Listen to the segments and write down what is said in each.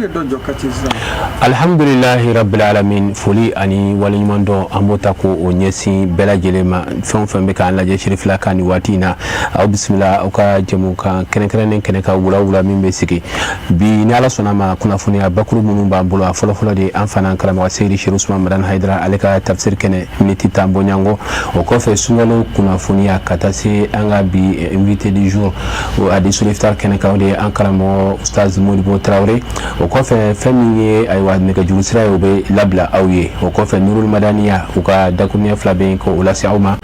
Olu ye dɔ jɔ Kati sisan. Alhamdulilahi rabbil alamin, foli ani waleɲumandɔn, an b'o ta k'o ɲɛsin bɛɛ lajɛlen ma, fɛn o fɛn bɛ k'an lajɛ Sirifila kan nin waati in na. Aw bisimila aw ka jɛmukan kɛrɛnkɛrɛnnen kɛnɛ kan, wula wula min bɛ sigi bi. Ni Ala sɔnna ma, kunnafoniya bakuru minnu b'an bolo, a fɔlɔfɔlɔ de, an fana karamɔgɔ Seyidi Seri Usman Madani Hayidara, ale ka tafsir kɛnɛ miniti 10 bɔɲɔgɔnko. O kɔfɛ, sunkalo kunnafoniya, ka taa se an ka bi invité du jour hadisul iftar kɛnɛ kan, o de ye an karamɔgɔ Ustaz Modibo Tarawele. O kɔfɛ, fɛn min ye, ayiwa, nɛgɛjuru sira ye, o bɛ labila aw ye. O kɔfɛ, Nurul Madaniya, u ka dakuruɲɛ 2 bɛ yen k'o lase aw ma,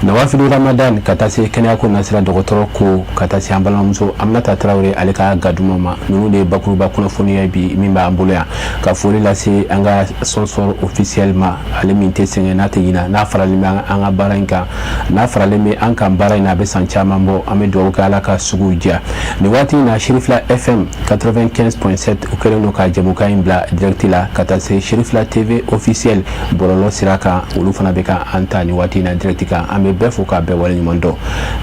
Nawafilu Ramadan, ka taa se kɛnɛyako nasira dɔgɔtɔrɔ ko, ka taa se an balimamuso Aminata Tarawele, ale ka gaduma ma. Ninnu de ye bakuruba kunnafoniya bi min b'an bolo yan. Ka foli lase an ka sponsor officiel ma, ale min tɛ sɛgɛn, n'a tɛ ɲina, n'a faralen bɛ an ka baara in kan, n'a faralen bɛ an kan baara in na, a bɛ san caman bɔ. An bɛ dugawu kɛ, Ala ka suguw diya. Nin waati in na, Sirifila FM 95.7, u kɛlen don ka jɛmukan in bila direct la, ka taa se Sirifila TV officiel bɔlɔlɔ sira kan, olu fana bɛ ka an ta nin waati in na direct kan. An bɛ bɛɛ fo k'a bɛɛ waleɲuman dɔn.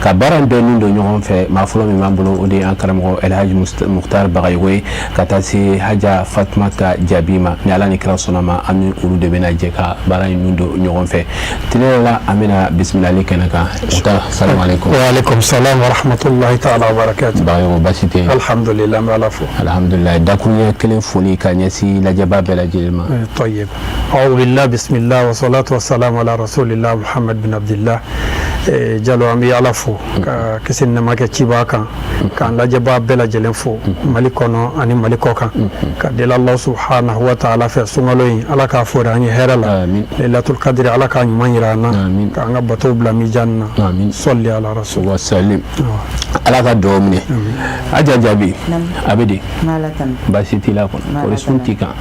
Ka baara in bɛɛ min don ɲɔgɔn fɛ, maa fɔlɔ min b'an bolo, o de ye an karamɔgɔ Elhaji Mukhtar Bagayogo ye, ka taa se Haja Fatumata Jaabi ma. Ni Ala ni kira sɔnna ma, an ni olu de bɛna jɛ ka baara in nun don ɲɔgɔn fɛ tile la. An bɛna bisimilali kɛnɛ kan. Mukhtar, salamu aleykum. Wa aleykum salam wa rahmatulahi taala wa barakatu. Bagayogo, baasi tɛ yen? Alhamdulilah, an bɛ Ala fo. Alhamdulilah. Dakuruɲɛ kelen foli ka ɲɛsin lajɛba bɛɛ lajɛlen ma. طيب، أعوذ بالله، بسم الله والصلاة والسلام على رسول الله محمد بن عبد الله. Jalo, an bɛ Ala fo ka kisi ni nɛɛma kɛ ciba kan, k'an lajɛbaa bɛɛ lajɛlen fo Mali kɔnɔ ani Mali kɔ kan, ka deli Allah subhanahu wa ta'ala fɛ, sunkalo in, Ala k'a fori an ye hɛrɛ la. Amin. Lailatul Qadri, Ala k'a ɲuman yira an na. Amin. K'an ka batow bila mijan na. Amin. Sɔli ala rasul. Wasalim, Ala ka dugawu minɛ. Haja Jaabi, a bɛ di? N'Ala tanu. Baasi t'i la kɔni? Kɔri sun t'i kan?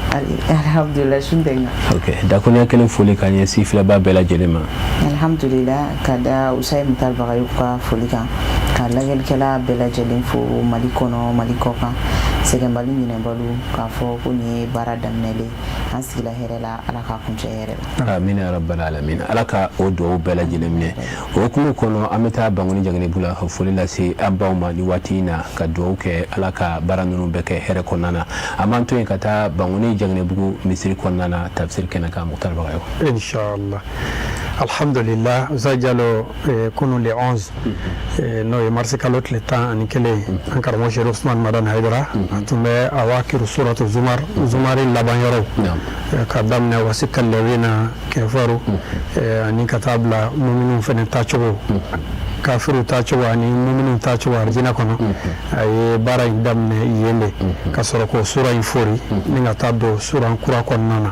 Alhamdulilah, sun tɛ n kan. Ok, dakuruɲɛ kelen foli ka ɲɛsin filɛba bɛɛ lajɛlen ma. Alhamdulilah, ka da Usayi Mutar Bagayogo ka foli kan, ka lajɛlikɛla bɛɛ lajɛlen fo Mali kɔnɔ, Mali kɔ kan, sɛgɛnbali, ɲinɛbali, k'a fɔ ko nin ye baara daminɛlen, an sigila hɛrɛ la, Ala k'a kuncɛ hɛrɛ la. Amina ya rabbal alamin, Ala ka o dugawu bɛɛ lajɛlen minɛ. O hukumu kɔnɔ, an bɛ taa Bankoni Jaginɛbu la ka foli lase an baw ma ni waati in na, ka dugawu kɛ, Ala ka baara ninnu bɛɛ kɛ hɛrɛ kɔnɔna na. An b'an to yen ka taa Bankoni Jaginɛbugu misiri kɔnɔna na, tafsir kɛnɛ kan. Mukhtar Bagayogo. Inshallah, alhamdulillah. Usa Jalo, kunun le 11, n'o ye marisi kalo tile 11 ye, an karamɔgɔ Seri Usman Madani Hayidara, a tun bɛ awakiru suratu Zumar, Zumari laban yɔrɔw, ka daminɛ wasika lɛwina kɛfaru, ani ka taa bila muminu fɛnɛ taacogo, kafiriw taacogo ani muminu taacogo arijinɛ kɔnɔ. A ye baara in daminɛ yen de, ka sɔrɔ k'o sura in fori ni ka taa don sura kura kɔnɔna na.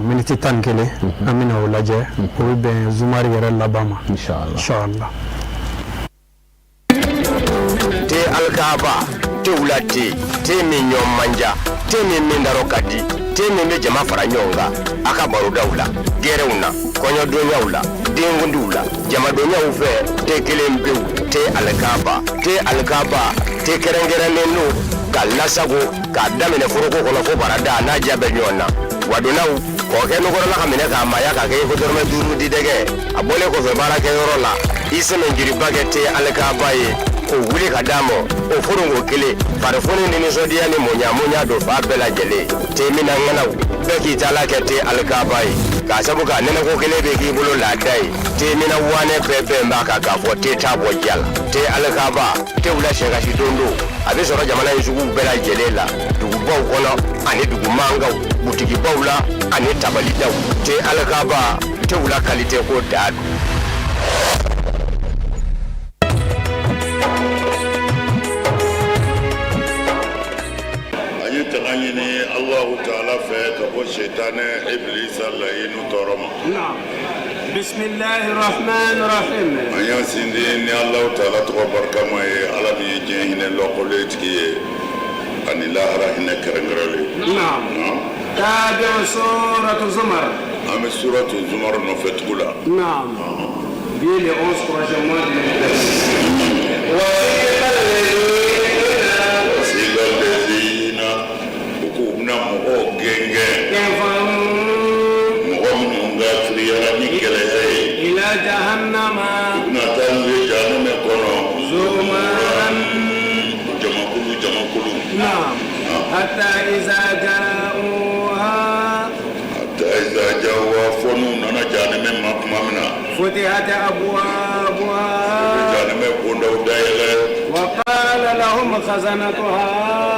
Miniti 11, an bɛna o lajɛ, o bɛ bɛn Zumari yɛrɛ laban ma. Inshallah. Inshallah. Te alikaba, te wula, te te min ɲɔ manja, te min min darɔ ka di, te min bɛ jama fara ɲɔgɔn kan a ka barodaw la, gɛrɛw na, kɔɲɔdonyaw la, denkundiw la, jamadonyaw fɛ, te kelen pewu, te alikaba. Te alikaba, te kɛrɛnkɛrɛnnen don ka lasago k'a daminɛ foroko kɔnɔ fo barada n'a ja bɛ ɲɔgɔn na. Wadonnaw kɔkɛ nukɔrɔla ka minɛ k'a maaya k'a kɛ i ko dɔrɔmɛ 5 di dɛgɛ. A bɔlen kɔfɛ baarakɛyɔrɔ la, i sɛmɛnjiriba kɛ te alikaba ye k'o wuli ka d'a ma, o foronko kelen, farifoni ni nisɔndiya ni mɔɲa don fa bɛɛ lajɛlen. Te minna ŋanaw bɛɛ k'i taala kɛ te alikaba ye, k'a sabu k'a nɛnɛko kelen bɛ k'i bolo laada ye. Te minna wanɛ bɛɛ bɛn b'a kan k'a fɔ te t'a bɔ ja la. Te alikaba, te wula sɛkasi don don, a bɛ sɔrɔ jamana in suguw bɛɛ lajɛlen la, dugubaw kɔnɔ ani dugu mankanw, butikibaw la ani tabalidaw. Te alikaba, te wula kalite ko da don. An ye tanga ɲini Alahu taala fɛ ka bɔ sɛtanɛ ibilisa layinu tɔɔrɔ ma. Bisimilahi rahman rahim. An y'a sindi ni Alahu taala tɔgɔ barikama ye, Ala min ye diɲɛ hinɛ lɔkɔlen tigi ye ani lahara hinɛ kɛrɛnkɛrɛnlen. Naam. Tabi'u suratu Zumar. An bɛ suratu Zumar nɔfɛ tugu la. Naam. Bi le 11 troisième mois de Wasiqa lezina, u k'u bɛna mɔgɔw gɛngɛn, mɔgɔ minnu kafiriyara ni gɛlɛya ye, ila jahannama, u bɛna taa n'u ye jahanamɛ kɔnɔ, zumaran, jamakulu jamakulu. Naam. Hatta حتى إذا جاءوها حتى إذا جاءوها fo n'u nana jahanamɛ ma tuma min na فتحت أبوابها jahanamɛ bondaw dayɛlɛ وقال لهم خزنتها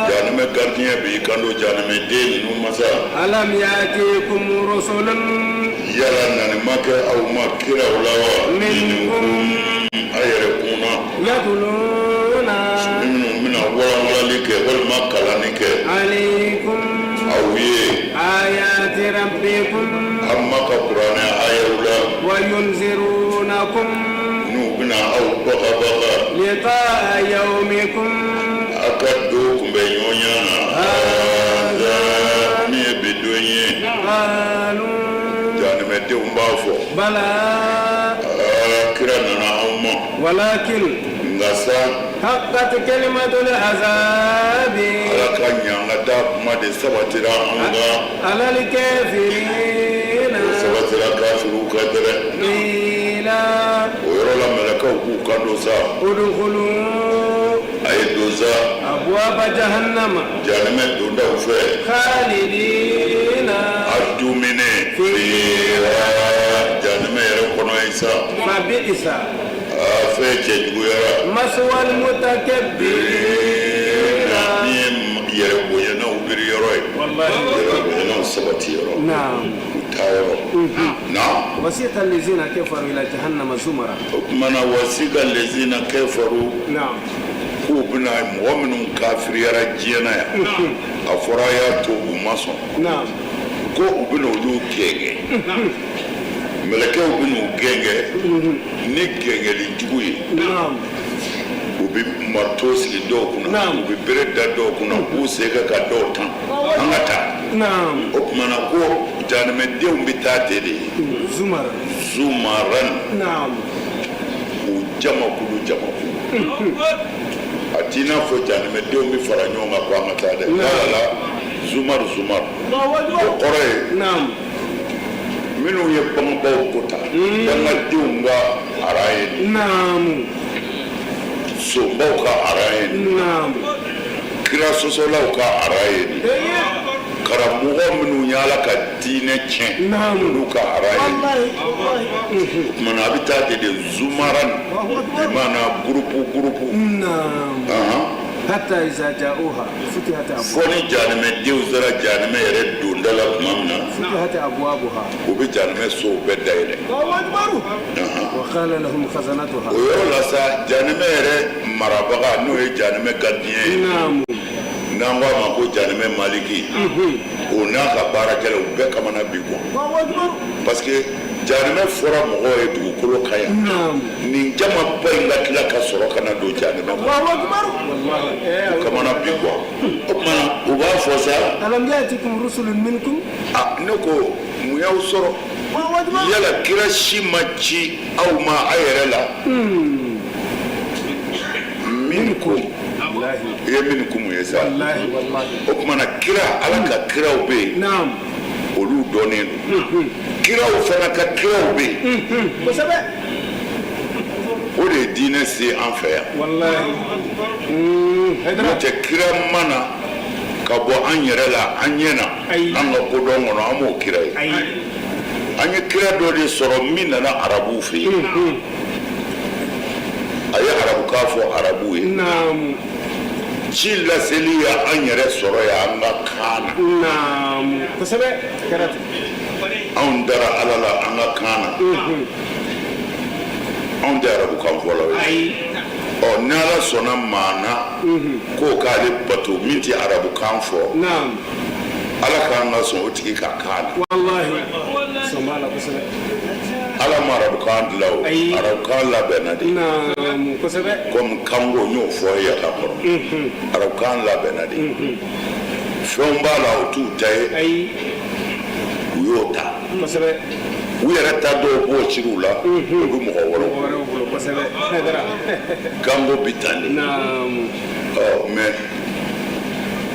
jahanamɛ gardien b'i kanto jahanamɛ den ninnu ma sa ألم يأتكم رسل yala nani ma kɛ aw ma kiraw la wa منكم a yɛrɛ kun na يتلون minnu bɛna walanwalali kɛ walima kalanni kɛ عليكم aw ye آيات ربكم aw ma ka kuranɛ ayaw la وينذرونكم n'u bɛna aw bagabaga لقاء يومكم aw ka don kunbɛ ɲɔgɔnya na هذا min ye bi don ye قالوا jahanamɛdenw b'a fɔ بلى aa kira nana anw ma ولكن nka sa حقت كلمة العذاب ala ka ɲangata kuma de sabatira anw kan على الكافرين o sabatira kafiriw kan dɛrɛ قيل o yɔrɔ la mɛlɛkɛw k'u kan don sa ادخلوا a ye don sa أبواب جهنم jahanamɛ dondaw fɛ خالدين a dumuni فيها jahanamɛ yɛrɛ kɔnɔ yen sa فبئس aa fɛn cɛjuguyara مثوى المتكبرين min ye yɛrɛ bonyanaw biri yɔrɔ ye yɛrɛ bonyanaw sabati yɔrɔ نعم u taa yɔrɔ na وسيق الذين كفروا إلى جهنم زمرا o tuma na وسيق الذين كفروا نعم k'u bɛna mɔgɔ minnu kafiriyara diɲɛ na yan a fɔra a y'a to u ma sɔn نعم ko u bɛna olu gɛngɛ mɛlɛkɛw bɛna u gɛngɛ ni gɛngɛli jugu ye نعم u bɛ marito sigi dɔw kunna Naam. u bɛ bere da dɔw kunna u b'u sen kɛ ka dɔw tan an ka taa نعم o tuma na ko jahanamɛdenw bɛ taa ten de زمرا زمرا نعم u jamakulu jamakulu a t'i n'a fɔ jahanamɛdenw bɛ fara ɲɔgɔn kan ko an ka taa dɛ la la زمر زمر o kɔrɔ ye نعم minnu ye bangebaaw ko ta dangadenw ka ara ye nin نعم sonbaw ka ara ye nin نعم kira sɔsɔlaw ka ara ye nin karamɔgɔ minnu ye ala ka diinɛ tiɲɛ Naamu. olu ka ara ye nin والله والله o tuma na a bɛ taa ten de زمرا بمعنى groupe groupe نعم ahan حتى إذا جاءوها فتحت أبواب fo ni jahanamɛdenw sera jahanamɛ yɛrɛ donda la tuma min na فتحت أبوابها u bɛ jahanamɛ sow bɛɛ dayɛlɛ الله أكبر وقال لهم خزنتها o yɔrɔ la sa jahanamɛ yɛrɛ marabaga n'o ye jahanamɛ gardien ye نعم n'an ko a ma ko jahanamɛ maliki o n'a ka baarakɛlaw u bɛɛ kamana bi gan الله أكبر parce que jahanamɛ fɔra mɔgɔw ye dugukolo kan yan نعم nin jamaba in ka tila ka sɔrɔ ka na don jahanamɛ kɔnɔ الله أكبر والله u kamana bi gan o tuma na u b'a fɔ sa ألم يأتكم رسل منكم a ne ko mun y'aw sɔrɔ الله أكبر yala kira si ma ci aw ma a yɛrɛ la منكم والله i ye منكم ye sa والله والله o tuma na kira ala ka kiraw bɛ yen نعم olu dɔnnen don kiraw fana ka kiraw bɛ yen kosɛbɛ o de ye diinɛ se an fɛ yan والله n'o tɛ kira ma na ka bɔ an yɛrɛ la an ɲɛ na Ayi. an ka kodɔn kɔnɔ an m'o kira ye ayi an ye kira dɔ de sɔrɔ min nana arabuw fɛ yen a ye arabukan fɔ arabuw ye نعم ci laseli ye an yɛrɛ sɔrɔ yan an ka kan na نعم kosɛbɛ kɛra ten anw dara ala la an ka kan na anw tɛ arabukan fɔlaw ye ayi ɔ ni ala sɔnna maa na k'o k'ale bato min tɛ arabukan fɔ نعم ala k'an ka sɔn o tigi ka kan na والله sɔn b'a la kosɛbɛ ala ma arabukan dilan o Ayi. arabukan labɛnna de نعم kosɛbɛ komi kanko n y'o fɔ e ye ka kɔrɔ arabukan labɛnna de fɛnw b'a la o t'u ta ye ayi u y'o ta kosɛbɛ u yɛrɛ ta dɔw b'o ciriw la o bɛ mɔgɔ wɛrɛw mɔgɔ wɛrɛw bolo kosɛbɛ Haidara kanko bi tan de نعم ɔ mais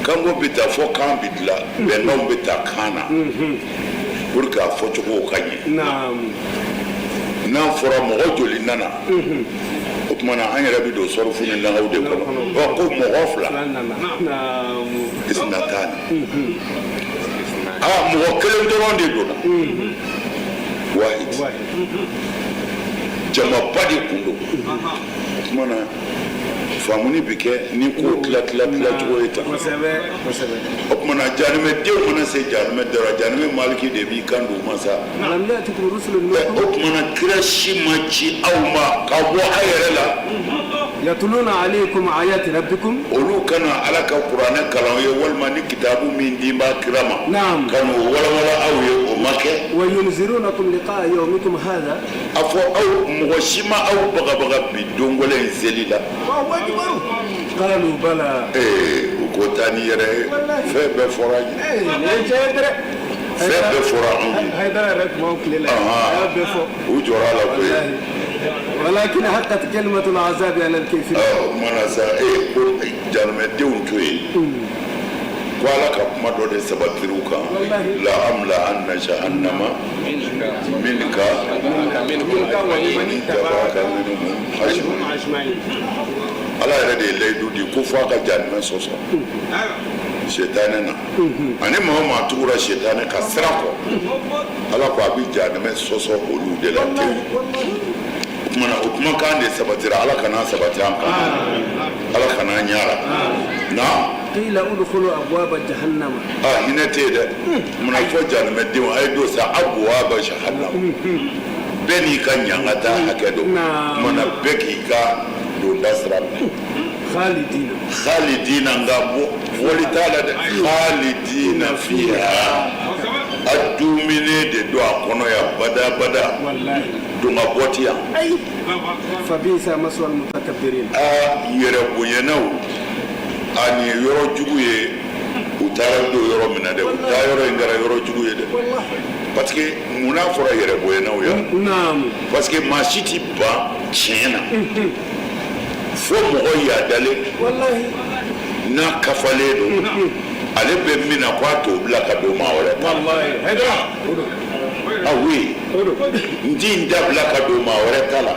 kanko bi ta fɔ kan bi dilan bɛnkanw bɛ ta kan na pour que a fɔcogo ka ɲɛ نعم n'a fɔra mɔgɔ joli nana O tuma na an yɛrɛ bɛ don sɔrɔfu ni lagaw de kɔnɔ. Ɔ, ko mɔgɔ fila, isnatani, aa, mɔgɔ kelen dɔrɔn de donna, wahid, jamaba de kun don. O tuma na faamuni bɛ kɛ ni ko tila tila tila cogo ye tan. O tuma na jahanamɛdenw mana se jahanamɛ da la, jahanamɛ maliki de b'i kan d'u ma sa. O tuma na kira si ma ci aw ma ka bɔ aw yɛrɛ la. Yatuluna alaykum ayati rabbikum. Olu ka na Ala ka kuranɛ kalan aw ye, walima ni kitabu min di b'a kira ma, ka n'o walawala aw ye, o ma kɛ. Wa yunzirunakum liqa'a yawmikum hadha. A fɔ aw, mɔgɔ si ma aw bagabaga bi don gɛlɛn in seli la. Qalu bala. Ee, u ko taa ni yɛrɛ ye, fɛn bɛɛ fɔra an ye. Fɛn bɛɛ fɔra anw ye. Hayidara yɛrɛ tun b'anw tile la, a y'a bɛɛ fɔ. U jɔra a la koyi. Walakin haqqat kalimatul azabi ala al-kafirin. Ɔ, o tuma na sa, ee, ko jahanamɛdenw to yen ko Ala ka kuma dɔ de sabatira u kan: la amla anna jahannama minka wa man ittaba'aka minhum ajma'in. Ala yɛrɛ de ye layidu di ko fo a ka jahanamɛ sɔsɔ sitanɛ na, ani maa o maa tugura sitanɛ ka sira kɔ, Ala ko a bɛ jahanamɛ sɔsɔ olu de la tewu. O tuma na o kumakan de sabatira. Ala kana sabati an kan, Ala kana an ɲara na. Qila udkhulu abwaba jahannama. A hinɛ tɛ yen dɛ. Munna fɔ jahanamɛdenw a ye don sa abwaba jahannama, bɛɛ n'i ka ɲangata hakɛ don. Munna bɛɛ k'i ka donda sira minɛ. Khalidina. Khalidina, nka bɔli t'a la dɛ. Khalidina fiha, a dumuni de don a kɔnɔ yan badabada, don ka bɔ ti yan. Fabisa maswal mutakabbirin. Aa, yɛrɛ bonyanaw, a nin ye yɔrɔ jugu ye. U taara don yɔrɔ min na dɛ, u taa yɔrɔ in kɛra yɔrɔ jugu ye dɛ. Parce que mun n'a fɔra yɛrɛ bonyanaw yan? Parce que maa si ti ban tiɲɛ na fo mɔgɔ yadalen n'a kafalen don, ale bɛ min na ko a t'o bila ka don maa wɛrɛ ta la. Ah oui, n ti n da bila ka don maa wɛrɛ ta la,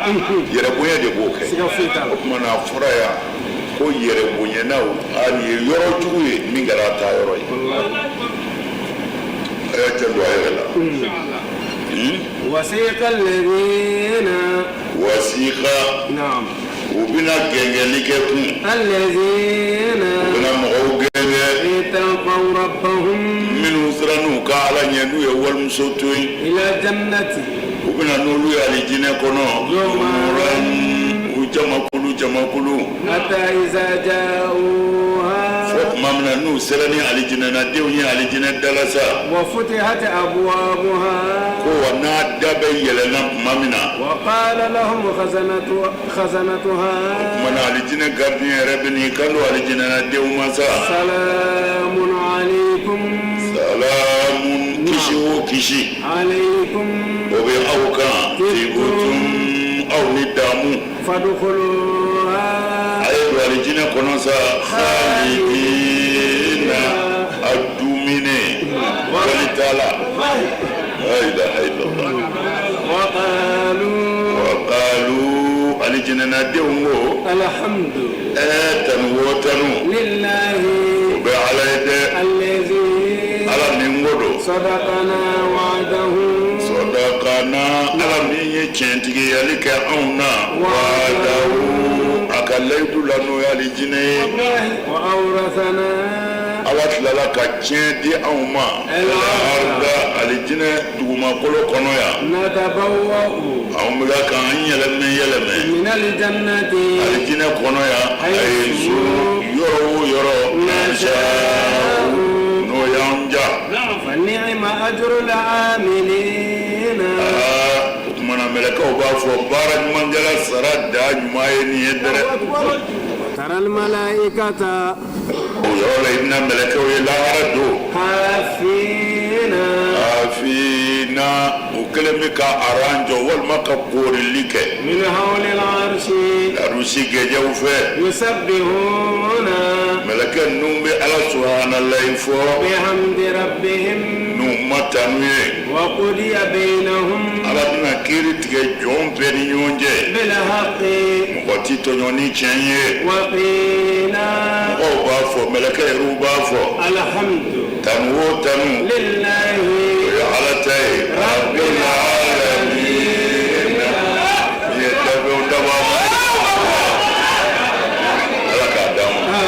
yɛrɛbonya de b'o kɛ. O tuma na a fɔra yan ko yɛrɛbonyanaw, a nin ye yɔrɔ jugu ye min kɛra a taa yɔrɔ ye. A y'a janto a yɛrɛ la. Wasiqa alladhina. Wasiqa. Naam. U bɛna gɛngɛnli kɛ kun. Alladhina. U bɛna mɔgɔw gɛngɛn. Ittaqaw rabbahum. Minnu sirann'u ka Ala ɲɛ, n'u ye walimuso to yen. Ila jannati. U bɛna n'olu ye alijinɛ kɔnɔ. Zumuran, u jamakulu jamakulu. Hatta iza ja'uha. Fo tuma min na n'u sera ni alijinɛnadenw ye alijinɛ da la sa. Wa futihat abwabuha. Ko wa n'a da bɛ yɛlɛnna tuma min na. Wa qala lahum khazanatuha. O tuma na alijinɛ gardien yɛrɛ bɛ n'i kan don alijinɛnadenw ma sa. Salamun alaykum. Salamun, kisi o kisi. Alaykum. O bɛ aw kan. Tibtum, aw ni damu. Fadkhuluha. A ye don alijinɛ kɔnɔ sa, khalidina, a dumine wali t'a la. La ilaha illallah. Wa qalu. Wa qalu, alijinɛnadenw ko. Alhamdu. Ɛɛ, tanu o tanu. Lillahi. O bɛ Ala ye dɛ. Allazi. Ala min ko don. Sadaqana wa'dahu. Sadaqana, Ala min ye tiɲɛtigiyali kɛ anw na. Wa'dahu, a ka layidu la, n'o ye alijinɛ ye. Wa awrasana. Ala tilala ka tiɲɛ di anw ma. Al-arda, alijinɛ dugumakolo kɔnɔ yan. Natabawwa'u. Anw bɛ k'an yɛlɛmɛ yɛlɛmɛ. Min al-jannati. Alijinɛ kɔnɔ yan. Hayisu, yɔrɔ o yɔrɔ. Nasha'u, n'o y'an ja. Fa ni'ma ajrul amilina. Aa, o tuma na mɛlɛkɛw b'a fɔ baara ɲumankɛla sara da ɲuman ye nin ye dɛrɛ. Taral malaikata. O yɔrɔ la i bɛna mɛlɛkɛw ye lahara don. Hafina. Hafina, u kɛlen bɛ ka aran jɔ walima ka koorili kɛ. Min hawlil arshi. Arusi gɛjɛw fɛ. Yusabbihuna. Mɛlɛkɛ ninnu bɛ Ala subahanalayi fɔ. Bihamdi rabbihim. N'u ma tanu ye. Wa qudiya bainahum. Ala bɛna kiiri tigɛ jɔn bɛɛ ni ɲɔgɔn cɛ. Bil haqqi. Mɔgɔ ti tɔɲɔ ni tiɲɛ ye. Wa qila. Mɔgɔw b'a fɔ mɛlɛkɛ yɛrɛw b'a fɔ. Alhamdu. Tanu o tanu. Lillahi. O ye Ala ta ye. Rabbil alamin. Nin ye dafɛnw dabaa ma. Ala k'a d'an ma.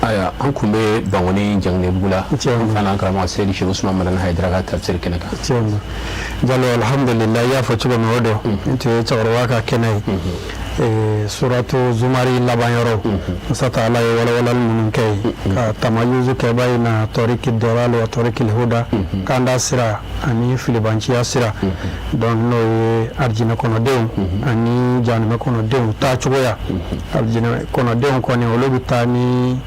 Ayiwa, an tun bɛ Bankoni Janginɛbugu la, an fana karamɔgɔ Seyidi Sɛki Usumani Madani Hayidara ka tafsiri kɛnɛ kan. Tiɲɛ Jalo, alhamdulillah, i y'a fɔ cogo min, o don nin tun ye cɛkɔrɔba ka kɛnɛ ye, suratu zumari laban yɔrɔ. Masa taala ye walawalali minnu kɛ yen ka tamayuzu kɛ bayina tɔriki dɔlali wa tɔriki huda, kanda sira ani filibanciya sira. Donc n'o ye arijinɛ kɔnɔdenw ani jahanamɛ kɔnɔdenw taa cogoya. Arijinɛ kɔnɔdenw kɔni, olu bɛ taa ni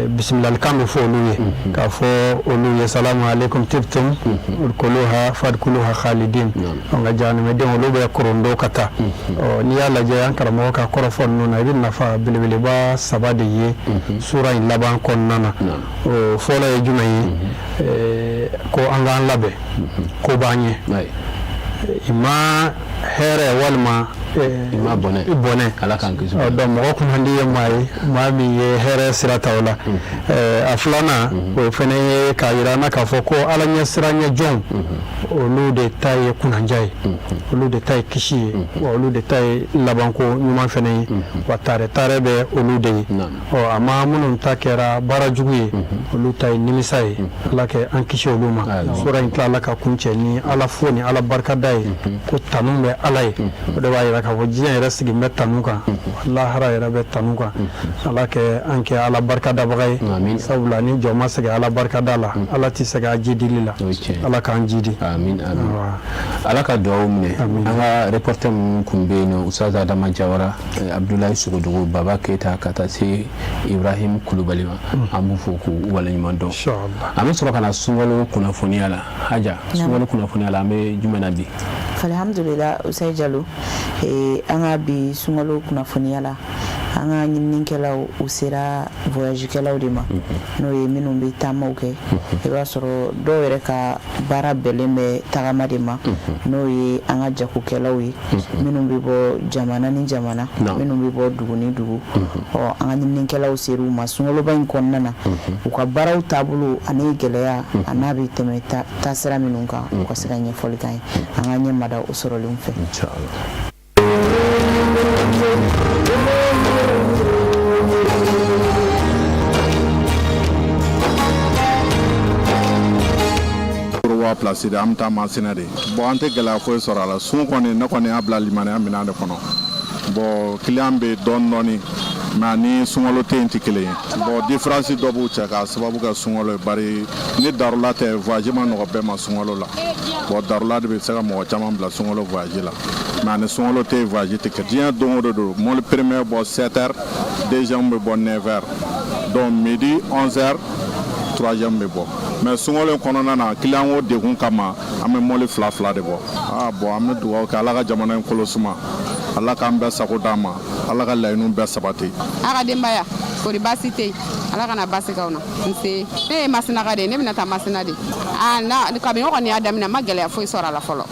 bisimilalikan bɛ fɔ olu ye, k'a fɔ olu ye salamu aleykum tibtum udkuluha fadkuluha khalidin. Nka jahanamɛdenw, olu bɛ korondo ka taa. Ɔ, n'i y'a lajɛ an karamɔgɔ ka kɔrɔfɔ ninnu na, i bɛ nafa belebeleba saba de ye sura in laban kɔnɔna na. O fɔlɔ ye jumɛn ye? Ko an k'an labɛn, ko b'an ɲɛ, i ma hɛrɛ walima i ma bɔnɛ. Bɔnɛ. Ala k'an kisi. Donc mɔgɔ kunnandi ye maa ye, maa min ye hɛrɛ sira ta o la. A filanan, o fana ye k'a jira an na k'a fɔ ko Ala ɲɛ siran ɲɛ jɔnw, olu de ta ye kunnandiya ye, olu de ta ye kisi ye, wa olu de ta ye labanko ɲuman fana ye, wa taarɛ taarɛ bɛ olu de ye. Ɔ, a ma minnu ta kɛra baara jugu ye, olu ta ye nimisa ye. Ala kɛ an kisi olu ma. Sura in tilala ka kuncɛ ni Ala fo ni Ala barikada ye, ko tanu bɛ Ala ye. O de b'a jira k'a fɔ diɲɛ yɛrɛ sigi bɛ tanu kan, lahara yɛrɛ bɛ tanu kan. Ala kɛ an kɛ Ala barikadabaga ye, sabula ni jɔn ma sɛgɛn Ala barikada la, Ala tɛ sɛgɛn a jidili la. Ala k'an jidi. Amin, amin. Ala ka dugawu minɛ. An ka reporter minnu tun bɛ yen nɔ, Ustaz Adama Jawara, Abudulayi Sogodogo, Baba Keyita, ka taa se Ibrahim Kulubali ma, an b'u fo k'u waleɲuman dɔn. An bɛ sɔrɔ ka na sunkalo kunnafoniya la. Haja, sunkalo kunnafoniya la, an bɛ jumɛn na bi? Alhamdulillah, Usayi Jalo, an ka bi sunkalo kunnafoniya la, an ka ɲininikɛlaw, u sera voyagekɛlaw de ma, n'o ye minnu bɛ taamaw kɛ. I b'a sɔrɔ dɔw yɛrɛ ka baara bɛnnen bɛ tagama de ma, n'o ye an ka jagokɛlaw ye, minnu bɛ bɔ jamana ni jamana, minnu bɛ bɔ dugu ni dugu. Ɔ, an ka ɲininikɛlaw ser'u ma sunkaloba in kɔnɔna na, u ka baaraw taabolo ani gɛlɛya a n'a bɛ tɛmɛ taasira minnu kan, u ka se ka ɲɛfɔli k'an ye. An ka ɲɛ mada o sɔrɔlenw fɛ. Wa place de, an bɛ taa Masina de. Bon, an tɛ gɛlɛya foyi sɔrɔ a la. Sun kɔni, ne kɔni y'a bila limaniya minɛn de kɔnɔ. Bon, client bɛ dɔɔni dɔɔni, mais ani sunkalo tɛ yen tɛ kelen ye. Bon, différence dɔ b'u cɛ k'a sababu kɛ sunkalo ye, bari ni darula tɛ, voyage ma nɔgɔ bɛɛ ma sunkalo la. Bon, darula de bɛ se ka mɔgɔ caman bila sunkalo voyage la, mais ani sunkalo tɛ yen, voyage tɛ kɛ. Diɲɛ don o don don, mobili premier bɔ 7 heures, deuxième bɛ bɔ 9 heures, donc midi 11 heures, troisième bɛ bɔ. Mais sunkalo in kɔnɔna na, client ko degun kama, an bɛ mobili fila fila de bɔ. Ah bon, an bɛ dugawu kɛ, Ala ka jamana in kolo suma, Ala k'an bɛɛ sago d'an ma, Ala ka laɲiniw bɛɛ sabati. A ka denbaya kori, baasi tɛ yen? Ala kana baasi k'aw na. Nse, ne ye Masinaka de ye, ne bɛna taa Masina de. A na kabini o kɔni y'a daminɛ, n ma gɛlɛya foyi sɔrɔ a la fɔlɔ.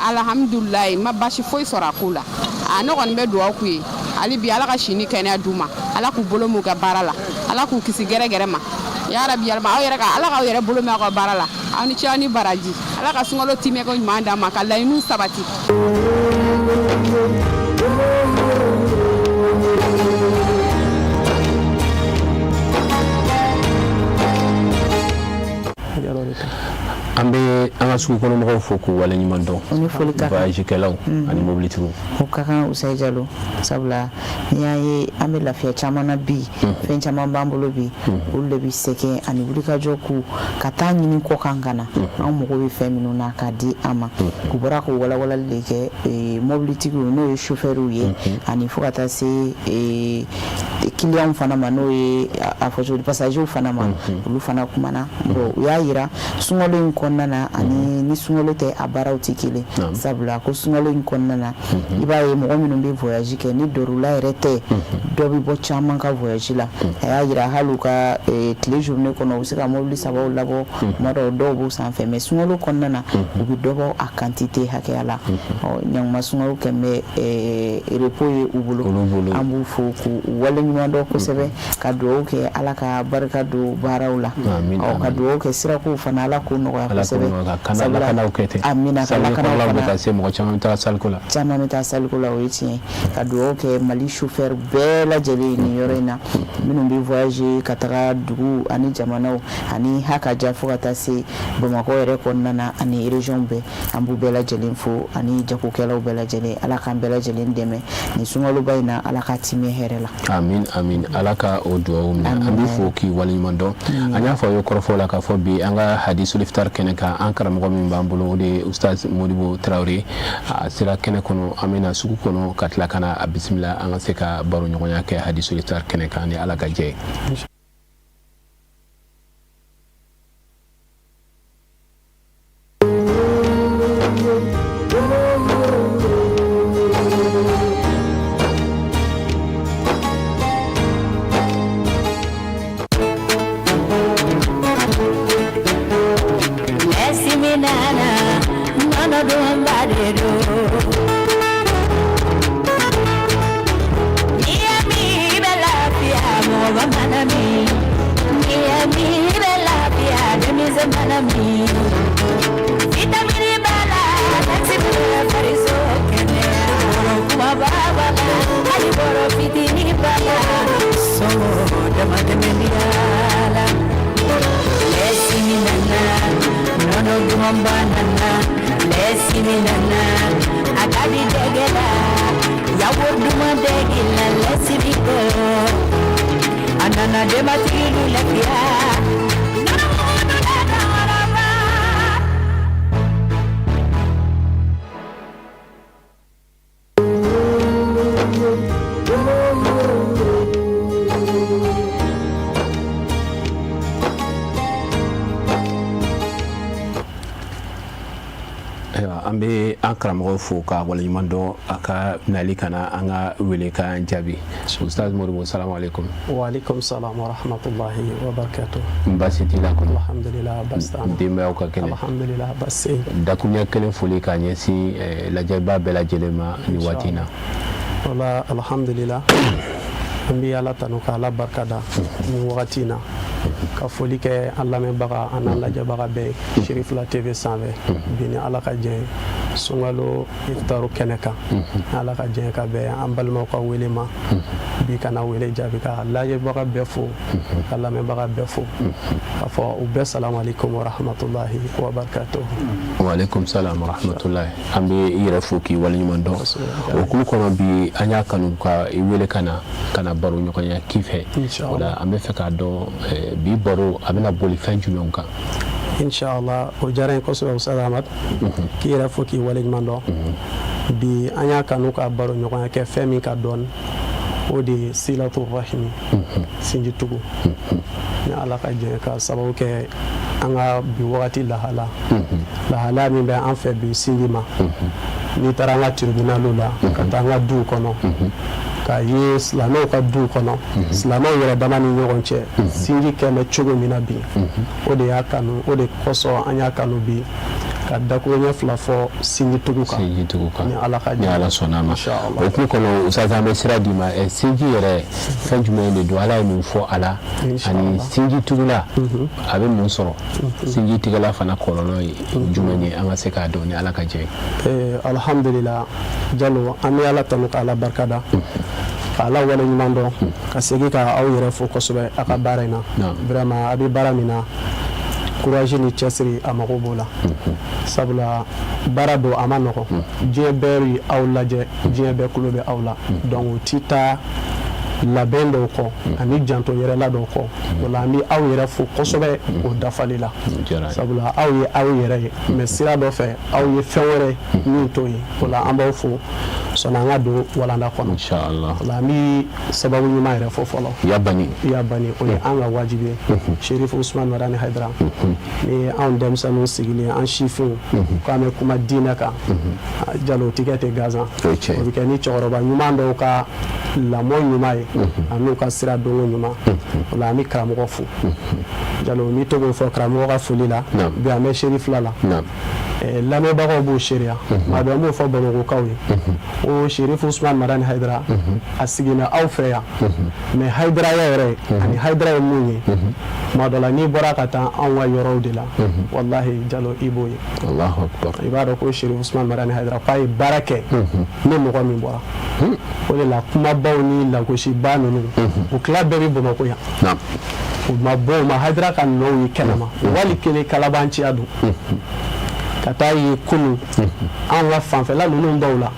Alhamdulilayi, n ma baasi foyi sɔrɔ a ko la. A ne kɔni bɛ dugawu k'u ye hali bi, Ala ka si ni kɛnɛya d'u ma, Ala k'u bolo m'u ka baara la, Ala k'u kisi gɛrɛgɛrɛ ma. Yarabi yalima, aw yɛrɛ ka Ala k'aw yɛrɛ bolo mɛn aw ka baara la. Aw ni ce, aw ni baraji. Ala ka sunkalo timɛko ɲuman d'an ma, ka laɲiniw sabati. An bɛ an ka sugu kɔnɔmɔgɔw fo k'u waleɲuman dɔn. O ni foli ka kan. Voyagekɛlaw ani mobilitigiw. O ka kan, Usayi Jalo, sabula n'i y'a ye an bɛ lafiya caman na bi, fɛn caman b'an bolo bi, olu de bɛ sɛgɛn ani wulikajɔ k'u ka taa ɲini kɔkan ka na an mago bɛ fɛn minnu na k'a di an ma. U bɔra k'o walawalali de kɛ, mobilitigiw, n'o ye chauffeurw ye, ani fo ka taa se clients fana ma, n'o ye a fɔ cogo di, passagers fana ma. Olu fana kumana. Bon, u y'a jira. sabula sunkalo in kɔnɔna na ani ni sunkalo tɛ a baaraw tɛ kelen, sabula ko sunkalo in kɔnɔna na i b'a ye mɔgɔ minnu bɛ voyage kɛ ni dɔrula yɛrɛ tɛ, dɔ bɛ bɔ caman ka voyage la. A y'a jira hali u ka tile journée kɔnɔ, u bɛ se ka mobili sabaw labɔ, tuma dɔw dɔw b'o sanfɛ, mais sunkalo kɔnɔna na u bɛ dɔ bɔ a quantité hakɛya la. Ɔ ɲanguma sunkalo kɛn bɛ repos ye u bolo. An b'u fo k'u waleɲuman dɔn kosɛbɛ, ka dugawu kɛ Ala ka barika don baaraw la, ɔ ka dugawu kɛ sirakow fana Ala k'o nɔgɔya kosɛbɛ, sabula amina, ka lakanaw fana ka se mɔgɔ caman bɛ taa saliko la, caman bɛ taa saliko la, o ye tiɲɛ. Ka dugawu kɛ Mali chauffeur bɛɛ lajɛlen nin yɔrɔ in na, minnu bɛ voyager ka taga dugu ani jamanaw ani hakaja fo ka taa se Bamakɔ yɛrɛ kɔnɔna na ani région bɛɛ, an b'u bɛɛ lajɛlen fo ani jagokɛlaw bɛɛ lajɛlen. Ala k'an bɛɛ lajɛlen dɛmɛ nin sunkaloba in na, Ala k'a timɛ hɛrɛ la. Amin amin, Ala ka o dugawu minɛ. An b'i fo k'i waleɲuman dɔn. An y'a fɔ aw ye kɔrɔfɔ la k'a fɔ bi an ka hadisul iftar kɛnɛ kan, an karamɔgɔ min b'an bolo, o de ye Ustaz Modibo Tarawele. A sera kɛnɛ kɔnɔ, an bɛna sugu kɔnɔ ka tila ka na a bisimila, an ka se ka baro ɲɔgɔnya kɛ hadisul iftar kɛnɛ kan ni Ala ka jɛ ye. Ayiwa, an bɛ an karamɔgɔ fo ka waleɲuman dɔn a ka nali ka na an ka wele kan jaabi. Ustaz Modibo, salamu aleykum. Waaleykum salam wa rahmatullahi wa barakatuh. Baasi t'i la kɔni? Alhamdulillah, baasi t'an na. Denbayaw ka kɛnɛ? Alhamdulillah, baasi tɛ yen. Dakuruɲɛ kelen foli k'a ɲɛsin lajɛbaa bɛɛ lajɛlen ma nin waati in na. Wala, alhamdulillah, an bɛ Ala tanu ka Ala barika da nin wagati in na, ka foli kɛ an lamɛnbaga an n'an lajɛbaga bɛɛ ye Sirifila TV sanfɛ bi ni Ala ka jɛn ye sunkalo iftaru kɛnɛ kan. Ala ka jɛn ka bɛn an balimaw ka wele ma bi ka na wele jaabi, ka lajɛbaga bɛɛ fo, ka lamɛnbaga bɛɛ fo, k'a fɔ u bɛɛ salamu aleykum wa rahmatulahi wa barakatuh. Waaleykum salam wa rahmatulahi. An bɛ i yɛrɛ fo k'i waleɲuman dɔn o hukumu kɔnɔ. Bi an y'a kanu ka i wele ka na ka na baro ɲɔgɔnya k'i fɛ. O la an bɛ fɛ k'a dɔn bi baro a bɛna boli fɛn jumɛnw kan? Inshallah, o diyara n ye kosɛbɛ, Ustaz Ahmad, k'i yɛrɛ fo k'i waleɲuman dɔn. Bi an y'a kanu ka baro ɲɔgɔnya kɛ fɛn min kan dɔɔni, o de ye silatu rahimi, sinjitugu, ni Ala ka jɛn, ka sababu kɛ an ka bi wagati lahala lahala min bɛ an fɛ bi sinji ma. N'i taara an ka tribunaliw la, ka taa an ka duw kɔnɔ, k'a ye silamɛw ka duw kɔnɔ, silamɛw yɛrɛ dama ni ɲɔgɔn cɛ, sinji kɛn bɛ cogo min na bi, o de y'a kanu, o de kosɔn an y'a kanu bi ka dakuruɲɛ fila fɔ sinjitugu kan. Sinjitugu kan. Ni Ala ka ni Ala sɔnna a ma. O hukumu kɔnɔ, Ustaz, an bɛ sira d'i ma. Sinji yɛrɛ, fɛn jumɛn de don? Ala ye mun fɔ a la? Ani sinjitugula a bɛ mun sɔrɔ? Sinji tigɛla fana kɔlɔlɔ ye jumɛn ye? An ka se k'a dɔn ni Ala ka jɛ ye. Alhamdulila Jalo, an bɛ Ala tanu ka Ala barika da, ka Ala waleɲuman dɔn, ka segin ka aw yɛrɛ fo kosɛbɛ a ka baara in na. Vraiment, a bɛ baara min na, courage ni cɛsiri a mago b'o la, sabula baara don, a ma nɔgɔn. Diɲɛ bɛɛ bɛ aw lajɛ, diɲɛ bɛɛ tulo bɛ aw la, donc o ti taa Labɛn dɔw kɔ ani janto yɛrɛla dɔw kɔ. O la an bɛ aw yɛrɛ fo kosɛbɛ o dafali la, sabula aw ye aw yɛrɛ ye, mais sira dɔ fɛ aw ye fɛn wɛrɛ min t'o ye. O la an b'aw fo. Sɔnni an ka don walanda kɔnɔ, o la an bɛ sababu ɲuman yɛrɛ fɔ fɔlɔ. Ya bani. Ya bani, o ye an ka wajibi ye. Sherifu Usman Madani Hayidara, ni anw denmisɛnninw sigilen, an sifinw, k'an bɛ kuma diinɛ kan, Jalo, o tɛ kɛ ten gansan. O bɛ kɛ ni cɛkɔrɔba ɲuman dɔw ka lamɔ ɲuman ye an'u ka sira donko ɲuman. O la an bɛ karamɔgɔ fo. Jalo, n bɛ to k'o fɔ karamɔgɔ ka foli la. Bi an bɛ Sherifila la, lamɛnbagaw b'o seereya. Maa bɛɛ, an b'o fɔ Bamakɔkaw ye o Sherifu Usman Madani Hayidara, a siginna aw fɛ yan, mais Hayidaraya yɛrɛ ani Hayidara ye mun ye, tuma dɔ la n'i bɔra ka taa anw ka yɔrɔw de la, walahi Jalo, i b'o ye. I b'a dɔn ko Sherifu Usman Madani Hayidara k'a ye baara kɛ ni mɔgɔ min bɔra. O de la kumabaw ni lagosiba ninnu, o tila bɛɛ bɛ Bamakɔ yan. U ma bɔ, u ma Hayidara ka nɔw ye kɛnɛma wali kelen. Kalabanciya don ka taa ye kunun anw ka fanfɛla ninnu dɔw la.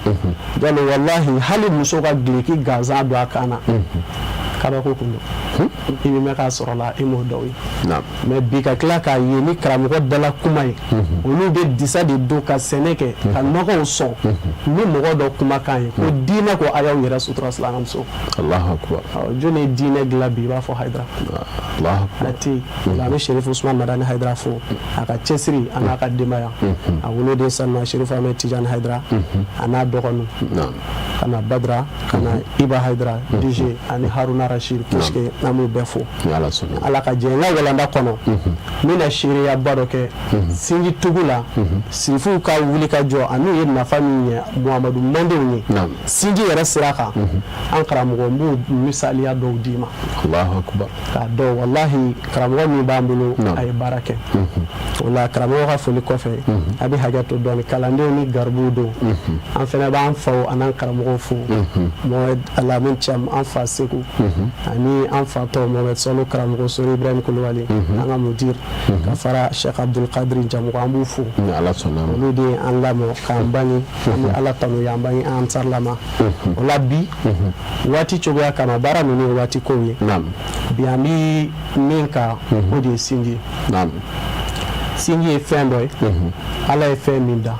Jalo, walahi, hali muso ka gileki gansan don a kan na, kabako kun don. I bɛ mɛn k'a sɔrɔ la, i m'o dɔw ye. Mais bi, ka tila k'a ye ni karamɔgɔ dala kuma ye, olu bɛ disa de don ka sɛnɛ kɛ, ka nɔgɔw sɔn ni mɔgɔ dɔ kumakan ye ko diinɛ ko a y'aw yɛrɛ sutura, silamɛmuso. Jɔn ye diinɛ dilan bi? I b'a fɔ Hayidara a tɛ yen. A bɛ Sherifu Usman Madani Hayidara fo a ka cɛsiri a n'a ka denbaya, a woloden sanuma Sherifu Ahmed Tijani Hayidara a n'a dɔgɔninw, ka na Badara, ka na Iba Hayidara DG ani Haruna Rashid Kishke, an b'u bɛɛ fo. Ala ka jɛ, n ka walanda kɔnɔ, n bɛna seereyaba dɔ kɛ sinji tugu la, sirifuw ka wuli ka jɔ an'u ye nafa min ɲɛ Muhamadu mandenw ye sinji yɛrɛ sira kan. An karamɔgɔ, n b'o misaliya dɔw d'i ma k'a dɔn walahi karamɔgɔ min b'an bolo, a ye baara kɛ. O la karamɔgɔ ka foli kɔfɛ, a bɛ hakɛ to dɔɔni, kalandenw ni garibuw don. An fana b'an faw an'an karamɔgɔw fo, Mohamed Alamin Thiam, an fa Segu, ani an fa tɔ Mohamed Sɔlo, karamɔgɔ Sori Ibrahim Kulubali, an ka mudir, ka fara Cheikh Abdul Kadri Jamugo, an b'u fo. Olu de ye an lamɔ k'an bange. An bɛ Ala tanu y'an bange an ansarlama. O la bi waati cogoya kama, baara ninnu ye waati kow ye. Bi an bɛ min kan, o de ye sinji. Sinji ye fɛn dɔ ye, Ala ye fɛn min da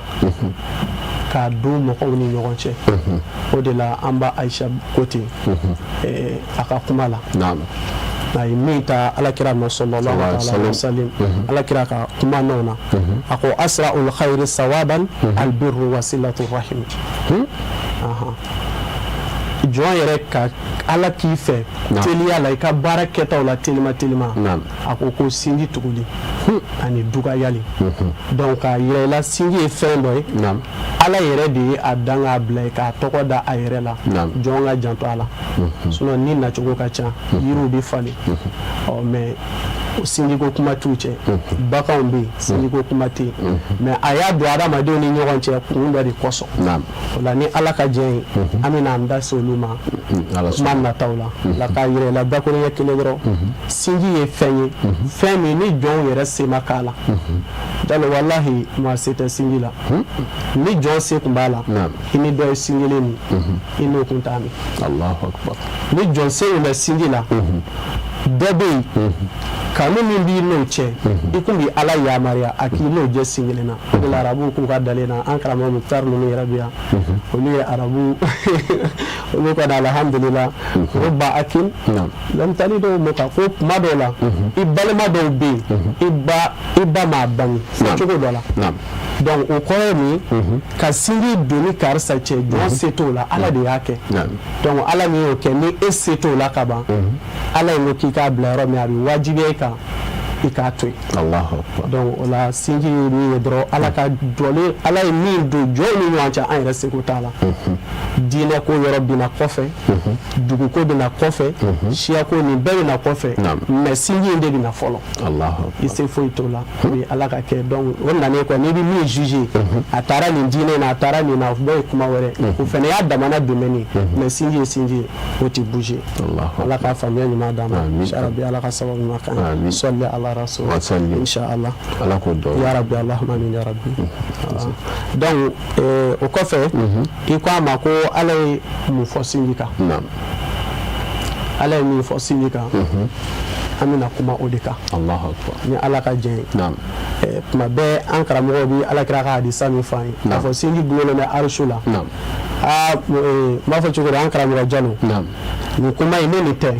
k'a don mɔgɔw ni ɲɔgɔn cɛ. O de la an ba Ayisa ko ten a ka kuma la, a ye min ta alakira ma sallallahu alaihi wasallam, alakira ka kuma nɔ na, a ko asra'ul khayri sawaban albirru wa silatu rahim. Jɔn yɛrɛ ka Ala k'i fɛ teliya la, i ka baara kɛtaw la telima telima, a ko ko sinji tuguli ani dugayali. Donc k'a yira i la, sinji ye fɛn dɔ ye, Ala yɛrɛ de ye a dan k'a bila ye, k'a tɔgɔ da a yɛrɛ la, jɔn ka janto a la. Sinon ni nacogo ka ca, yiriw bɛ falen ɔ, mais sinjiko kuma t'u cɛ. Baganw bɛ yen, sinjiko kuma tɛ yen, mais a y'a don adamadenw ni ɲɔgɔn cɛ kun dɔ de kosɔn. O la ni Ala ka jɛ ye, an bɛna an da se olu ma kuma nataw la. La k'a yira i la dakuruɲɛ kelen dɔrɔn, sinji ye fɛn ye, fɛn min ni jɔnw yɛrɛ se ma k'a la. Jalo, walahi, maa se tɛ sinji la. Ni jɔn se tun b'a la, i ni dɔ ye sin kelen min, i n'o kun t'a min. Ni jɔn se tun bɛ sinji la, dɔ bɛ yen, kanu min b'i n'o cɛ, i kun bɛ Ala yamaruya a k'i n'o jɛ sin kelen na. O de la arabuw k'u ka dalen na, an karamɔgɔ Mukutari ninnu yɛrɛ bɛ yan, olu ye arabu, olu kɔni alhamdulila. Rubba akin lam talid ummuka, ko kuma dɔw la i balima dɔw bɛ yen, i ba m'a bange cogo dɔ la. Donc o kɔrɔ ye min? Ka sinji don ni karisa cɛ, jɔn se t'o la, Ala de y'a kɛ. Donc Ala min y'o kɛ, ni e se t'o la ka ban, Ala in ko k'i k'a bila yɔrɔ min, a bɛ wajibiya i kan i k'a to yen. Donc o la sinji ye min ye dɔrɔn, Ala ka jɔlen, Ala ye min don jɔnw ni ɲɔgɔn cɛ, an yɛrɛ seko t'a la. Diinɛ ko yɔrɔ bɛna kɔfɛ, duguko bɛna kɔfɛ, siyako, nin bɛɛ bɛna kɔfɛ, mais sinji in de bɛna fɔlɔ. I se foyi t'o la, o ye Ala ka kɛ. Donc o nanen kɔ, n'i bɛ min juger, a taara nin diinɛ na, a taara nin na, o bɛɛ ye kuma wɛrɛ, o fana y'a damana domaine ye, mais sinji ye sinji ye, o tɛ bouger. Ala ka faamuya ɲuman d'an ma rabi, Ala ka sababu ɲuman k'an ye. Sɔli ala rasul, insha Allah. Ala k'o dɔn. Ya rabbi, allahumma amin ya rabbi. Donc o kɔfɛ, i ko a ma ko Ala ye mun fɔ sinji kan? Ala ye min fɔ sinji kan, an bɛna kuma o de kan ni Ala ka jɛn ye. Tuma bɛɛ an karamɔgɔw bɛ Ala kira ka hadisa min fɔ an ye k'a fɔ sinji dulonnen bɛ arisu la. Aa, n b'a fɔ cogo di, an karamɔgɔ Jalo, nin kuma in ne nin tɛ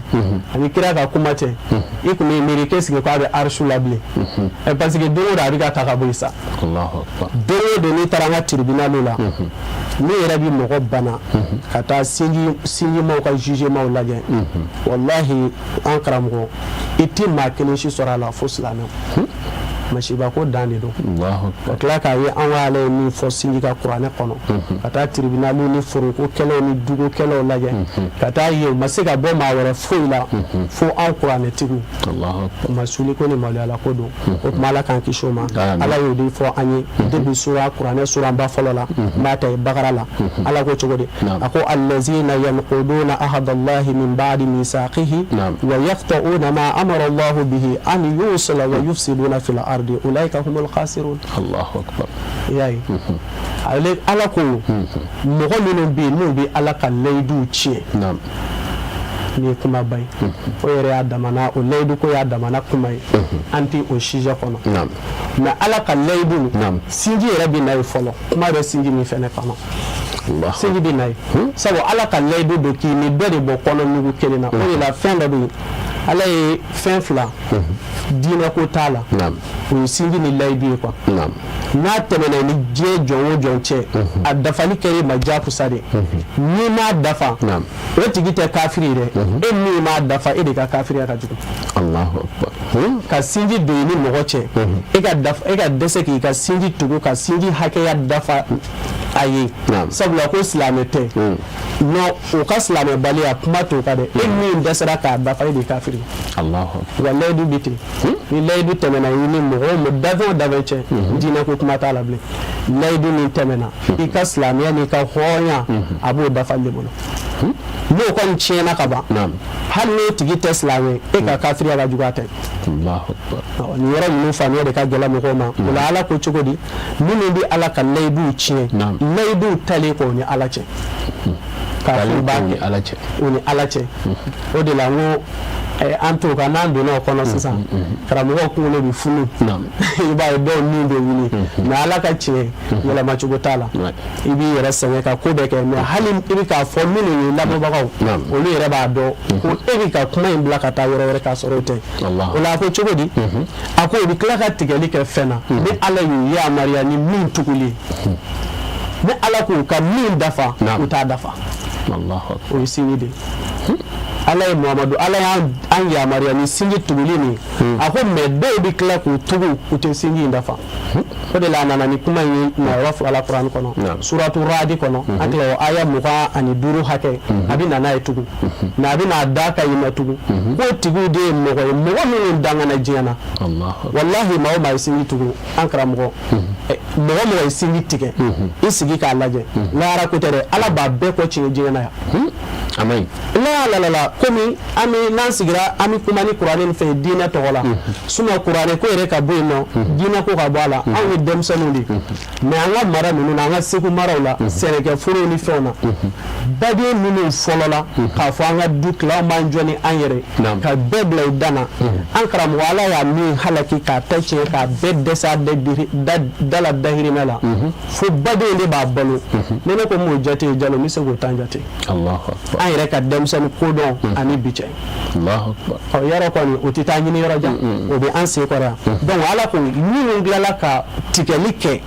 ani kira ka kuma tɛ. I tun bɛ miiri k'e sigi k'a bɛ arisu la bilen, parce que don o don a bɛ ka ta ka bɔ yen sa. Don o don n'i taara an ka tribunal la, min yɛrɛ bɛ mɔgɔ bana ka taa sinjimaw ka jugementw lajɛ, walahi an karamɔgɔ, i tɛ maa kelen si sɔrɔ a la fo silamɛw. Masiba ko dan de don. Ka tila k'a ye an ka Ala ye min fɔ sinji ka kuranɛ kɔnɔ, ka taa tribunal ni foroko kɛlɛw ni dugu kɛlɛw lajɛ, ka taa ye u ma se ka bɔ maa wɛrɛ foyi la fo an kuranɛtigiw. U ma suli ko ni maloyala ko don. O tuma Ala k'an kisi o ma. Ala y'o de fɔ an ye depuis sura kuranɛ suranba fɔlɔ la, n b'a ta Bakara la. Ala ko cogo di? A ko allazina yanquduna ahadallahi min ba'di misaqihi wa yaqta'una ma amara Allahu bihi an yusila wa yufsiduna fil ardi ulaika humul khasirun. Allahu akbar. I y'a ye, ale Ala ko mɔgɔ minnu bɛ yen n'u bɛ Ala ka layiduw tiɲɛ, nin ye kumaba ye. O yɛrɛ y'a damana, o layidu ko y'a damana kuma ye, an tɛ o sujet kɔnɔ. Mais Ala ka layidu, sinji yɛrɛ bɛ na ye fɔlɔ. Kuma bɛ sinji min fɛnɛ kɔnɔ, sinji bɛ na ye, sabu Ala ka layidu don k'i ni dɔ de bɔ kɔnɔ nugu kelen na. O de la fɛn dɔ bɛ yen, Ala ye fɛn fila, diinɛ ko t'a la, o ye sinji ni layidu ye quoi. N'a tɛmɛna ni diɲɛ jɔn o jɔn cɛ, a dafali kɛra i ma jakusa de. N'i m'a dafa, o tigi tɛ kafiri ye dɛ. E min m'a dafa, e de ka kafiriya ka jugu. Ka sinji don i ni mɔgɔ cɛ, e ka e ka dɛsɛ k'i ka sinji tugu, ka sinji hakɛya dafa a ye, sabula ko silamɛ tɛ. Non, o ka silamɛbaliya kuma t'o kan dɛ. E min dɛsɛra k'a dafa, e de ye kafiri. Wa layidu bɛ ten, ni layidu tɛmɛna i ni mɔgɔ o mɔgɔ, danfɛn o danfɛn cɛ, diinɛ ko kuma t'a la bilen. Layidu min tɛmɛna, i ka silamɛya n'i ka hɔrɔnya, a b'o dafali de bolo. N'o kɔni tiɲɛna ka ban, hali n'o tigi tɛ silamɛ, e ka kafiriya ka jugu a ta ye. Nin yɔrɔ ninnu faamuya de ka gɛlɛn mɔgɔw ma. O la Ala ko cogo di? Minnu bɛ Ala ka layiduw tiɲɛ, layiduw talen kɔ o ni Ala cɛ, k'a fɔ u b'a kɛ Ala cɛ, o ni Ala cɛ. O de la n ko an t'o kan. N'an donna o kɔnɔ sisan, karamɔgɔw kunkolo bɛ funu, i b'a ye dɔw ni bɛ wuli. Mais Ala ka tiɲɛ yɛlɛmacogo t'a la. I b'i yɛrɛ sɛgɛn ka ko bɛɛ kɛ, mais hali i bɛ k'a fɔ minnu ye lamɛnbagaw, olu yɛrɛ b'a dɔn ko e bɛ ka kuma in bila ka taa yɔrɔ wɛrɛ k'a sɔrɔ o tɛ. O la a ko cogo di? A ko u bɛ tila ka tigɛli kɛ fɛn na ni Ala y'u yamaruya ni min tuguli ye, ni Ala k'u ka min dafa, u t'a dafa. O ye sinji de ye. Ala ye Muhamadu, Ala y'an yamaruya ni sinji tuguli nin ye. A ko mais dɔw bɛ tila k'u tugu, u tɛ sinji in dafa. O de la a nana ni kuma in ye nayɔrɔ fila la kuranɛ kɔnɔ, suratu Radi kɔnɔ, an tila o aya 25 hakɛ, a bɛ na n'a ye tugun. Mais a bɛ n'a da ka yen nɔ tugun k'o tigiw de ye mɔgɔ ye, mɔgɔ minnu dangana diɲɛ na. Walahi, maa o maa ye sinji tugu, an karamɔgɔ, mɔgɔ mɔgɔ ye sinji tigɛ, i sigi k'a lajɛ, lahara ko tɛ dɛ, Ala b'a bɛɛ kɔ tiɲɛ diɲɛ na yan. A ma ɲi. La la la, komi an bɛ n'an sigira, an bɛ kuma ni kuranɛ nin fɛ diinɛ tɔgɔ la. Sinon kuranɛ ko yɛrɛ ka bɔ yen nɔ, diinɛ ko ka bɔ a la, anw ye denmisɛnninw de ye. Mais an ka mara ninnu na, an ka Segu maraw la, sɛnɛkɛforow ni fɛnw na, baden minnu fɔlɔla k'a fɔ an ka du tila, anw b'an jɔ ni an yɛrɛ, ka bɛɛ bila i dan na. An karamɔgɔ, Ala y'a min halaki k'a ta tiɲɛ, k'a bɛɛ dɛsɛ a da la dahirimɛ la, fo baden de b'a balo. Ni ne ko m'o jate, Jalo, n bɛ se k'o tan jate. An yɛrɛ ka denmisɛnnin kodɔn ani bi cɛ, ɔ yɔrɔ kɔni o tɛ taa ɲini yɔrɔ jan, o bɛ an sen kɔrɔ yan. Donc Ala ko minnu tilala ka tigɛli kɛ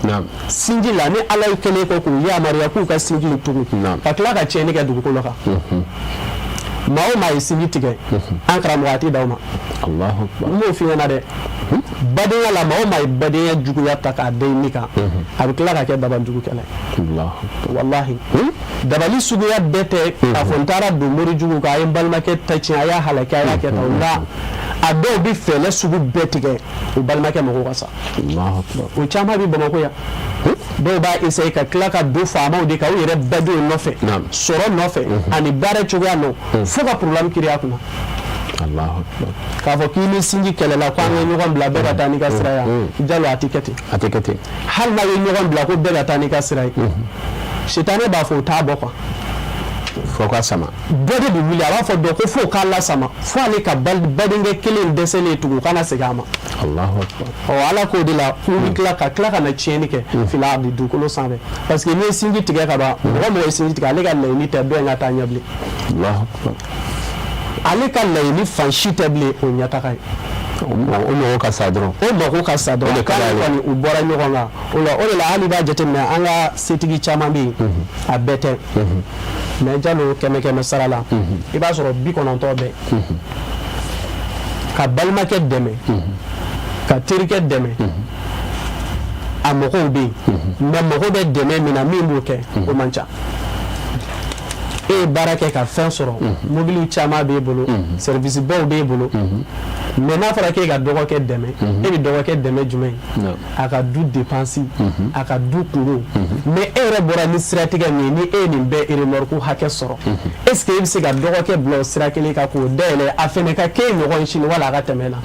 sinji la, ni Ala ye kɛlen kɔ k'u yamaruya k'u ka sinji in tugu, ka tila ka tiɲɛni kɛ dugukolo kan, maa o maa ye sinji tigɛ, an karamɔgɔ, a tɛ da o ma. N b'o f'i ɲɛna dɛ. Badenya la, maa o maa ye badenya juguya ta k'a da i ni kan, a bɛ tila ka kɛ dabali-jugukɛla ye. Walahi, dabali suguya bɛɛ tɛ k'a fɔ n taara don mori jugu kan, a ye n balimakɛ ta tiɲɛ, a y'a halaki, a y'a kɛ tan. O la a dɔw bɛ fɛɛrɛ sugu bɛɛ tigɛ u balimakɛ mago ka sa. O caman bɛ Bamakɔ yan. Dɔw b'a essayer ka tila ka don faamaw de kan, u yɛrɛ badenw nɔfɛ, sɔrɔ nɔfɛ ani baara cogoya nɔ, fo ka problème créer a kunna. K'a fɔ k'i ni sinji kɛlɛla ko an ka ɲɔgɔn bila, bɛɛ ka taa n'i ka sira ye, Jalo, a tɛ kɛ ten. A tɛ kɛ ten. Hali n'a ye ɲɔgɔn bila ko bɛɛ ka taa n'i ka sira ye, sitanɛ b'a fɔ o t'a bɔ quoi. Fo ka sama. Dɔ de bɛ wuli, a b'a fɔ dɔ ko f'o k'a lasama, fo ale ka badenkɛ kelen dɛsɛlen tugun, u kana segin a ma. Allahu akbar. Ɔ, Ala k'o de la k'u bɛ tila ka tila ka na tiɲɛni kɛ fil ardi, dugukolo sanfɛ, parce que n'i ye sinji tigɛ ka ban, mɔgɔ mɔgɔ ye sinji tigɛ, ale ka laɲini tɛ dɔ in ka taa ɲɛ bilen. Allahu akbar. Ale ka laɲini fan si tɛ bilen o ɲɛtaga ye. O mɔgɔ ka sa dɔrɔn. O mako ka sa dɔrɔn. O de ka d'ale. K'ale kɔni, u bɔra ɲɔgɔn kan o la. O de la, hali b'a jateminɛ, an ka setigi caman bɛ yen, a bɛɛ tɛ, mais Jalo, kɛmɛ kɛmɛ sara la, i b'a sɔrɔ 90 bɛɛ ka balimakɛ dɛmɛ, ka terikɛ dɛmɛ, a mɔgɔw bɛ yen, mais mɔgɔ bɛ dɛmɛ min na, min b'o kɛ, o man ca. E ye baara kɛ ka fɛn sɔrɔ, mobiliw caman b'e bolo, service baw b'e bolo, mais n'a fɔra k'e ka dɔgɔkɛ dɛmɛ, e bɛ dɔgɔkɛ dɛmɛ jumɛn ye? A ka du dépense, a ka du kungo. Mais e yɛrɛ bɔra ni siratigɛ min ye, ni e ye nin bɛɛ remorque hakɛ sɔrɔ, est ce que e bɛ se ka dɔgɔkɛ bila o sira kelen kan k'o dayɛlɛ, a fɛnɛ ka k'e ɲɔgɔn ye sini, wala a ka tɛmɛ na?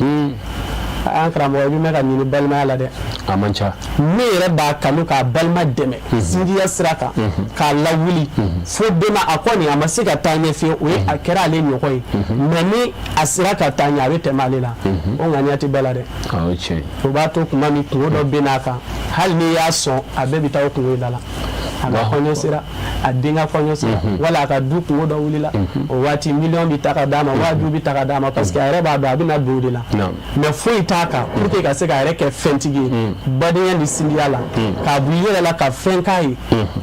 An karamɔgɔ, i bɛ mɛn ka ɲini balimaya la dɛ. A man ca. Ne yɛrɛ b'a kanu k'a balima dɛmɛ sinjiya sira kan, k'a lawuli fo don na a kɔni a ma se ka taa ɲɛ fiyewu, o ye a kɛra ale ɲɔgɔn ye, mais ni a sera ka taa ɲɛ, a bɛ tɛmɛ ale la. O ŋaniya tɛ bɛɛ la dɛ. O ye tiɲɛ ye. O b'a to kuma min kungo dɔ bɛ n'a kan, hali n'i y'a sɔn, a bɛɛ bɛ taa o kungo in da la. A ka kɔɲɔ sera, a den ka kɔɲɔ sera, wala a ka du kungo dɔ wulila, o waati miliyɔn bɛ ta ka d'a ma, 50 000 bɛ ta ka d'a ma, parce que a yɛrɛ b'a dɔn a bɛna don o de la. Mais foyi t'a kan pour que ka se k'a yɛrɛ kɛ fɛntigi ye badenya ni sinjiya la, k'a bɔ i yɛrɛ la ka fɛn k'a ye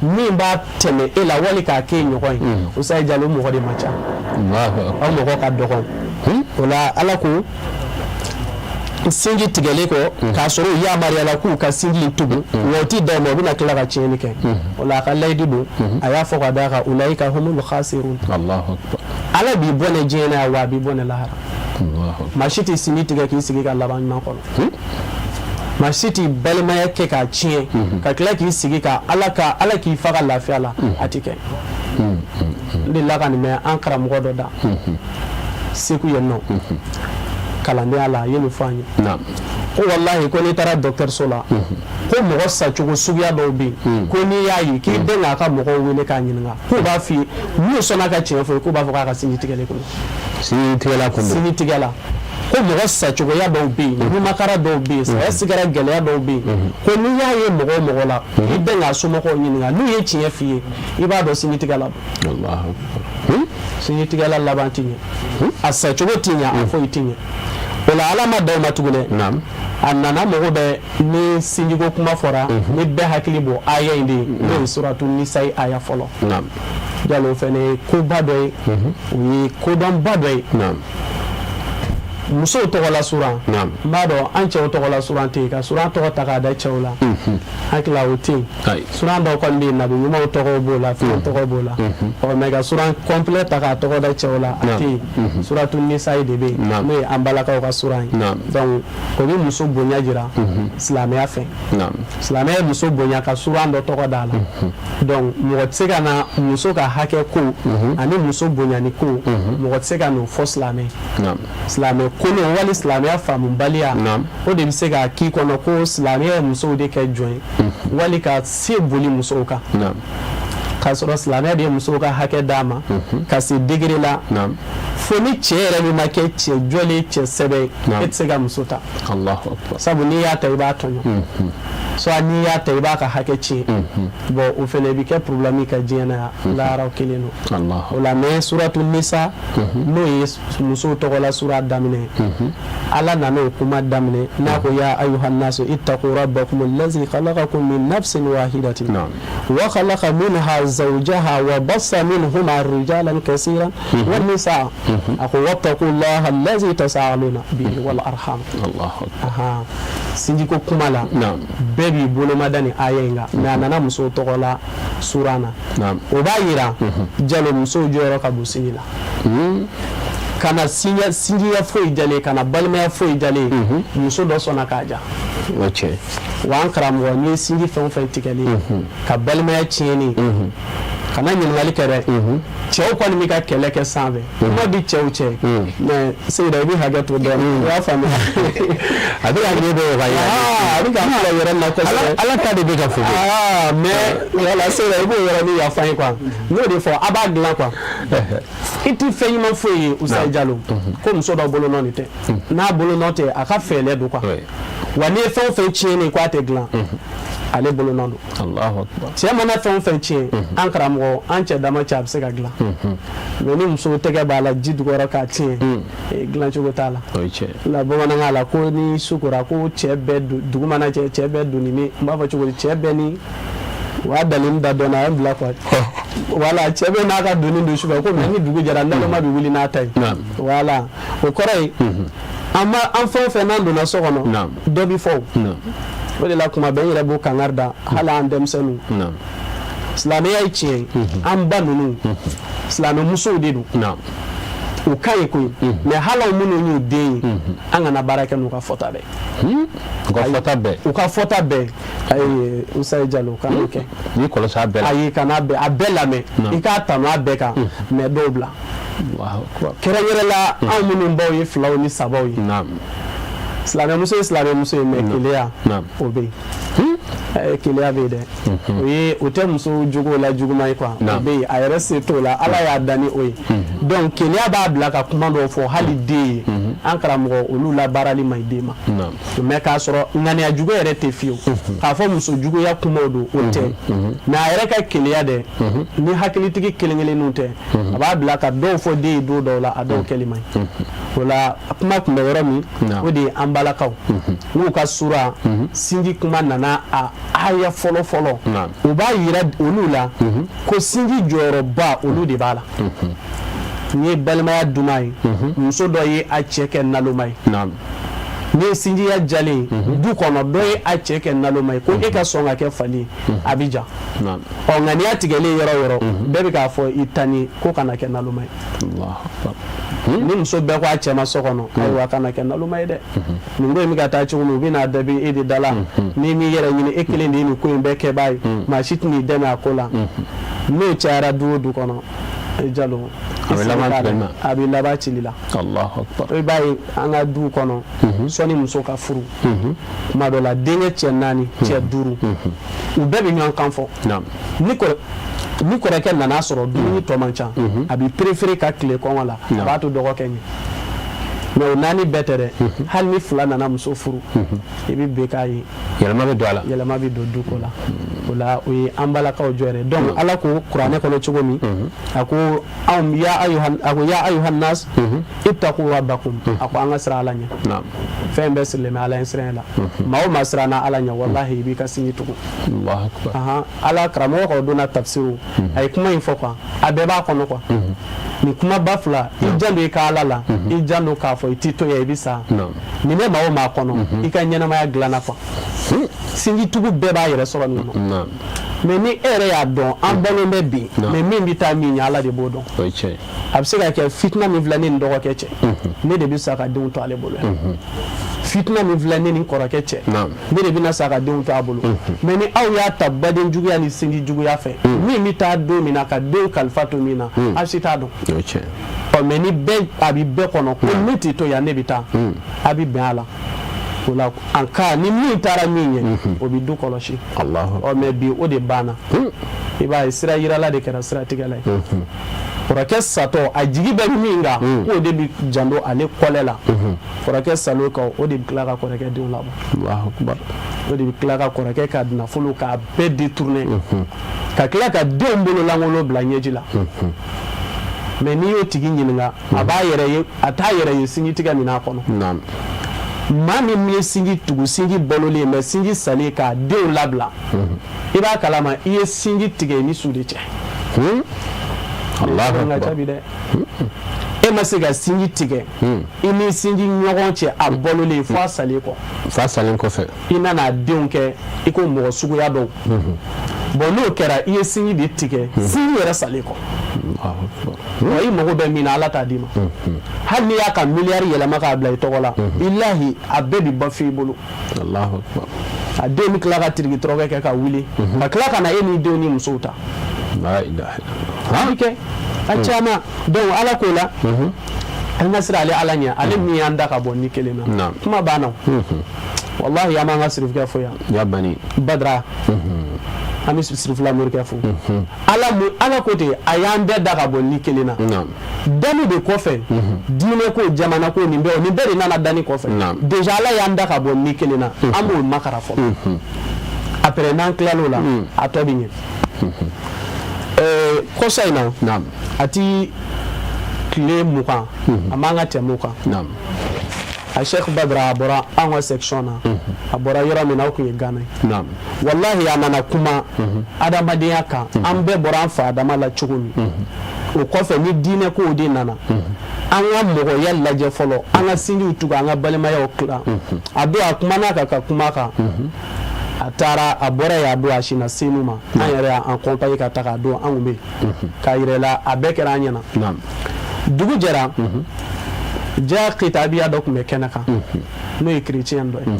min b'a tɛmɛ e la, wali k'a k'e ɲɔgɔn ye. Usayi Jalo, mɔgɔ de man ca, aw mɔgɔ ka dɔgɔn o la. Ala ko sinji tigɛlen kɔ, k'a sɔrɔ u yamaruyala k'u ka sinji in tugu, wa u ti dan o ma, u bɛna tila ka tiɲɛni kɛ. O la, a ka layidu don, a y'a fɔ ka d'a kan: ulaika humul khasirun. Ala b'i bɔnɛ diɲɛ na yan, wa a b'i bɔnɛ lahara. Maa si tɛ sinji tigɛ k'i sigi ka laban ɲuman kɔnɔ. Maa si t'i balimaya kɛ k'a tiɲɛ ka tila k'i sigi ka Ala ka Ala k'i fa ka lafiya la, a ti kɛ. N delila ka nin mɛn an karamɔgɔ dɔ da Segu yen nɔ, kalandenya la, a ye nin fɔ an ye ko walahi, ko n'i taara dɔgɔtɔrɔso la, ko mɔgɔ sacogo suguya dɔw bɛ yen, ko n'i y'a ye k'i den k'a ka mɔgɔw wele k'a ɲininka, k'u b'a f'i ye, n'u sɔnna ka tiɲɛ fɔ ye, k'u b'a fɔ k'a ka sinji tigɛlen kun. Sinji tigɛla kun don. Sinji tigɛla ko mɔgɔ sacogoya dɔw bɛ yen, nimakara dɔw bɛ yen, saya sigara gɛlɛya dɔw bɛ yen, ko n'i y'a ye mɔgɔ o mɔgɔ la, i bɛ k'a somɔgɔw ɲininka, n'u ye tiɲɛ f'i ye, i b'a dɔn sinji tigɛla don. Sinji tigɛla laban ti ɲɛ, a sacogo ti ɲɛ, a foyi ti ɲɛ. O la, Ala ma da o ma tuguni dɛ. A nana mɔgɔ bɛ ni sinjiko kuma fɔra, ni bɛɛ hakili bɔ aya in de ye, n'o ye suratu Nisayi aya fɔlɔ. Jalo, o fɛnɛ ye koba dɔ ye, o ye kodɔnba dɔ ye. Musow tɔgɔla suran, n b'a dɔn an cɛw tɔgɔla suran tɛ yen, ka suran tɔgɔ ta k'a da cɛw la, hakili la o tɛ yen. Suran dɔw kɔni bɛ yen, nabi ɲumanw tɔgɔw b'o la, fɛnw tɔgɔ b'o la. Ɔ, mais ka suran complet ta k'a tɔgɔ da cɛw la, a tɛ yen. Suratu Nisayi de bɛ yen, n'o ye an balakaw ka suran ye. Donc o bɛ muso bonya jira silamɛya fɛ. Silamɛya ye muso bonya ka suran dɔ tɔgɔ d'a la. Donc mɔgɔ tɛ se ka na muso ka hakɛ ko ani muso bonyani ko, mɔgɔ tɛ se ka n'o fɔ silamɛ. Silamɛ kolon wali silamɛya faamubaliya, o de bɛ se ka k'i kɔnɔ ko silamɛya ye musow de kɛ jɔn ye, wali ka se boli musow kan, k'a sɔrɔ silamɛya de ye musow ka hakɛ d'a ma ka se degré la fo ni cɛ yɛrɛ min ma kɛ cɛ jɔlen, cɛ sɛbɛ ye, e tɛ se ka muso ta, sabu n'i y'a ta, i b'a tɔɲɔ, soit n'i y'a ta, i b'a ka hakɛ tiɲɛ. Bon, o fɛnɛ bɛ kɛ problème ka diɲɛ na yan, lahara kelen don o la. Mais suratu Nisa, n'o ye musow tɔgɔla sura daminɛ, Ala nana o kuma daminɛ n'a ko: ya ayuha nasu ittaqu rabbakum allazi khalaqakum min nafsin wahidatin wa khalaqa minha zawjaha wa bassa minhuma rijalan kaseeran wa nisaa. A ko: wattaqu llaha allazi tasaaluna bihi wal arham. Aha, sinjiko kuma la, bɛɛ b'i bolomada ni aya in kan, mais a nana musow tɔgɔ la suran na. O b'a yira, Jalo, musow jɔyɔrɔ ka bon sinji la. Kana sinjiya foyi jalen, kana balimaya foyi jalen, muso dɔ sɔnna k'a ja. Wa an karamɔgɔ, n'i ye sinji fɛn o fɛn tigɛlen ka balimaya tiɲɛni Kana ɲininkali kɛ dɛ. Cɛw kɔni bɛ ka kɛlɛ kɛ sanfɛ, kuma bi cɛw cɛ, mais Seyida, i bɛ hakɛ to dɔɔnin, i y'a faamuya. A bɛ ka ɲɛ bɔ ka yira. A bɛ ka filɛ yɔrɔ min na kosɛbɛ. Ala ta de bɛ ka fɔ. Aa, mais voilà, Seyida, i b'o yɔrɔnin yafa n ye quoi. N y'o de fɔ, a b'a dilan quoi. I tɛ fɛn ɲuman foyi ye, Usayi Jalo, ko muso dɔ bolonɔ nin tɛ. N'a bolonɔ tɛ, a ka fɛɛlɛ don quoi. Wa n'i ye fɛn o fɛn tiɲɛnen ko a tɛ dilan, ale bolonɔ don. Cɛ mana fɛn o fɛn tiɲɛ, an karamɔgɔ, an cɛ dama cɛ, a bɛ se ka dilan. Mais ni muso tɛgɛ b'a la ji jukɔrɔ k'a tiɲɛ, dilancogo t'a la. La bamanankan la ko ni su kora, ko cɛ bɛɛ dugu mana jɛ, cɛ bɛɛ doni ni, n b'a fɔ cogo di, cɛ bɛɛ ni o y'a dalilu da dɔn na, a ye bila quoi. Voilà, cɛ bɛ n'a ka doni don sufɛ ko, mais ni dugu jɛra, naloma bɛ wuli n'a ta ye. Voilà, o kɔrɔ ye an ma an fɛn o fɛn n'an donna so kɔnɔ, dɔ bɛ fɔ. O de la kuma bɛɛ n yɛrɛ b'o kangari da hali an denmisɛnninw. Silamɛya ye tiɲɛ ye, an ba ninnu silamɛmusow de don, o ka ɲi koyi, mais hali aw minnu y'u den ye, an kana baara kɛ n'u ka fɔta bɛɛ. U ka fɔta bɛɛ. U ka fɔta bɛɛ, ayi, Usayi Jalo, kan'o kɛ. N'i kɔlɔsi a bɛɛ la. Ayi, kana bɛɛ, a bɛɛ lamɛn, i k'a tanu a bɛɛ kan, mais dɔw bila. Kɛrɛnkɛrɛn la, anw minnu baw ye filaw ni sabaw ye, silamɛmuso ye silamɛmuso ye, mais keleya o bɛ yen. Keleya bɛ yen dɛ. O ye, o tɛ muso jogo la juguman ye quoi. O bɛ yen, a yɛrɛ se t'o la, Ala y'a dan ni o ye. Donc keleya b'a bila ka kuma dɔw fɔ hali den ye. An karamɔgɔ, olu labaarali man ɲi den ma. Mais k'a sɔrɔ ŋaniya jugu yɛrɛ tɛ fiyewu k'a fɔ muso juguya kumaw don, o tɛ. Mais a yɛrɛ ka keleya dɛ, ni hakilitigi kelen kelenninw tɛ, a b'a bila ka dɔw fɔ den ye don dɔw la, a dɔw kɛli man ɲi. O la kuma tun bɛ yɔrɔ min, o de ye an balakaw n'u ka sura sinji kuma nana, a aya fɔlɔ fɔlɔ, o b'a yira olu la ko sinji jɔyɔrɔba olu de b'a la. N'i ye balimaya duman ye, muso dɔ ye a cɛ kɛ naloma ye, n'i ye sinjiya jalen du kɔnɔ, dɔ ye a cɛ kɛ naloma ye, ko e ka sɔn ka kɛ fali ye, a bɛ ja. Ɔ, ŋaniya tigɛlen yɔrɔ yɔrɔ, bɛɛ bɛ k'a fɔ i ta ni ko kana kɛ naloma ye. Ni muso bɛɛ ko a cɛ ma so kɔnɔ, ayiwa, kana kɛ naloma ye dɛ, nin ko in bɛ ka taa cogo min, u bɛ n'a dabi e de da la. N'i m'i yɛrɛ ɲini, e kelen de ye nin ko in bɛɛ kɛbaa ye, maa si tɛn'i dɛmɛ a ko la. N'o cayara du o du kɔnɔ, Jalo, a bɛ laban tigɛli ma. A bɛ laban cili la. I b'a ye an ka du kɔnɔ, sɔnni muso ka furu, tuma dɔ la denkɛ cɛ naani, cɛ duuru, u bɛɛ bɛ ɲɔgɔn kan fɔ. Ni kɔrɔkɛ nana sɔrɔ dumuni tɔ man ca, a bɛ préférer ka tile kɔngɔ la, a b'a to dɔgɔkɛ ɲɛ. Mais o naani bɛɛ tɛ dɛ. Hali ni fila nana muso furu, i bɛ bɛn k'a ye. Yɛlɛma bɛ don a la. Yɛlɛma bɛ don du ko la. O la, o ye an balakaw jɔ yɛrɛ. Donc Ala ko kuranɛ kɔnɔ cogo min, a ko anw ya ayuha, a ko ya ayuha nas ittaqu rabbakum, a ko an ka siran Ala ɲɛ. Fɛn bɛɛ sirilen bɛ Ala ɲɛ siran la. Maa o maa siranna Ala ɲɛ, walahi, i b'i ka sinji tugu. Ala karamɔgɔ ka o donna tafsiru, a ye kuma in fɔ quoi, a bɛɛ b'a kɔnɔ quoi. Nin kumaba fila, i janto i ka Ala la, i janto k'a fɔ i t'i to yan, i bɛ sa. Nin bɛ maa o maa kɔnɔ, i ka ɲɛnamaya dilanna quoi. Sinjitugu bɛɛ b'a yɛrɛ sɔrɔ nin kɔnɔ. Mais ni e yɛrɛ y'a dɔn, an balo bɛ bi, mais min bɛ taa min ɲɛ, Ala de b'o dɔn. A bɛ se ka kɛ fitina min filɛ ne ni dɔgɔkɛ cɛ, ne de bɛ sa ka denw to ale bolo yan. Fitina min filɛ ne ni kɔrɔkɛ cɛ, ne de bɛna sa ka denw to a bolo. Mais ni aw y'a ta baden juguya ni sinji juguya fɛ, min bɛ taa don min na ka denw kalifa to min na, aw si t'a dɔn. Ɔ, mais ni bɛɛ a bɛ bɛɛ kɔnɔ ko ne tɛ to yan, ne bɛ taa, a bɛ bɛn a la. O la, en cas ni min taara min ɲɛ, o bɛ du kɔlɔsi. Ɔ, mais bi o de banna. I b'a ye, sira yirala de kɛra siratigɛla ye. Kɔrɔkɛ satɔ, a jigi bɛ min kan, k'o de bɛ janto ale kɔlɛ la, kɔrɔkɛ salo kan, o de bɛ tila ka kɔrɔkɛ denw labɔ, o de bɛ tila ka kɔrɔkɛ ka nafolo k'a bɛɛ détourner, ka tila ka denw bolo lankolon bila ɲɛji la. Mais n'i y'o tigi ɲininka, a b'a yɛrɛ ye, a t'a yɛrɛ ye sinjitigɛ min n'a kɔnɔ. Maa min ye sinji tugu, sinji balolen, mais sinji salen k'a denw labila, i b'a kalama i ye sinji tigɛ i ni su de cɛ. Ka ca bi dɛ. E ma se ka sinji tigɛ i ni sinji ɲɔgɔn cɛ, a balolen fo a salen kɔ. Fa salen kɔfɛ. I nana a denw kɛ i ko mɔgɔ suguya dɔw. Bon, n'o kɛra, i ye sinji de tigɛ sinji yɛrɛ salen kɔ. Wa i mago bɛ min na, Ala t'a d'i ma. Hali n'i y'a ka miliyari yɛlɛma k'a bila i tɔgɔ la, ilahi, a bɛɛ bi ban f'i bolo. A den bɛ tila ka tiriki tɔrɔkɛ kɛ ka wuli ka tila ka na e n'i denw ni musow ta. A bɛ kɛ a caman. Donc ala k'o la an ka siran ale ala ɲɛ, ale min y'an da ka bɔ ni kelen na. Kuma banna. Wallahi, an b'an ka sirifukɛ fo yan. Ya bani. Badara, an bɛ sirifula morikɛ fo. Ala mu ala ko ten, a y'an bɛɛ da ka bɔ ni kelen na. Danni de kɔfɛ, diinɛ ko, jamana ko, nin bɛɛ, nin bɛɛ de nana danni kɔfɛ. Déjà ala y'an da ka bɔ ni kelen na, an b'o makara fɔlɔ. Après n'an tilal'o la, a tɔ bɛ ɲɛ. Kɔsa in na, a ti tile 20, a man ka tɛmɛ o kan, a Sheikh Badra, a bɔra an ka section na. A bɔra yɔrɔ min na, o tun ye Gana ye. Wallahi, a nana kuma adamadenya kan, an bɛɛ bɔra an fa Adama la cogo min. O kɔfɛ, ni diinɛ kow de nana, an ka mɔgɔya lajɛ fɔlɔ, an ka sinjiw tugu, an ka balimayaw tila. A don, a kumana kan ka kuma kan. A taara, a bɔra yen, a don a sinna Senu ma. An yɛrɛ y'an accompagner ka taga. A don, an tun bɛ yen k'a yira la, a bɛɛ kɛra an ɲɛna. Dugu jɛra, ja kitabiya dɔ tun bɛ kɛnɛ kan, n'o ye chrétien dɔ ye.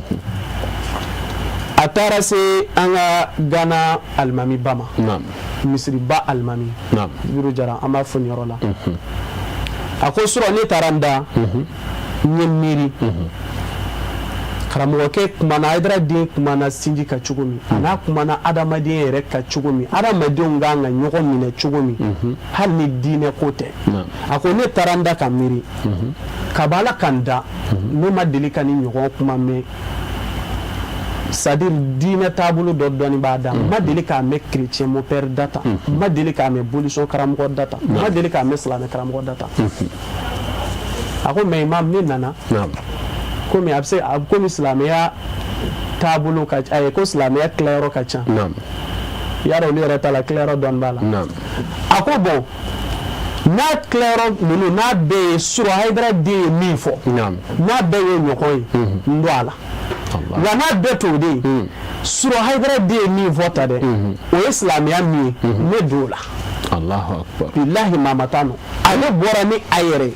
A taara se an ka Gana alimamiba ma, misiriba alimami Biru Jara, an b'a fɔ nin yɔrɔ la. A ko surɔ, ne taara n da, n ye miiri. Karamɔgɔkɛ kumana, Hayidara den kumana sinji ka cogo min, a n'a kumana adamaden yɛrɛ ka cogo min, adamadenw kan ka ɲɔgɔn minɛ cogo min, hali ni diinɛ ko tɛ. A ko ne taara n da ka miiri, kaba ala ka n da, ne ma deli ka ni ɲɔgɔn kuma mɛn, c'est-à-dire diinɛ taabolo dɔ dɔnni b'a da. N ma deli k'a mɛn chrétien mon père da tan, n ma deli k'a mɛn bolisɔn karamɔgɔ da tan, n ma deli k'a mɛn silamɛ karamɔgɔ da tan. A ko mais imam, ne nana komi a bɛ se a komi silamɛya taabolo ka, ayi, ko silamɛya tilayɔrɔ ka ca. Y'a dɔn, olu yɛrɛ ta la, tilayɔrɔ dɔɔni b'a la. A ko bon, n'a tilayɔrɔ ninnu n'a bɛɛ ye surɔ, Hayidara den ye min fɔ, n'a bɛɛ ye ɲɔgɔn ye, n don a la. Wa n'a bɛɛ t'o de ye, surɔ Hayidara den ye min fɔ ta dɛ, o ye silamɛya min ye, ne don o la. Allahu akbar. Bilahi, maa t'a nɔ. Ale bɔra ni a yɛrɛ ye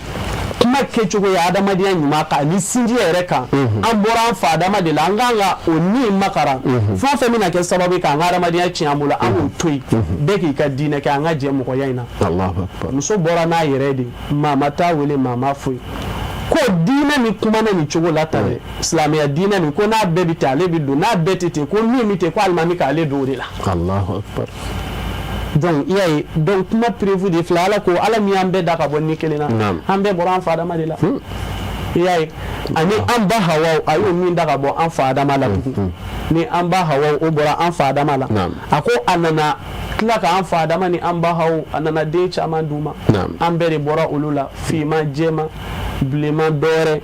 kuma kɛcogo ye adamadenya ɲuman kan ani sinji yɛrɛ kan. An bɔra an fa Adama de la, an kan ka o ni makara. Fɛn o fɛn bɛna kɛ sababu ye k'an ka adamadenya tiɲɛ an bolo, an k'o to yen. Bɛɛ k'i ka diinɛ kɛ, an ka jɛ mɔgɔya in na. Allahu akbar. Muso bɔra n'a yɛrɛ de, maa ma t'a wele, maa ma foyi ko diinɛ min kumana nin cogo la tan dɛ, silamɛya diinɛ nin ko n'a bɛɛ bɛ ten, ale bɛ don, n'a bɛɛ tɛ ten, ko min bɛ ten, ko alimami k'ale don o de la. Allahu akbar. Donc i y'a ye, donc kuma preuve de filɛ. Ala ko, ala min y'an bɛɛ da ka bɔ ni kelen na, an bɛɛ bɔra an fa Adama de la. I y'a ye, ani an ba Hawa, a y'o min da ka bɔ an fa Adama la tugun, ni an ba Hawa, o bɔra an fa Adama la. A ko a nana tila ka an fa Adama ni an ba Hawa, a nana den caman d'u ma. An bɛɛ de bɔra olu la, finman, jɛman, bilenman, dɔwɛrɛ,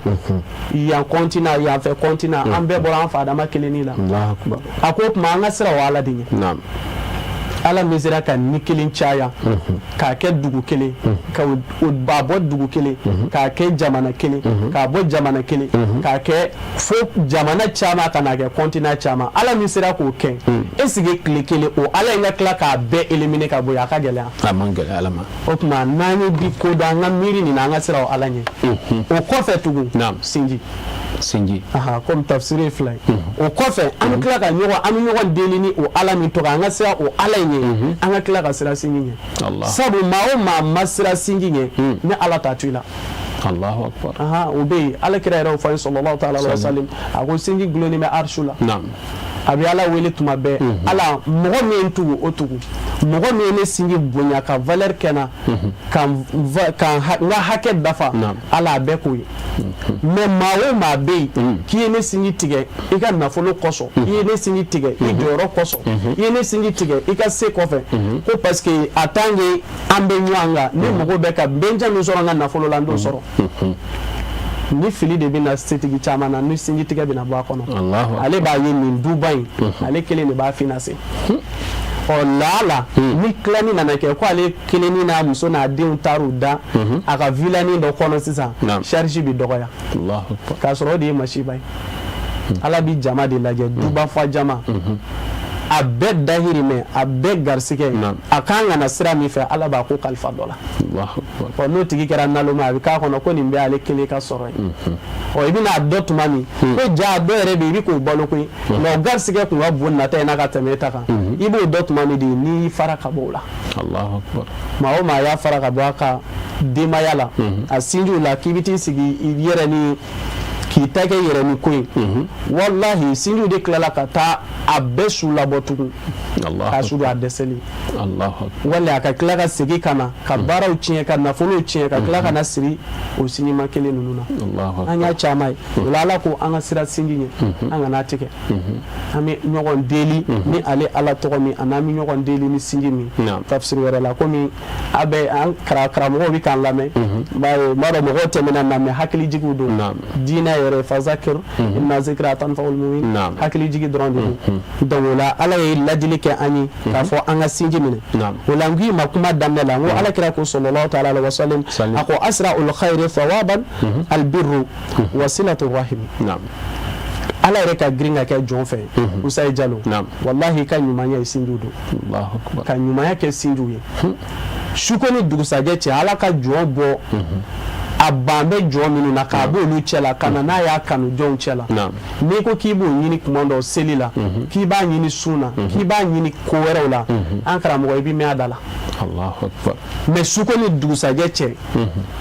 yan continent, yan fɛ continent, an bɛɛ bɔra an fa Adama kelenni la. Allahu akbar. A ko o tuma an ka siran o ala de ɲɛ. Ala min sera ka ni kelen caya k'a kɛ dugu kelen, ka o ba bɔ dugu kelen k'a kɛ jamana kelen, k'a bɔ jamana kelen k'a kɛ fo jamana caman, ka n'a kɛ continent caman, ala min sera k'o kɛ, est ce que tile kelen o ala in ka tila k'a bɛɛ éliminer ka bɔ yen, a ka gɛlɛn? A man gɛlɛn ala ma. O tuma n'an ye bi ko dɔn, an ka miiri nin na, an ka siran o ala ɲɛ. O kɔfɛ tugun, sinji. Sinji. Aha, komi tafsiri ye fila ye. O kɔfɛ, an bɛ tila ka ɲɔgɔn, an bɛ ɲɔgɔn deli ni o ala min tɔgɔ, an ka siran o ala in ɲɛ, an ka tila ka siran sinji ɲɛ. Allah. Sabu maa o maa ma siran sinji ɲɛ, ni ala t'a to i la. Allahu akbar. Aha, o bɛ yen. Ala kira yɛrɛ y'o fɔ an ye, sallallahu ta'ala alaihi wa sallam. A ko sinji gulonnen bɛ arsu la, a bɛ ala wele tuma bɛɛ: ala, mɔgɔ min ye n tugu, o tugu. Mɔgɔ min ye ne sinji bonya ka valeur kɛ n na, ka n ka hakɛ dafa, ala, a bɛɛ k'o ye. Mais maa o maa bɛ yen k'i ye ne sinji tigɛ i ka nafolo kosɔn, i ye ne sinji tigɛ i jɔyɔrɔ kosɔn, i ye ne sinji tigɛ i ka se kɔfɛ, ko parce que en tant que an bɛ ɲɔgɔn kan, ne mago bɛ ka bɛnja min sɔrɔ n ka nafolo la, n t'o sɔrɔ. Ni fili de bɛ na setigi caman na, ni sinji tigɛ bɛna bɔ a kɔnɔ, ale b'a ye nin duba in, ale kelen de b'a financer. Ɔ laala, ni tilani nana kɛ ko ale kelen ni n'a muso n'a denw taar'u da a ka villani dɔ kɔnɔ sisan, charge bɛ dɔgɔya, k'a sɔrɔ o de ye masiba ye. Ala bi jama de lajɛ, duba fa jama. A bɛɛ dahirimɛ, a bɛɛ garisigɛ, a kan ka na sira min fɛ, Ala b'a ko kalifa dɔ la. Ɔ, n'o tigi kɛra naloma, a bɛ k'a kɔnɔ ko nin bɛɛ ale kelen ka sɔrɔ ye. Ɔ, i bɛna a dɔn tuma min ko ja dɔ yɛrɛ bɛ yen, i bɛ k'o balo koyi, nka o garisigɛ kun ka bon nata in na ka tɛmɛ e ta kan. I b'o dɔn tuma min de, n'i y'i fara ka bɔ o la. Maa o maa y'a fara ka bɔ a ka denbaya la, a sinjiw la, k'i bɛ t'i sigi i yɛrɛ ni k'i ta kɛ yɛrɛ ni ko ye, walahi, sinjiw de tilala ka taa a bɛɛ su labɔ tugun k'a su don a dɛsɛli, wali a ka tila ka segin ka na ka baaraw tiɲɛ, ka nafolow tiɲɛ, ka tila ka na siri o sinjima kelen ninnu na. An y'a caman ye. O la, Ala ko an ka siran sinji ɲɛ, an kana tigɛ. An bɛ ɲɔgɔn deli ni ale Ala tɔgɔ min, ani an bɛ ɲɔgɔn deli ni sinji min. Tafsiri wɛrɛ la, komi a bɛ an karamɔgɔw bɛ k'an lamɛn, bawo n b'a dɔn mɔgɔw tɛmɛna na, mais hakilijigiw don. Diinɛ yɛrɛ, fazakir inna zikra tanfa'ul mu'minin, hakilijigi dɔrɔn de don. Donc o la, Ala ye ladili kɛ an ye k'a fɔ an ka sinji minɛ. O la, n k'i ma kuma daminɛ la, n ko Ala kira ko, sallallahu ta'ala alaihi wa sallam, a ko asra'ul khayri thawaban albirru wa silatu rahim. Ala yɛrɛ ka girin ka kɛ jɔn fɛ, Usayi Jalo, walahi, ka ɲumanya ye sinjiw don, ka ɲumanya kɛ sinjiw ye suko ni dugusajɛ cɛ. Ala ka jɔn bɔ a ban bɛ jɔn minnu na, k'a b'olu cɛ la ka na n'a y'a kanu jɔnw cɛ la. N'i ko k'i b'o ɲini kuma dɔ seli la, k'i b'a ɲini sun na, k'i b'a ɲini ko wɛrɛw la, an karamɔgɔ, i bɛ mɛn a da la. Mais suko ni dugusajɛ cɛ,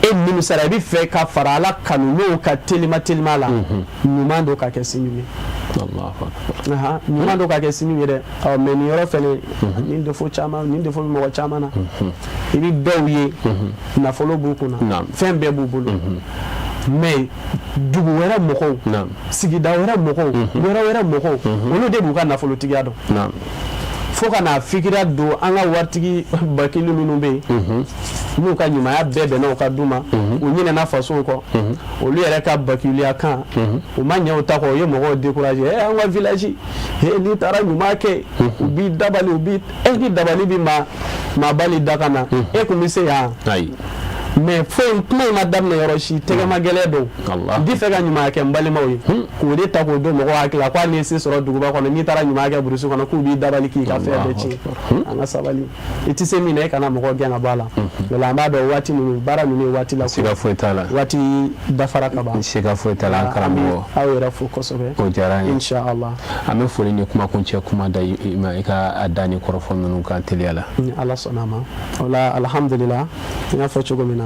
e nimisara, i bɛ fɛ ka fara Ala kanu n'o ka telima telima la, ɲuman don ka kɛ sinjiw ye, ɲuman don ka kɛ sinjiw ye dɛ. Ɔ, mais nin yɔrɔ fɛnɛ, nin défaut caman, nin défaut bɛ mɔgɔ caman na. I bɛ dɔw ye, nafolo b'u kunna, fɛn bɛɛ b'u bolo, mais dugu wɛrɛ mɔgɔw, sigida wɛrɛ mɔgɔw, yɔrɔ wɛrɛ mɔgɔw, olu de b'u ka nafolotigiya dɔn, fo ka n'a fikira don an ka waritigi bakili minnu bɛ yen, n'u ka ɲumanya bɛɛ bɛnna u ka du ma, u ɲinɛna fasow kɔ. Olu yɛrɛ ka bakiliya kan, u ma ɲɛ u ta kɔ, u ye mɔgɔw décourager. Ɛ, an ka village, n'i taara ɲuman kɛ, u b'i dabali, u b'i e ni dabali bi maa maa bali da ka na, e kun bɛ se yan. Mais foyi, kuma in ma daminɛ yɔrɔ si, tɛgɛma gɛlɛn don. N tɛ fɛ ka ɲuman kɛ n balimaw ye k'o de ta k'o don mɔgɔw hakili la ko hali n'i ye se sɔrɔ duguba kɔnɔ, n'i taara ɲuman kɛ burusi kɔnɔ, k'u b'i dabali k'i ka fɛn bɛɛ tiɲɛ. An ka sabali. I tɛ se min na, e kana mɔgɔ gɛn ka bɔ a la. O la, an b'a dɔn waati ninnu, baara ninnu ye waati la. Siga foyi t'a la. Waati dafara ka ban. Siga foyi t'a la, an karamɔgɔ. Aw yɛrɛ fo kosɛbɛ. O diyara an ye. Inshallah. An bɛ foli ni kumakuncɛ kuma da i ma, i ka a da ni kɔrɔfɔ ninnu kan teliya la. Ni Ala sɔnna a ma. O la, alhamdulillah, n y'a fɔ cogo min na,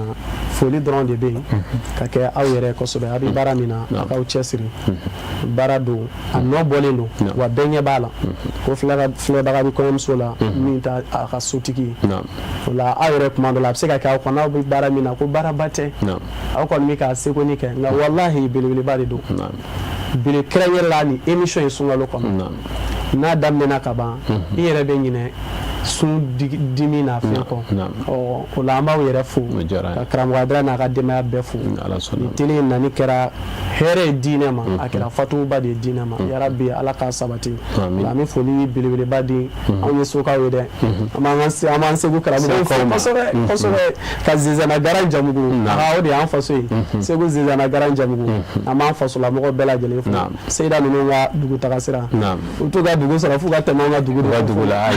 foli dɔrɔn de bɛ yen ka kɛ aw yɛrɛ kosɛbɛ. A bɛ baara min na, a k'aw cɛsiri. Baara don, a nɔ bɔlen don, wa bɛɛ ɲɛ b'a la ko filɛbaga bɛ kɔɲɔmuso la min t'a a ka sotigi ye. O la, aw yɛrɛ, kuma dɔ la, a bɛ se ka kɛ aw kɔnɔ, aw bɛ baara min na, ko baaraba tɛ, aw kɔni bɛ k'a seko ni kɛ, nka walahi, belebeleba de don. Bele kɛrɛnkɛrɛn la, nin émission ye sunkalo kɔnɔ, n'a daminɛna ka ban, i yɛrɛ bɛ ɲinɛ sun dimi n'a fɛn kɔ. Ɔ, o la, an b'aw yɛrɛ fo, ka karamɔgɔ Hayidara n'a ka denbaya bɛɛ fo. Nin télé in nani kɛra hɛrɛ ye diinɛ ma, a kɛra fatuba de ye diinɛ ma. Yarabi, Ala k'a sabati. An bɛ foli belebeleba di anw ye sokaw ye dɛ. An b'an Segu karamɔgɔw fo kosɛbɛ kosɛbɛ, ka Zizana Garan Jamugu, o de y'an faso ye, Segu Zizana Garan Jamugu. An b'an fasolamɔgɔw bɛɛ lajɛlen fo. Seyida ninnu ka dugutaga sira, u t'u ka dugu sɔrɔ f'u ka tɛmɛ an ka dugu de dugu la.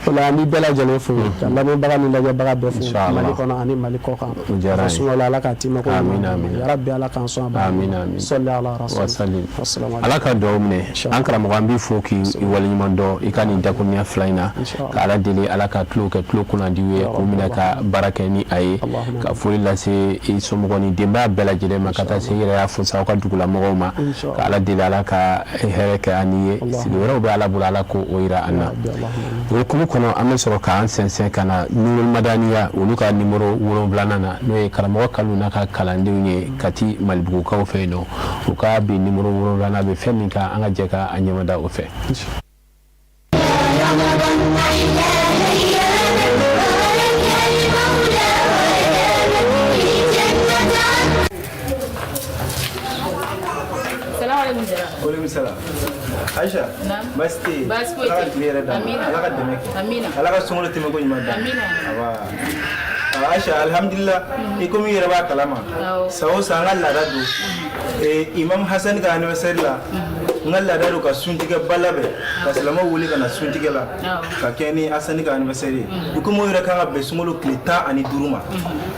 O la, an bɛ bɛɛ lajɛlen fo, ka lamɛnbaga ni lajɛbaga bɛɛ fo, Mali kɔnɔ ani Mali kɔ kan. Sunkalo, Ala k'a t'i ma ko yarabi, Ala k'an sɔn a ba sɔli ala rasul. Ala ka dugawu minɛ. An karamɔgɔ, an b'i fo k'i waleɲuman dɔn i ka nin dakuruɲɛ fila in na, ka Ala deli, Ala ka tulo kɛ tulo kunnadiw ye k'u minɛ ka baara kɛ ni a ye, ka foli lase i somɔgɔ ni denbaya bɛɛ lajɛlen ma, ka taa se i yɛrɛ y'a fo sa, aw ka dugulamɔgɔw ma, ka Ala deli, Ala ka hɛrɛ kɛ an ye. Sigi wɛrɛw bɛ Ala bolo, Ala ko o yira an na. O hukumu kɔnɔ, an bɛ sɔrɔ k'an sɛnsɛn ka na Nurul Madaniya, olu ka nimoro 7nan na, n'o ye karamɔgɔ Kalu n'a ka kalandenw ye Kati Malibugukaw fɛ yen nɔ. U ka bi nimoro 7nan bɛ fɛn min kan, an ka jɛ ka an ɲɛmada o fɛ. Aisha, baasi tɛ yen? Baasi foyi Ala ka tile yɛrɛ d'an ma. Ala ka dɛmɛ kɛ. Amina. Ala ka sunkalo tɛmɛ ko ɲuman d'an ma. Amina. Awa. Aisha, alhamdulillah, i komi i yɛrɛ b'a kalama, san o san, an ka laada don, Imam Hassan ka anniversaire la. N ka laada don ka suntigɛba labɛn ka silamɛw wele ka na suntigɛ la ka kɛ ni Asani ka anniversaire ye. I komi o yɛrɛ kan ka bɛn sunkalo tile 15 ma.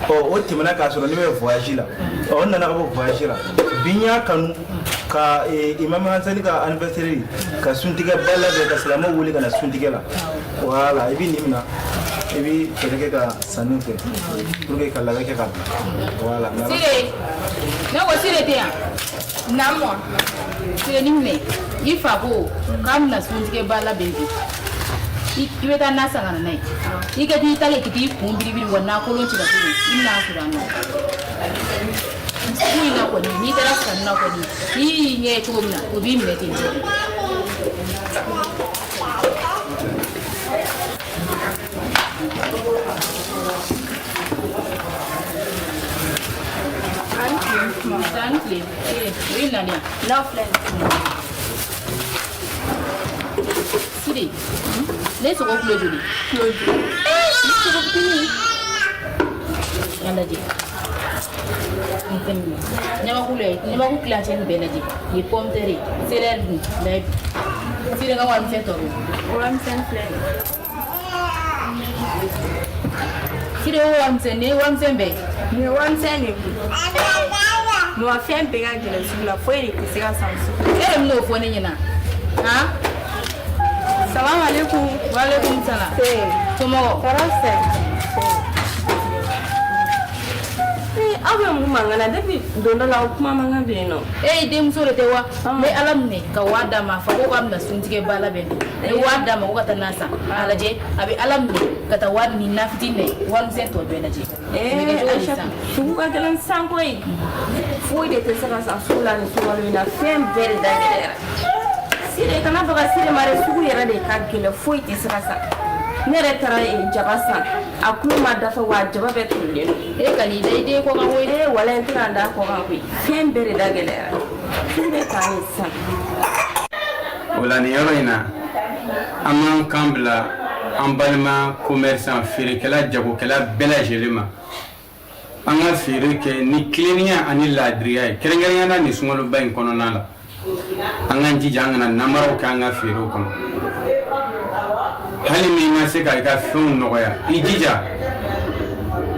Ɔ o tɛmɛna k'a sɔrɔ ne bɛ voyage la. Ɔ n nana ka bɔ voyage la. Bi n y'a kanu ka Imam Hasani ka anniversaire ka suntigɛba labɛn ka silamɛw wele ka na suntigɛ la. Voilà, i bɛ nin minɛ. I bɛ fɛɛrɛ kɛ ka sanni kɛ pour que ka labɛn kɛ ka bila. Voilà. Sire, ne ko Sire tɛ yan. Naamu. Sire nin minɛ. I fa ko k'an bɛna suntigɛba labɛn bi. I bɛ taa na san ka na n'a ye. I ka t'i ta kɛ k'i kun biribiri wa na kolon ci ka to i bɛna a sɔrɔ yan nɔ. Sugu in na kɔni n'i taara sanni na kɔni n'i y'i ɲɛ ye cogo min na o b'i minɛ ten tɔ. Tan tile o ye nani n'aw filɛ Sire ne sogo kulo joli kulo joli ne sogo fitinin a lajɛ nin fɛn min ɲamaku lajɛ ɲamaku kilancɛ nin bɛɛ lajɛ nin ye pomme de terre ye céleri dun lajɛ Sire n ka warimisɛn tɔ bɛ warimisɛn filɛ nin Sire o warimisɛn nin ye warimisɛn bɛɛ nin ye warimisɛn de ye mama fɛn bɛɛ ka gɛlɛn sugu la foyi de tɛ se ka san sugu la e de bɛn'o fɔ ne ɲɛna han salamu aleykum waaleykum salam somɔgɔw tɔɔrɔ tɛ aw bɛ mun mankan na depuis don dɔ la aw kuma mankan bɛ yen nɔ e ye denmuso de tɛ wa n bɛ ala minɛ ka wari d'a ma a fa ko k'a bɛna suntigɛba labɛn bi n ye wari d'a ma ko ka taa na san a lajɛ a bɛ ala minɛ ka taa wari ni na fitinin dɛ warimisɛn tɔ bɛɛ lajɛ sugu ka gɛlɛn san koyi foyi de tɛ se ka san sugu la nin sunkalo in na fɛn bɛɛ de da gɛlɛyara Sire kana baga Sire ma dɛ sugu yɛrɛ de ka gɛlɛn foyi tɛ se ka san ne yɛrɛ taara jaba san a kulo ma dafa wa jaba bɛɛ tolilen don e kan'i da i den kɔ kan koyi ee walayi n tɛna n da kɔ kan koyi fɛn bɛɛ de da gɛlɛyara sugu bɛ taa ni san o la nin yɔrɔ in na an b'an kan bila an balima commerçant feerekɛla jagokɛla bɛɛ lajɛlen ma an ka feere kɛ ni tilennenya ani laadiriya ye kɛrɛnkɛrɛnnenya la nin sunkaloba in kɔnɔna la an k'an jija an kana namaraw kɛ an ka feerew kɔnɔ hali n'i ma se ka i ka fɛnw nɔgɔya i jija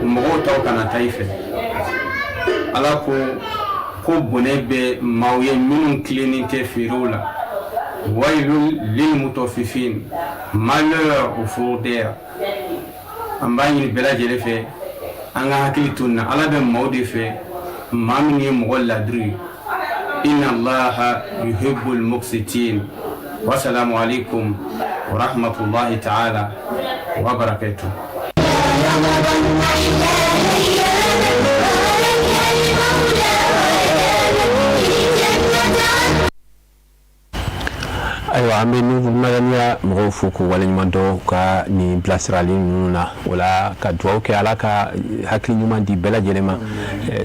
mɔgɔw taw kana taa i fɛ ala ko ko bɔnɛ bɛ maaw ye minnu tilennen tɛ feerew la wailul lil mutaffifin malheur aux fraudeurs an b'a ɲini bɛɛ lajɛlen fɛ an ka hakili to nin na ala bɛ maaw de fɛ maa minnu ye mɔgɔ ladiri ye inna allaha yuhibbul muqsitin wasalamu alaikum wa rahmatullahi ta'ala wa barakatuh Ayiwa an bɛ Nouveau Madaniya mɔgɔw fo k'u waleɲuman dɔn ka nin bilasirali ninnu na o la ka dugawu kɛ ala ka hakili ɲuman di bɛɛ lajɛlen ma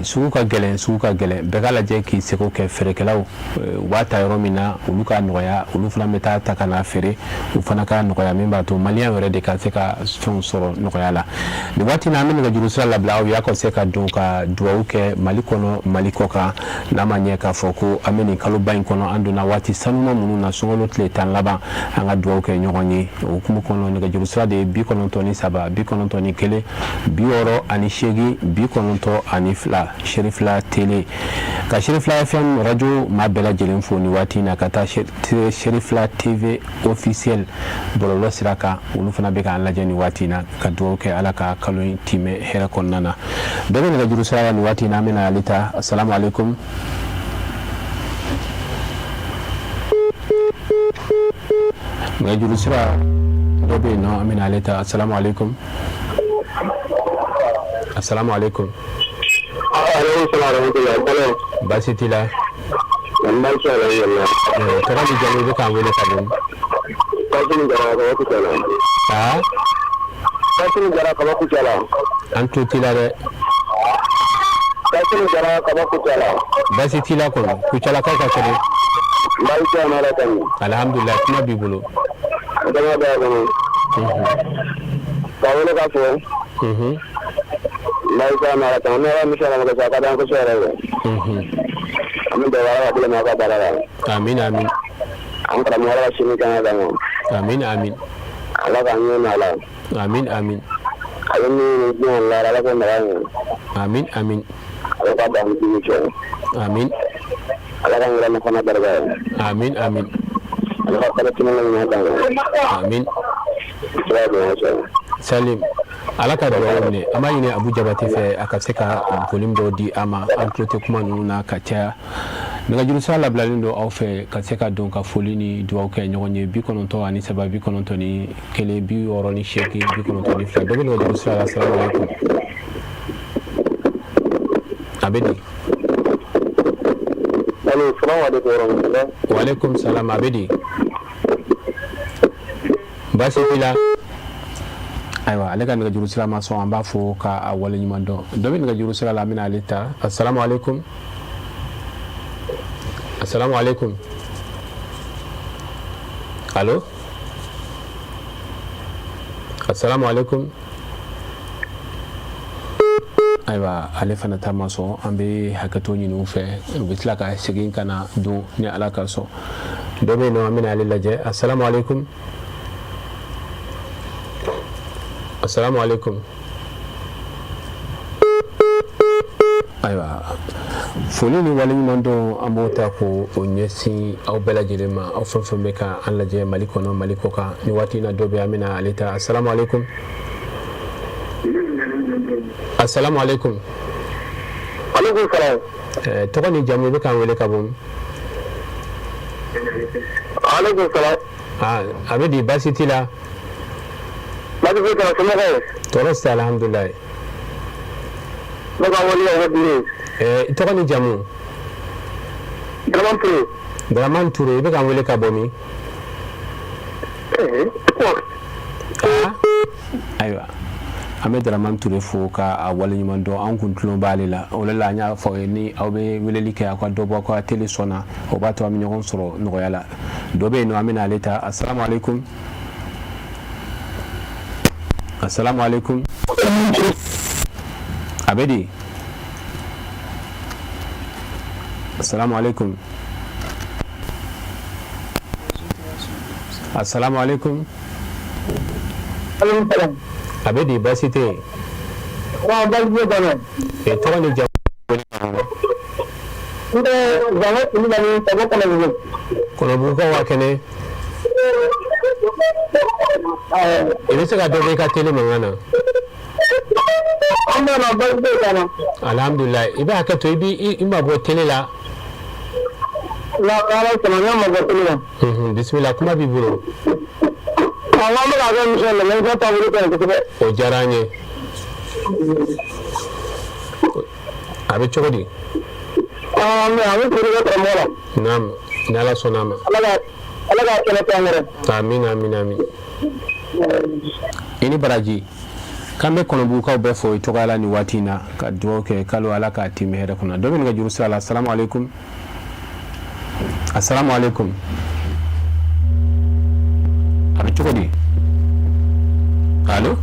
sugu ka gɛlɛn sugu ka gɛlɛn bɛɛ k'a lajɛ k'i seko kɛ feerekɛlaw u b'a ta yɔrɔ min na olu ka nɔgɔya olu fana bɛ taa ta ka na feere u fana ka nɔgɔya min b'a to maliyɛn yɛrɛ de ka se ka fɛnw sɔrɔ nɔgɔya la nin waati na an bɛ nɛgɛjuru sira labila aw ye aw ka se ka don ka dugawu kɛ mali kɔnɔ mali kɔ kan n'a ma ɲɛ k'a fɔ ko an bɛ nin kaloba in kɔnɔ an donna waati sanuma minnu na sunkalo tile 10 laban an ka dugawu kɛ ɲɔgɔn ye o hukumu kɔnɔ nɛgɛjuru sira de ye 93 91 68 92 Cherifla télé ka Cherifla FM radio maa bɛɛ lajɛlen fo nin waati in na ka taa Cherifla TV officiel bɔlɔlɔ sira kan olu fana bɛ k'an lajɛ nin waati in na ka dugawu kɛ ala ka kalo in timɛ hɛrɛ kɔnɔna na bɛɛ bɛ nɛgɛjuru sira la nin waati in na an bɛna ale ta asalamu aleykum nɛgɛjuru sira dɔ bɛ yen nɔ an bɛna ale ta asalamu aleykum asalamu aleykum baasi t'i la tɔgɔ ni jamu i bɛ k'an wele ka bɔ aa Kasimu Jara ka bɔ Kucala. An tulo t'i la dɛ. Kasimu Jara ka bɔ Kucala. Baasi t'i la kɔni Kucalakaw ka kɛnɛ. Baasi tɛ yen ala kɔni. Alihamudulila kuma b'i bolo. Dama b'a kɔnɔ. K'a wele ka fɔ. Baasi tɛ yen ala kɔni ne yɛrɛ misɛn na ka d'an kosɛbɛ yɛrɛ de. An bɛ dugawu kɛ ala ka bolo mɛn aw ka baara la. Amina amin. An karamɔgɔ Ala ka si ni kɛnɛya d'an ma. Amin amin. Ala k'an ɲɛ n'a la. Amin amin. A bɛ min ɲini diɲɛ ni lahara Ala k'o nɔgɔya an ye. Amin amin. Ala ka dan ni cɛ. Amin. Ala k'an yɛrɛ nafa n'a barika ye. Amin amin. Ala ka kalo tɛmɛnen ɲuman d'an ma. Amin. Ala ka dugawu kɛ. Salim Ala ka dugawu minɛ an b'a ɲini Abu Jabate fɛ a ka se ka volume dɔ di an ma an tulo tɛ kuma ninnu na ka caya nɛgɛjuru sira labilalen don aw fɛ ka se ka don ka foli ni dugawu kɛ ɲɔgɔn ye 93 91 68 92 dɔ bɛ nɛgɛjuru sira la salamu aleykum a bɛ di Allo salamu aleykum warahmatulah. Waaleykum salam a bɛ di baasi t'i la ayiwa ale ka nɛgɛjuru sira ma sɔn an b'a fo ka a waleɲuman dɔn dɔ bɛ nɛgɛjuru sira la an bɛna ale ta asalamu aleykum asalamu aleykum allo asalamu aleykum ayiwa ale fana ta ma sɔn an bɛ hakɛto ɲini u fɛ u bɛ tila ka segin ka na don ni ala ka sɔn dɔ bɛ yen nɔ an bɛna ale lajɛ asalamu aleykum asalamu aleykum ayiwa foli ni waleɲuman dɔn an b'o ta k'o ɲɛsin aw bɛɛ lajɛlen ma aw fɛn fɛn bɛ ka an lajɛ mali kɔnɔ mali kɔ kan ni waati in na dɔ bɛ an bɛna ale ta asalamu aleykum asalamu aleykum aleykum salam tɔgɔ ni jamu i bɛ k'an wele ka bɔ min aleykum salam a bɛ di baasi t'i la baasi foyi t'a la somɔgɔw tɔɔrɔ si tɛ alhamdulilayi ne ka wale ka di i tɔgɔ ni jamu Dramane Touré Dramane Touré i bɛ k'an wele ka bɔ min ayiwa an bɛ Dramane Touré fo ka a waleɲuman dɔn an kun tulon b'ale la o de la an y'a fɔ aw ye ni aw bɛ weleli kɛ aw ka dɔ bɔ aw ka télé son na o b'a to an bɛ ɲɔgɔn sɔrɔ nɔgɔya la dɔ bɛ yen nɔ an bɛna ale ta asalamu aleykum asalamu aleykum a bɛ di asalamu aleykum asalamu aleykum a bɛ di baasi tɛ yen tɔgɔ ni jamu N bɛ Zana Kulubali ka bɔ Kɔnɔbugu. Kɔnɔbugukaw ka kɛnɛ. I bɛ se ka dɔ bɔ i ka télé mankan na. An b'a la baasi foyi t'an na. Alhamdulilayi i bɛ hakɛ to i b'i mabɔ télé la. N'Ala sɔnna n y'a mabɔ télé la. Bisimila kuma b'i bolo. Awɔ an bɛ k'a kɛ émission la émission taabolo ka ɲi kosɛbɛ. O diyara an ye. A bɛ cogo di? An bɛ foli kɛ karamɔgɔ la. Naamu ni Ala sɔnna a ma. Ala k'a kɛnɛ to an kɔrɔ. Amin amin amin. I ni baraji. K'an bɛ kɔnɔbugukaw bɛɛ fo i tɔgɔ la nin waati in na ka dugawu kɛ kalo Ala k'a tiimɛ hɛrɛ kɔnɔ. Dɔ bɛ nɛgɛjuru sira la asalamu aleykum. Asalamu aleykum. A bɛ cogo di? Allo?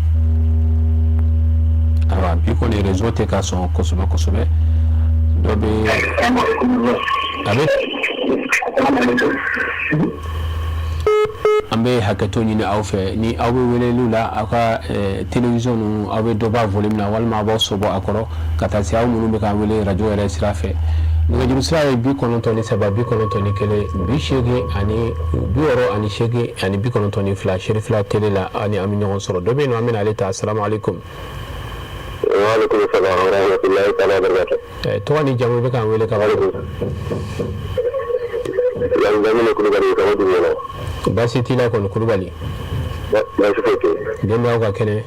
Ayiwa bi kɔni réseau tɛ ka sɔn kosɛbɛ kosɛbɛ. Dɔ bɛ a bɛ an bɛ hakɛto ɲini aw fɛ ni aw bɛ weleliw la aw ka télévision ninnu aw bɛ dɔ b'a volume na walima aw b'aw sɔbɔ a kɔrɔ ka taa se aw minnu bɛ k'an wele radio yɛrɛ sira fɛ nɛgɛjuru sira ye 93 91 80 ani 92 Cherifila télé la ani an bɛ ɲɔgɔn sɔrɔ dɔ bɛ yen nɔ an bɛna ale ta asalamu aleykum. Waaleykum salaam wa rahmatulahi taala wa barakatu. Tɔgɔ ni jamu i bɛ k'an wele ka bɔ. Lamine Kulubali ka bɔ Dugukɔnɔ. Baasi t'i la kɔni Kulubali. Baasi foyi tɛ yen. Denbayaw ka kɛnɛ.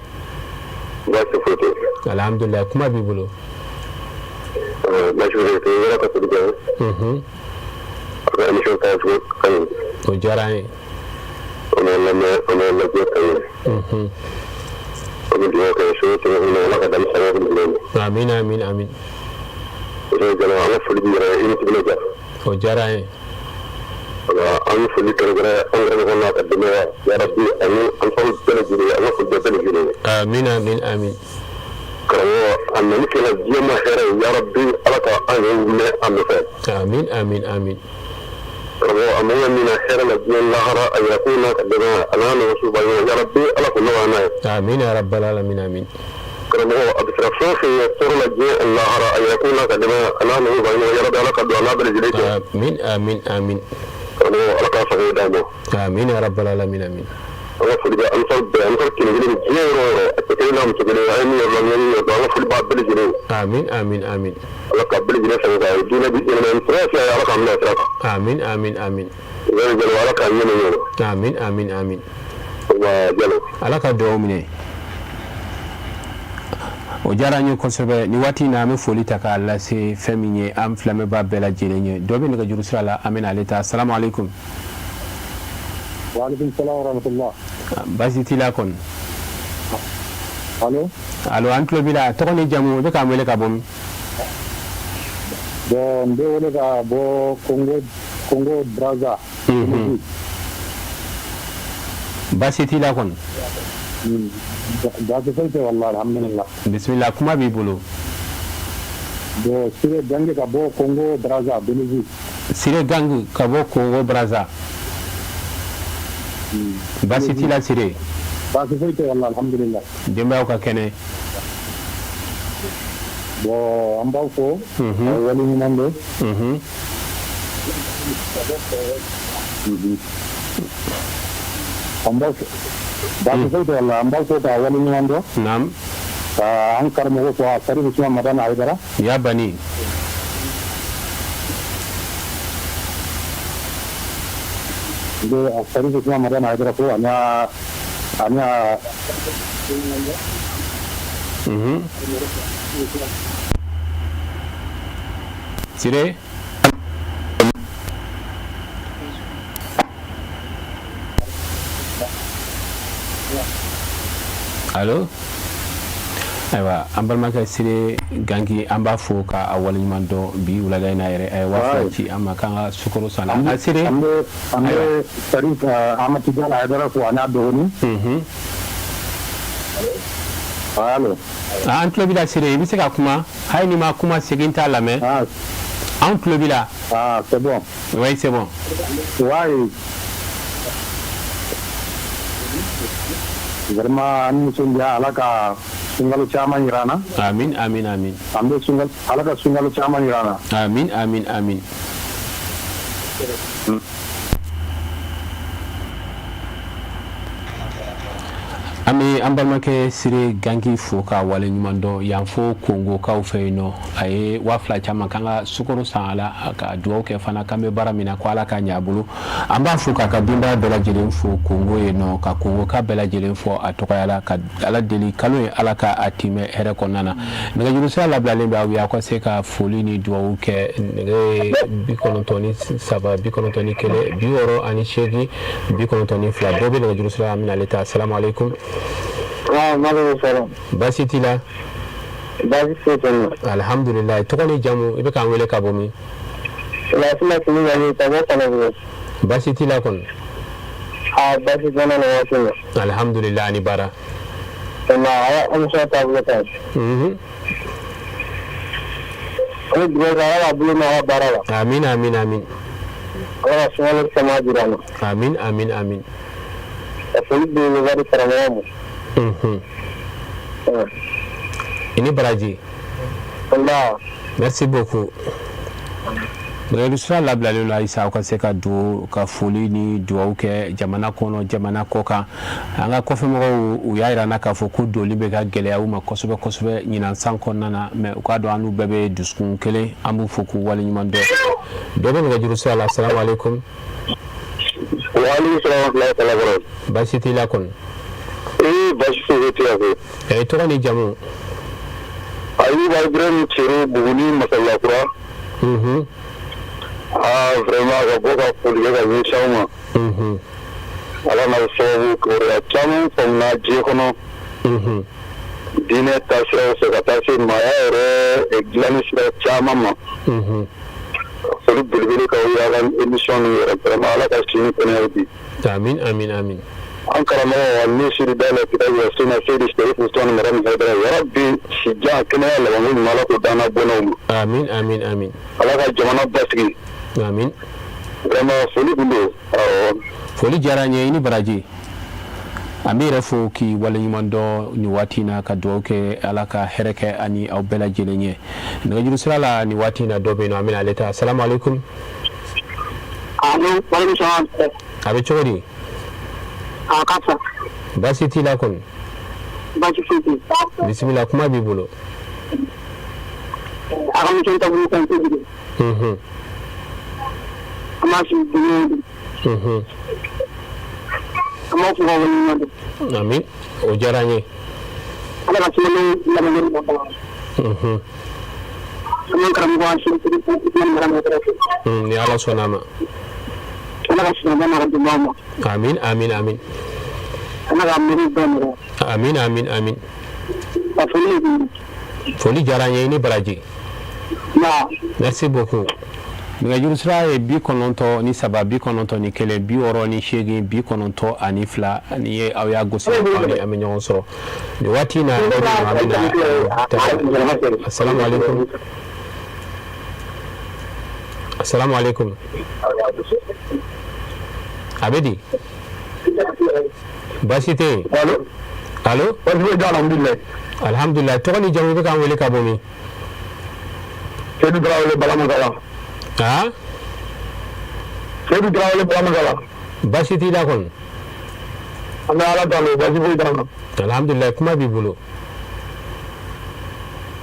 Baasi foyi tɛ yen. Alhamdulilayi kuma b'i bolo. Baasi foyi tɛ yen yɔrɔ ka foli kɛ. A ka émission taabolo ka ɲi. O diyara an ye. An b'a lamɛn an b'a lajɛ ka ɲɛ. An bɛ dugawu kɛ su tɛmɛ Ala ka dan sababu ɲuman ma. Amin amin amin. Jalo an ka foli b'i yɛrɛ ye i ni timinandiya. O diyara an ye. An bɛ foli kɛrɛnkɛrɛn an karamɔgɔ n'a ka denbaya yarabi ani an faw bɛɛ lajɛlen an ka foli bɛ bɛɛ lajɛlen ye. Amin amin amin. Karamɔgɔ a nali kɛra diɲɛ ma hɛrɛ ye yarabi Ala ka an yɛrɛw mɛn a nɔfɛ. Amin amin amin. Karamɔgɔ a mago bɛ min na hɛrɛ la diɲɛ lahara a yɛrɛkun n'a ka denbaya a n'a nɔgɔsiw ba ɲɔgɔn yarabi Ala k'o nɔgɔya n'a ye. Amin ya rabbal alamin amin. Karamɔgɔ a bɛ siran fɛn o fɛn ɲɛ tɔɔrɔ la diɲɛ ani lahara a yɛrɛkun n'a ka denbaya a n'a nɔgɔsiw ba ɲɔgɔn yarabi Ala ka don a n'a bɛɛ lajɛlen cɛ. Amin amin amin. Karamɔgɔ Ala k'a sago d'a ma. Amin ya rabbal alamin amin. An ka foli bɛ ansar bɛɛ ansar kelen kelen diɲɛ yɔrɔ o yɔrɔ a cɛ kelen n'a muso kelen a ye min yɔrɔ la min yɔrɔ an ka foli b'a bɛɛ lajɛlen ye. Amin amin amin. Ala ka bɛɛ lajɛlen sago k'a ye diinɛ bi ɲɛnama sira sira ye Ala k'an bila sira kan. Amin amin amin. Jalo Ala k'an ɲɛ ɲɛna. Amin amin amin. Wa Jalo. Ala ka dugawu minɛ. O diyara an ye kosɛbɛ ni waati in na an bɛ foli ta k'a lase fɛn min ye an lamɛnbaa bɛɛ lajɛlen ye dɔ bɛ nɛgɛjuru sira la an bɛna ale ta salamu aleykum. Baasi t'i la kɔni. Allo. Allo an tulo b'i la tɔgɔ ni jamu i bɛ k'an wele ka bɔ min? Bon n bɛ wele ka bɔ Congo Congo Brazza. Baasi t'i la kɔni. Baasi foyi tɛ walahi alhamdulillah. Bisimila kuma b'i bolo. Bon Sire Gangi ka bɔ Congo Brazza Belgique. Sire Gangi ka bɔ Congo Brazza. Baasi t'i la Sire. Baasi foyi tɛ walahi alhamdulillah. Denbayaw ka kɛnɛ. Bon an b'aw fo. Aw waleɲuman dɔn. An b'aw fo baasi foyi tɛ walahi an b'aw fo k'aw waleɲuman dɔn. Naam. Ka an karamɔgɔ fo Sarifu Usumani Madani Hayidara. Ya bani. N bɛ Sarifu Usumani Madani Hayidara fo ani a ani a. Sire. Allo ayiwa an balimakɛ Sire Gangi an b'a fo k'a waleɲuman dɔn bi wulada in na yɛrɛ a ye 2000 ci an ma k'an ka sukaro san a Sire an bɛ an bɛ Sarifu Amadu Tijani Hayidara fo a n'a dɔgɔnin. Allo an tulo b'i la Sire i bɛ se ka kuma hali n'i ma kuma segin t'a lamɛn an tulo b'i la. Ah c'est bon. Oui c'est bon. Oui. Vraiment an nisɔndiya Ala ka sunkalo caman jira an na. Amin amin amin. An bɛ sunkalo Ala ka sunkalo caman jira an na. Amin amin amin. An bɛ an balimakɛ Sire Gangi fo k'a waleɲuman dɔn yan fo Kongokaw fɛ yen nɔ a ye 2000 c'an ma k'an ka sukaro san a la ka dugawu kɛ fana k'an bɛ baara min na ko Ala k'a ɲɛ a bolo an b'a fo k'a ka denbaya bɛɛ lajɛlen fo Kongo yen nɔ ka Kongoka bɛɛ lajɛlen fo a tɔgɔya la ka Ala deli kalo ye Ala ka a timɛ hɛrɛ kɔnɔna na nɛgɛjuru sira labilalen bɛ aw ye aw ka se ka foli ni dugawu kɛ nɛgɛ 93 91 68 92 dɔ bɛ nɛgɛjuru sira an bɛna ale ta asalamu aleykum baasi t'i la baasi foyi tɛ n na alihamdulilayi tɔgɔ ni jamu i bɛ k'an wele ka bɔ min Lasina Kulubali ka bɔ Kalabugu baasi t'i la kɔni aa baasi tɛ n na nin waati in na alihamdulilayi ani baara nka a émission taabolo ka ɲi an bɛ dugawu kɛ Ala k'a bolo mɛn a ka baara la amin amin amin Ala ka sunkalo caman jira an na amin amin amin ka foli belebeleba di karamɔgɔ ma i ni baraji nba merci beaucoup nɛgɛjuru sira labilalen don halisa aw ka se ka don ka foli ni dugawu kɛ jamana kɔnɔ jamana kɔ kan an ka kɔfɛmɔgɔw u y'a jira an na k'a fɔ ko doli bɛ ka gɛlɛya u ma kosɛbɛ kosɛbɛ ɲinan san kɔnɔna na mais u k'a dɔn an n'u bɛɛ bɛ dusukun kelen an b'u fo k'u waleɲuman dɔn dɔ bɛ nɛgɛjuru sira la asalamu aleykum baasi t'i la kɔni ee baasi foyi tɛ yan koyi ɛ tɔgɔ ni jamu Ayuba Ibrahim Cero Buguni Masalakura aa vraiment ka bɔ ka foli kɛ ka ɲɛsin aw ma Ala n'aw sababu kibaruya caman faamuna diɲɛ kɔnɔ diinɛ taasiraw fɛ ka taa se maaya yɛrɛ dilanni sira caman ma foli belebele k'aw ye aw ka émission nin yɛrɛ vraiment Ala ka si ni kɛnɛya di amin amin amin an karamɔgɔ ni siri da la kitabu wa sunna Seydi Sherif Usman Madani Hayidara yarabi si jan kɛnɛya labanko ɲuman Ala k'o d'an n'a bɔnnaw ma amin amin amin Ala ka jamana basigi amin Vraiment foli tun don, awɔ. Foli diyara n ye, i ni baraji. An b'i yɛrɛ fo k'i waleɲuman dɔn nin waati in na, ka dugawu kɛ Ala ka hɛrɛ kɛ ani aw bɛɛ lajɛlen ye. Nɛgɛjuru sira la nin waati in na, dɔ bɛ yen nɔ, an bɛna ale ta. Salamu aleykum. Allo, walekum salam. A bɛ cogo di? A ka fisa. Baasi t'i la kɔni? Baasi foyi tɛ yen. Bisimila, kuma b'i bolo. A ka émission taabolo ka ɲi kojugu. An b'a suivi don o don. An b'aw fo k'aw waleɲuman dɔn. Amin, o diyara n ye. Ala ka sunkalo laban ɲuman d'an ma. An b'an karamɔgɔ Asimi Usumani Madani Hayidara fo. Ni Ala sɔnna a ma. Ala ka sinaya d'an n'a ka denbayaw ma. Amin, amin, amin. Ala k'a miiriw bɛɛ nɔgɔya. Amin, amin, amin. Ka foli de d'i ma. Foli diyara n ye, i ni baraji. Merci beaucoup. Nɛgɛjuru sira ye 93 91 68 ni ye aw y'a gosi aw ni an bɛ ɲɔgɔn sɔrɔ nin waati in na. An bɛna, asalamu aleykum, asalamu aleykum. A bɛ di, baasi tɛ yen? Allo, alhamdulilayi. Tɔgɔ ni jamu, i bɛ k'an wele ka bɔ min? Seydou Traoré, Balamandala. Ah? Seydou Traoré, Balamandala. Baasi t'i la kɔni? An bɛ Ala tanu, baasi foyi t'an na. Alhamdulilayi, kuma b'i bolo.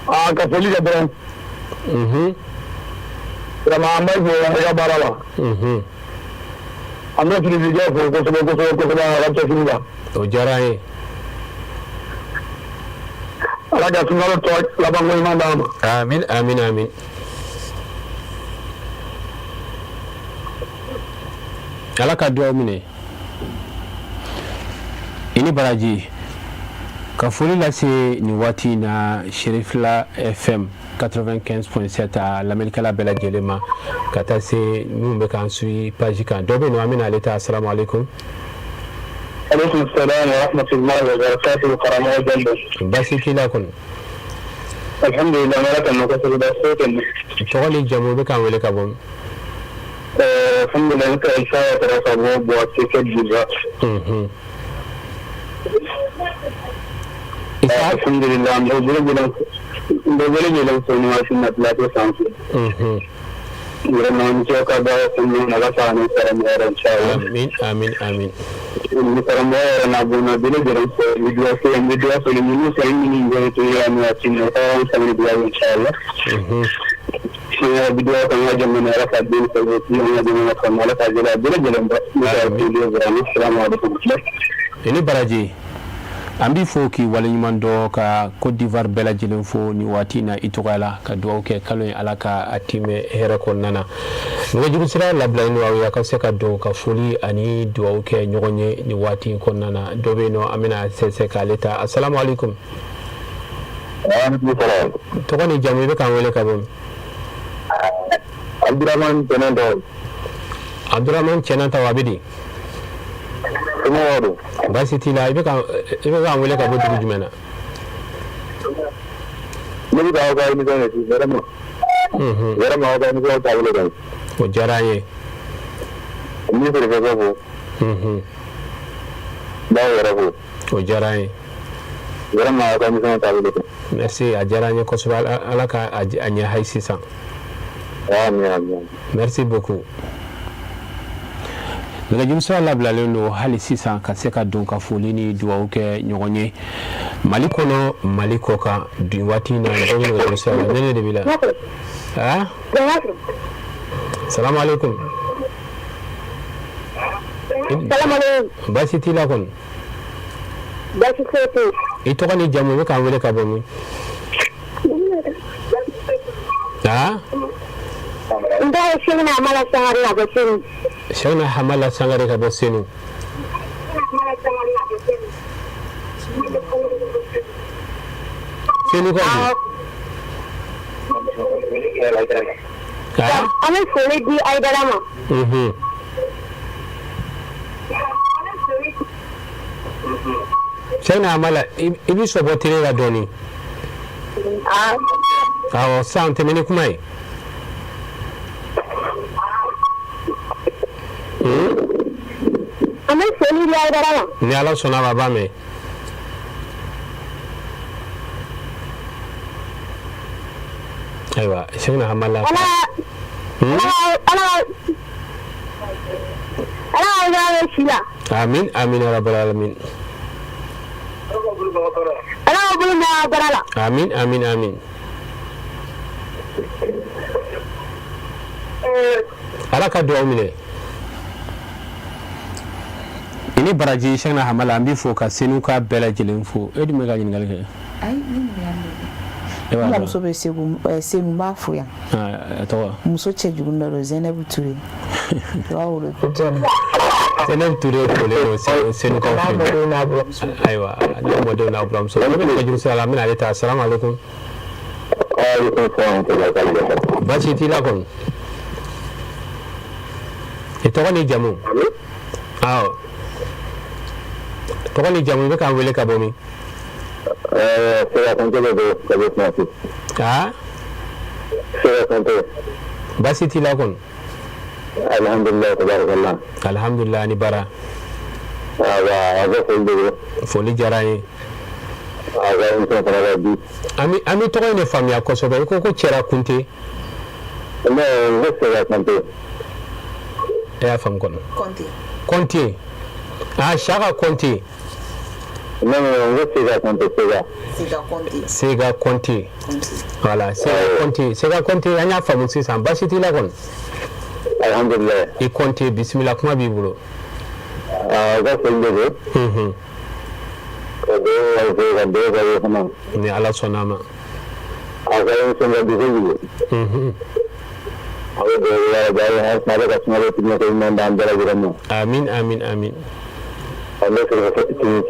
Aa, ka foli kɛ dɔrɔn. Vraiment an b'a fo i ka baara la. An bɛ Filifikɛ fo kosɛbɛ kosɛbɛ kosɛbɛ a ka cɛsiri la. O diyara an ye. Ala ka sunkalo tɔ labanko ɲuman d'an ma. Amin, amin, amin. Ala ka dugawu minɛ. I ni baraji. Ka foli lase nin waati in na Serifila FM 95.7 a lamɛnnikɛla bɛɛ lajɛlen ma, ka taa se minnu bɛ k'an suit page kan. Dɔ bɛ yen nɔ, an bɛna ale ta. Asalamu aleykum. Aleykum salaam wa rahmatullahi wa barakatuhu, karamɔgɔ Jalo. Baasi t'i la kɔni? Alhamdulilah, n bɛ Ala tanu kosɛbɛ, baasi foyi tɛ n na. Tɔgɔ ni jamu, i bɛ k'an wele ka bɔ min? Alhamdulilah, ne tɔgɔ Isa Watara ka bɔ Bouaké, Côte d'Ivoire. Isa. Alhamdulilah, n bɛ bɛɛ lajɛlen n bɛ bɛɛ lajɛlen fo nin waati in na plateau sanfɛ. Vraiment, ni ce aw ka baara kɔnɔna na, Ala ka ni karamɔgɔ yɛrɛ inchallah. Amin, amin, amin. Ni karamɔgɔ yɛrɛ n'a bonna bɛɛ lajɛlen fo, n bɛ dugawu kɛ, n bɛ dugawu fɔ minnu fɛ minnu bɛ to yɛrɛ nin waati in na, u ka sabali dugawu inchallah. An ka bɛ dugawu kɛ an ka jamana, Ala ka den sabati an ka jamana kɔnɔ, Ala ka gɛlɛya bɛɛ lajɛlen bɔ. Vraiment, salamu aleykum. I ni baraji. An b'i fo k'i waleɲuman dɔn, ka Côte d'Ivoire bɛɛ lajɛlen fo nin waati in na i tɔgɔ la, ka dugawu kɛ kalo in Ala ka a timɛ hɛrɛ kɔnɔna na. Nɛgɛjuru sira labilalen don aw ye, a ka se ka don ka foli ani dugawu kɛ ɲɔgɔn ye nin waati in kɔnɔna na. Dɔ bɛ yen nɔ, an bɛna sɛnsɛn k'ale ta. Asalamu aleykum. Tɔgɔ ni jamu, i bɛ k'an wele ka bɔ min? Abdurahmane Cɛnɛntɔ. Abdurahmane Cɛnɛntɔ, a bɛ di? Somɔgɔw don? Baasi t'i la. I bɛ k'an wele ka bɔ dugu jumɛn na? Ne bɛ k'aw ka émission de suivre vraiment. Vraiment, aw ka émission taabolo ka ɲi. O diyara an ye. N bɛ préfet fo. N b'aw yɛrɛ fo. O diyara an ye. Vraiment, aw ka émission taabolo ka ɲi. Merci, a diyara an ye kosɛbɛ. Ala ka a ɲɛ hali sisan. Amin, amin. Merci beaucoup. Nɛgɛjuru sira labilalen don hali sisan ka se ka don ka foli ni dugawu kɛ ɲɔgɔn ye Mali kɔnɔ, Mali kɔ kan nin waati in na. Dɔ bɛ nɛgɛjuru sira la, ne de b'i la. Ah, salamu aleykum. Baasi t'i la kɔni? Baasi foyi tɛ yen. I tɔgɔ ni jamu, i bɛ k'an wele ka bɔ min? Ah? N tɔgɔ ye Sɛkina Hamala Sangare ka bɔ Senu. Sɛkina Hamala Sangare ka bɔ Senu. Senu ka di. An bɛ foli di Ayidara ma. Sɛkina Hamala, i b'i sɔbɔ télé la dɔɔnin. Awɔ, sisan tɛmɛ ni kuma ye. An bɛ foli di Hayidara ma. Ni Ala sɔnna a ma, a b'a mɛn. Ayiwa, Sɛkina Hamala. Ala Ala Ala Hayidara bɛ si la. Amin amin ya rabbal alamin. Ala k'aw bolo mɛn aw baara la. Amin amin amin. Ala ka dugawu minɛ. I ni baraji Sɛkina Hamala, an b'i fo ka Senuka bɛɛ lajɛlen fo. E dun bɛ ka ɲininkali kɛ. Ayi, ne ɲininkali tɛ. N bamuso bɛ Segu, Senu, n b'a fo yan. A tɔgɔ? Muso cɛjugu dɔ don, Zɛnɛbu Ture. I b'a wele. Zɛnɛbu Ture folen don Senukaw fɛ. Ayiwa, n'a mɔdenw n'a buramuso. Dɔ bɛ nɛgɛjuru sira la, an bɛna ale ta. Salamu aleykum. Baasi t'i la kɔni? I tɔgɔ ni jamu? Awɔ. Tɔgɔ ni jamu, i bɛ k'an wele ka bɔ min? Sega Kante de don ka bɔ Kumasi. Aa? Sega Kante. Baasi t'i la kɔni? Alhamdulilayi tabarakallah. Alhamdulilayi ani baara. Awa, a ka foli de don. Foli diyara an ye. A ka émission fana ka di. An bɛ tɔgɔ in de faamuya kosɛbɛ. I ko ko Cɛra Kunte. Non, n ko Sega Kante. E y'a faamu kɔni? Kɔnte. Kɔnte. Ah, Saka Kɔnte. Non, non, n ko Sega Kɔnte, Sega. Sega Kɔnte. Sega Kɔnte. Voilà, Sega Kɔnte. Sega Kɔnte, an y'a faamu sisan. Baasi t'i la kɔni? Alhamdulilayi. I Kɔnte, bisimila, kuma b'i bolo. Ah, ka foli de don. Ka dugawu kɛ ka dugawu kɛ fana. Ni Ala sɔnna a ma. A ka émission ka di kojugu. A bɛ dugawu kɛ Ala ka sunkalo tɛmɛ ko ɲuman d'an bɛɛ lajɛlen ma. Amin amin amin. An bɛ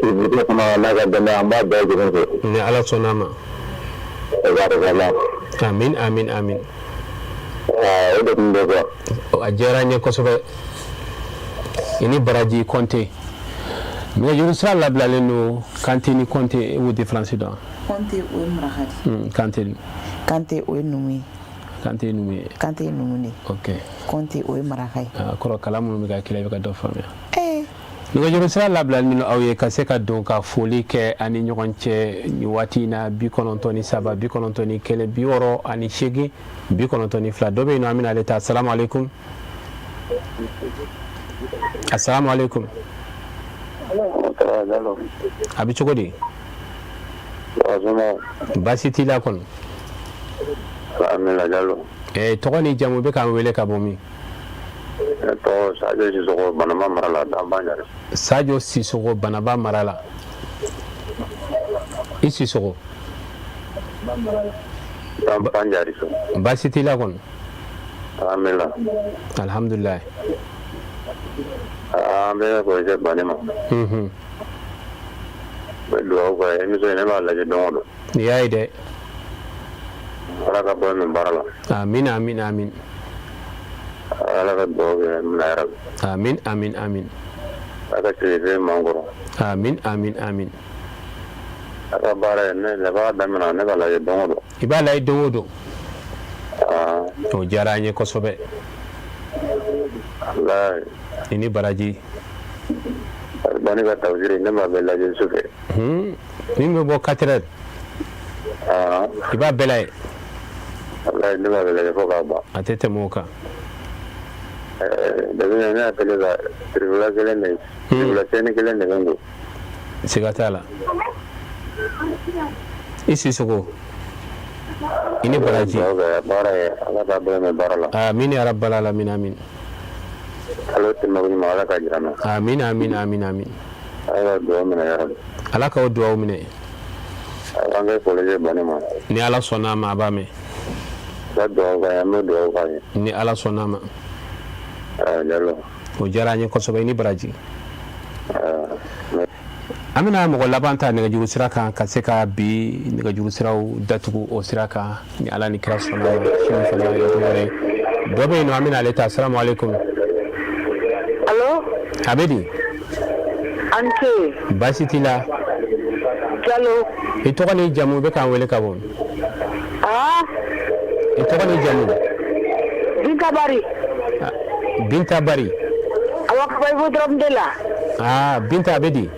siribiti fana n'a ka dɛmɛ, an b'a bɛɛ lajɛlen fo. Ni Ala sɔnna a ma. Tabarakala. Amin amin amin. O de tun bɛ quoi. A diyara n ye kosɛbɛ. I ni baraji Kɔnte. Nɛgɛjuru sira labilalen don. Kante ni Kɔnte, e b'o différence dɔn? Kɔnte, o ye maraka de ye. Kante? Kante, o ye numu ye. Kante ye numu ye. Kante ye numu de ye. Ok. Kɔnte, o ye maraka ye. A kɔrɔ, kalan minnu bɛ ka k'i la, i bɛ ka dɔ faamuya. Nɛgɛjuru sira labilalen don aw ye ka se ka don ka foli kɛ an ni ɲɔgɔn cɛ nin waati in na: 93 91 68 92. Dɔ bɛ yen nɔ, an bɛna ale ta. Asalamu aleykum, asalamu aleykum. A bɛ cogo di? Baasi t'i la kɔni? Tɔgɔ ni jamu, bɛ k'an wele ka bɔ min? Tɔgɔ Sajo Sisoko, Banaba mara la, Danba. Sajo Sisoko, Banaba mara la. I Sisoko, baasi t'i la kɔni? Alhamdulilayi. An bɛ foli ban ma. N bɛ dugawu kɛ émission ne b'a lajɛ don o don. N'i y'a ye dɛ. Ala ka bɔ min baara la. Amin amin amin. Ala ka dugawu kɛ min yɛrɛ. Amin amin amin. Ala ka tile man kɔrɔ. Amin amin amin. A ka baara ye ne b'a daminɛ, ne b'a lajɛ don o don. I b'a lajɛ don o don. O diyara an ye kosɛbɛ. I ni baraji. Bani ka tafsiri, ne b'a bɛɛ lajɛ su fɛ. Min bɛ bɔ 4 heures, i b'a bɛɛ lajɛ? Ne b'a bɛɛ lajɛ fo k'a ban. A tɛ tɛmɛ o kan. Depuis ne hakili la, sirifila kelen de, sirifila sɛni kelen de bɛ n kun. Siga t'a la. I Sisoko, i ni baraji. Baara ye Ala ka bɛɛ mɛn baara la. Amin ya rabbal alamin, amin. Kalo tɛmɛ ɲuman, Ala ka jira n na. Amin amin amin amin. Ala ka dugawu minɛ yarabi. Ala k'aw dugawu minɛ. An bɛ foli kɛ Bani ma. Ni Ala sɔnna a ma, a b'a mɛn. Ka dugawu k'a ye, an bɛ dugawu k'a ye. Ni Ala sɔnna a ma. Jalo. O diyara an ye kosɛbɛ, i ni baraji. An bɛna mɔgɔ laban ta nɛgɛjuru sira kan ka se ka bi nɛgɛjuru siraw datugu o sira kan, ni Ala ni kira sɔnna ma. Sini fana ye don wɛrɛ. Dɔ bɛ yen nɔ, an bɛna ale ta. Asalamu aleykum. Allo. A bɛ di? An ce. Baasi t'i la? Jalo. I tɔgɔ ni jamu, i bɛ k'an wele ka bɔ? Ah. I tɔgɔ ni jamu? Binta Bari. Binta Bari. Awɔ, ka bɔ Hippodrome de la. Aa Binta, a bɛ di?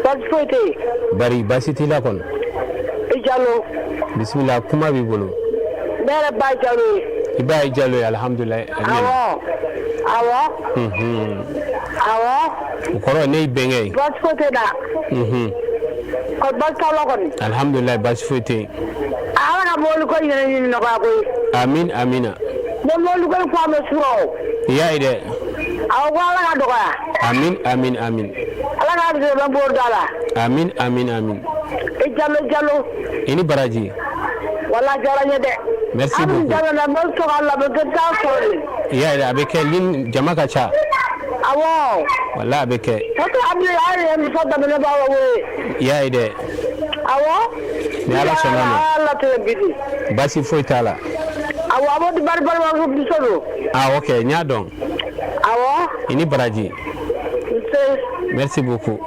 Baasi foyi tɛ yen. Bari baasi t'i la kɔni? I Jalo. Bisimila, kuma b'i bolo. Ne yɛrɛ ba ye Jalo ye. I ba ye Jalo ye, alihamudulilayi. Awɔ awɔ. Awɔ. O kɔrɔ ne y'i bɛnkɛ ye. Baasi foyi tɛ na. Kɔni baasi t'aw la kɔni? Alihamudulilayi, baasi foyi tɛ yen. Ala ka mobili ko ɲɛna ɲini nɔgɔya koyi. Amin amina. Ne mobili ko in ko an bɛ surɔ o. I y'a ye dɛ. Awɔ, ko Ala ka dɔgɔya. Amin amin amin. Ala k'a bɛ bɔ da la. Amin amin amin. I Jalo, Jalo. I ni baraji. Wala diyara n ye dɛ. Merci beaucoup. Jalo na n bɛ sɔn ka labɛn kɛ taa sɔrɔ de. I y'a ye dɛ, a bɛ kɛ ni jama ka ca. Awɔ. Wala a bɛ kɛ. Parce que an bɛ an yɛrɛ muso daminɛ b'a wele. I y'a ye dɛ. Awɔ. Ni Ala sɔnna a ma. Ala latigɛ bi di. Baasi foyi t'a la. Awɔ, a b'o di bari balimamuso don. Ah ok, n y'a dɔn. Awɔ. I ni baraji. Nse. Merci beaucoup.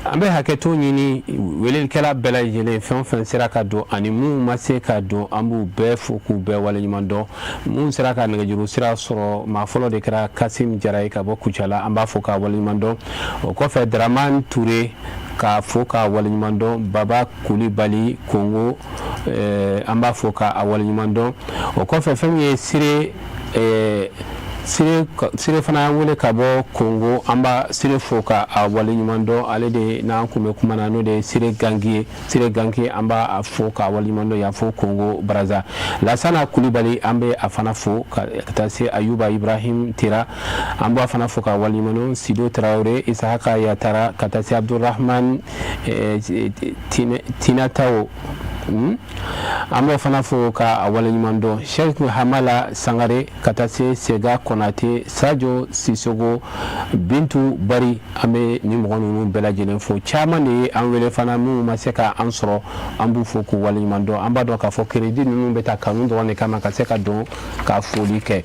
An bɛ hakɛto ɲini welelikɛla bɛɛ lajɛlen, fɛn o fɛn sera ka don ani minnu ma se ka don, an b'u bɛɛ fo k'u bɛɛ waleɲuman dɔn. Minnu sera ka nɛgɛjuru sira sɔrɔ, maa fɔlɔ de kɛra Kasim Jara ye ka bɔ Kucala, an b'a fo k'a waleɲuman dɔn. O kɔfɛ, Daraman Ture k'a fo k'a waleɲuman dɔn. Baba Kulibali Kongo, an b'a fo k'a waleɲuman dɔn. O kɔfɛ, fɛn min ye Sire Sire fana y'an wele ka bɔ Kongo, an b'a Sire fo ka a waleɲuman dɔn. Ale de n'an kun bɛ kuma na, n'o de ye Sire Gangi ye. Sire Gangi, an b'a fo k'a waleɲuman dɔn yan fo Kongo Baraza. Lasana Kulibali, an bɛ a fana fo ka taa se Ayuba Ibrahim Tera, an b'a fana fo k'a waleɲuman dɔn. Sido Tarawele, Isahaka Yatara, ka taa se Abdurahman Tinataw, an b'o fana fo ka a waleɲuman dɔn. Sheikh Hamala Sangare, ka taa se Sega Konate, Sajo Sisogo, Bintu Bari, an bɛ ni mɔgɔ ninnu bɛɛ lajɛlen fo. Caman de ye an wele fana, minnu ma se ka an sɔrɔ, an b'u fo k'u waleɲuman dɔn. An b'a dɔn k'a fɔ crédit ninnu bɛ taa kanu dɔrɔn de kama ka se ka don ka foli kɛ.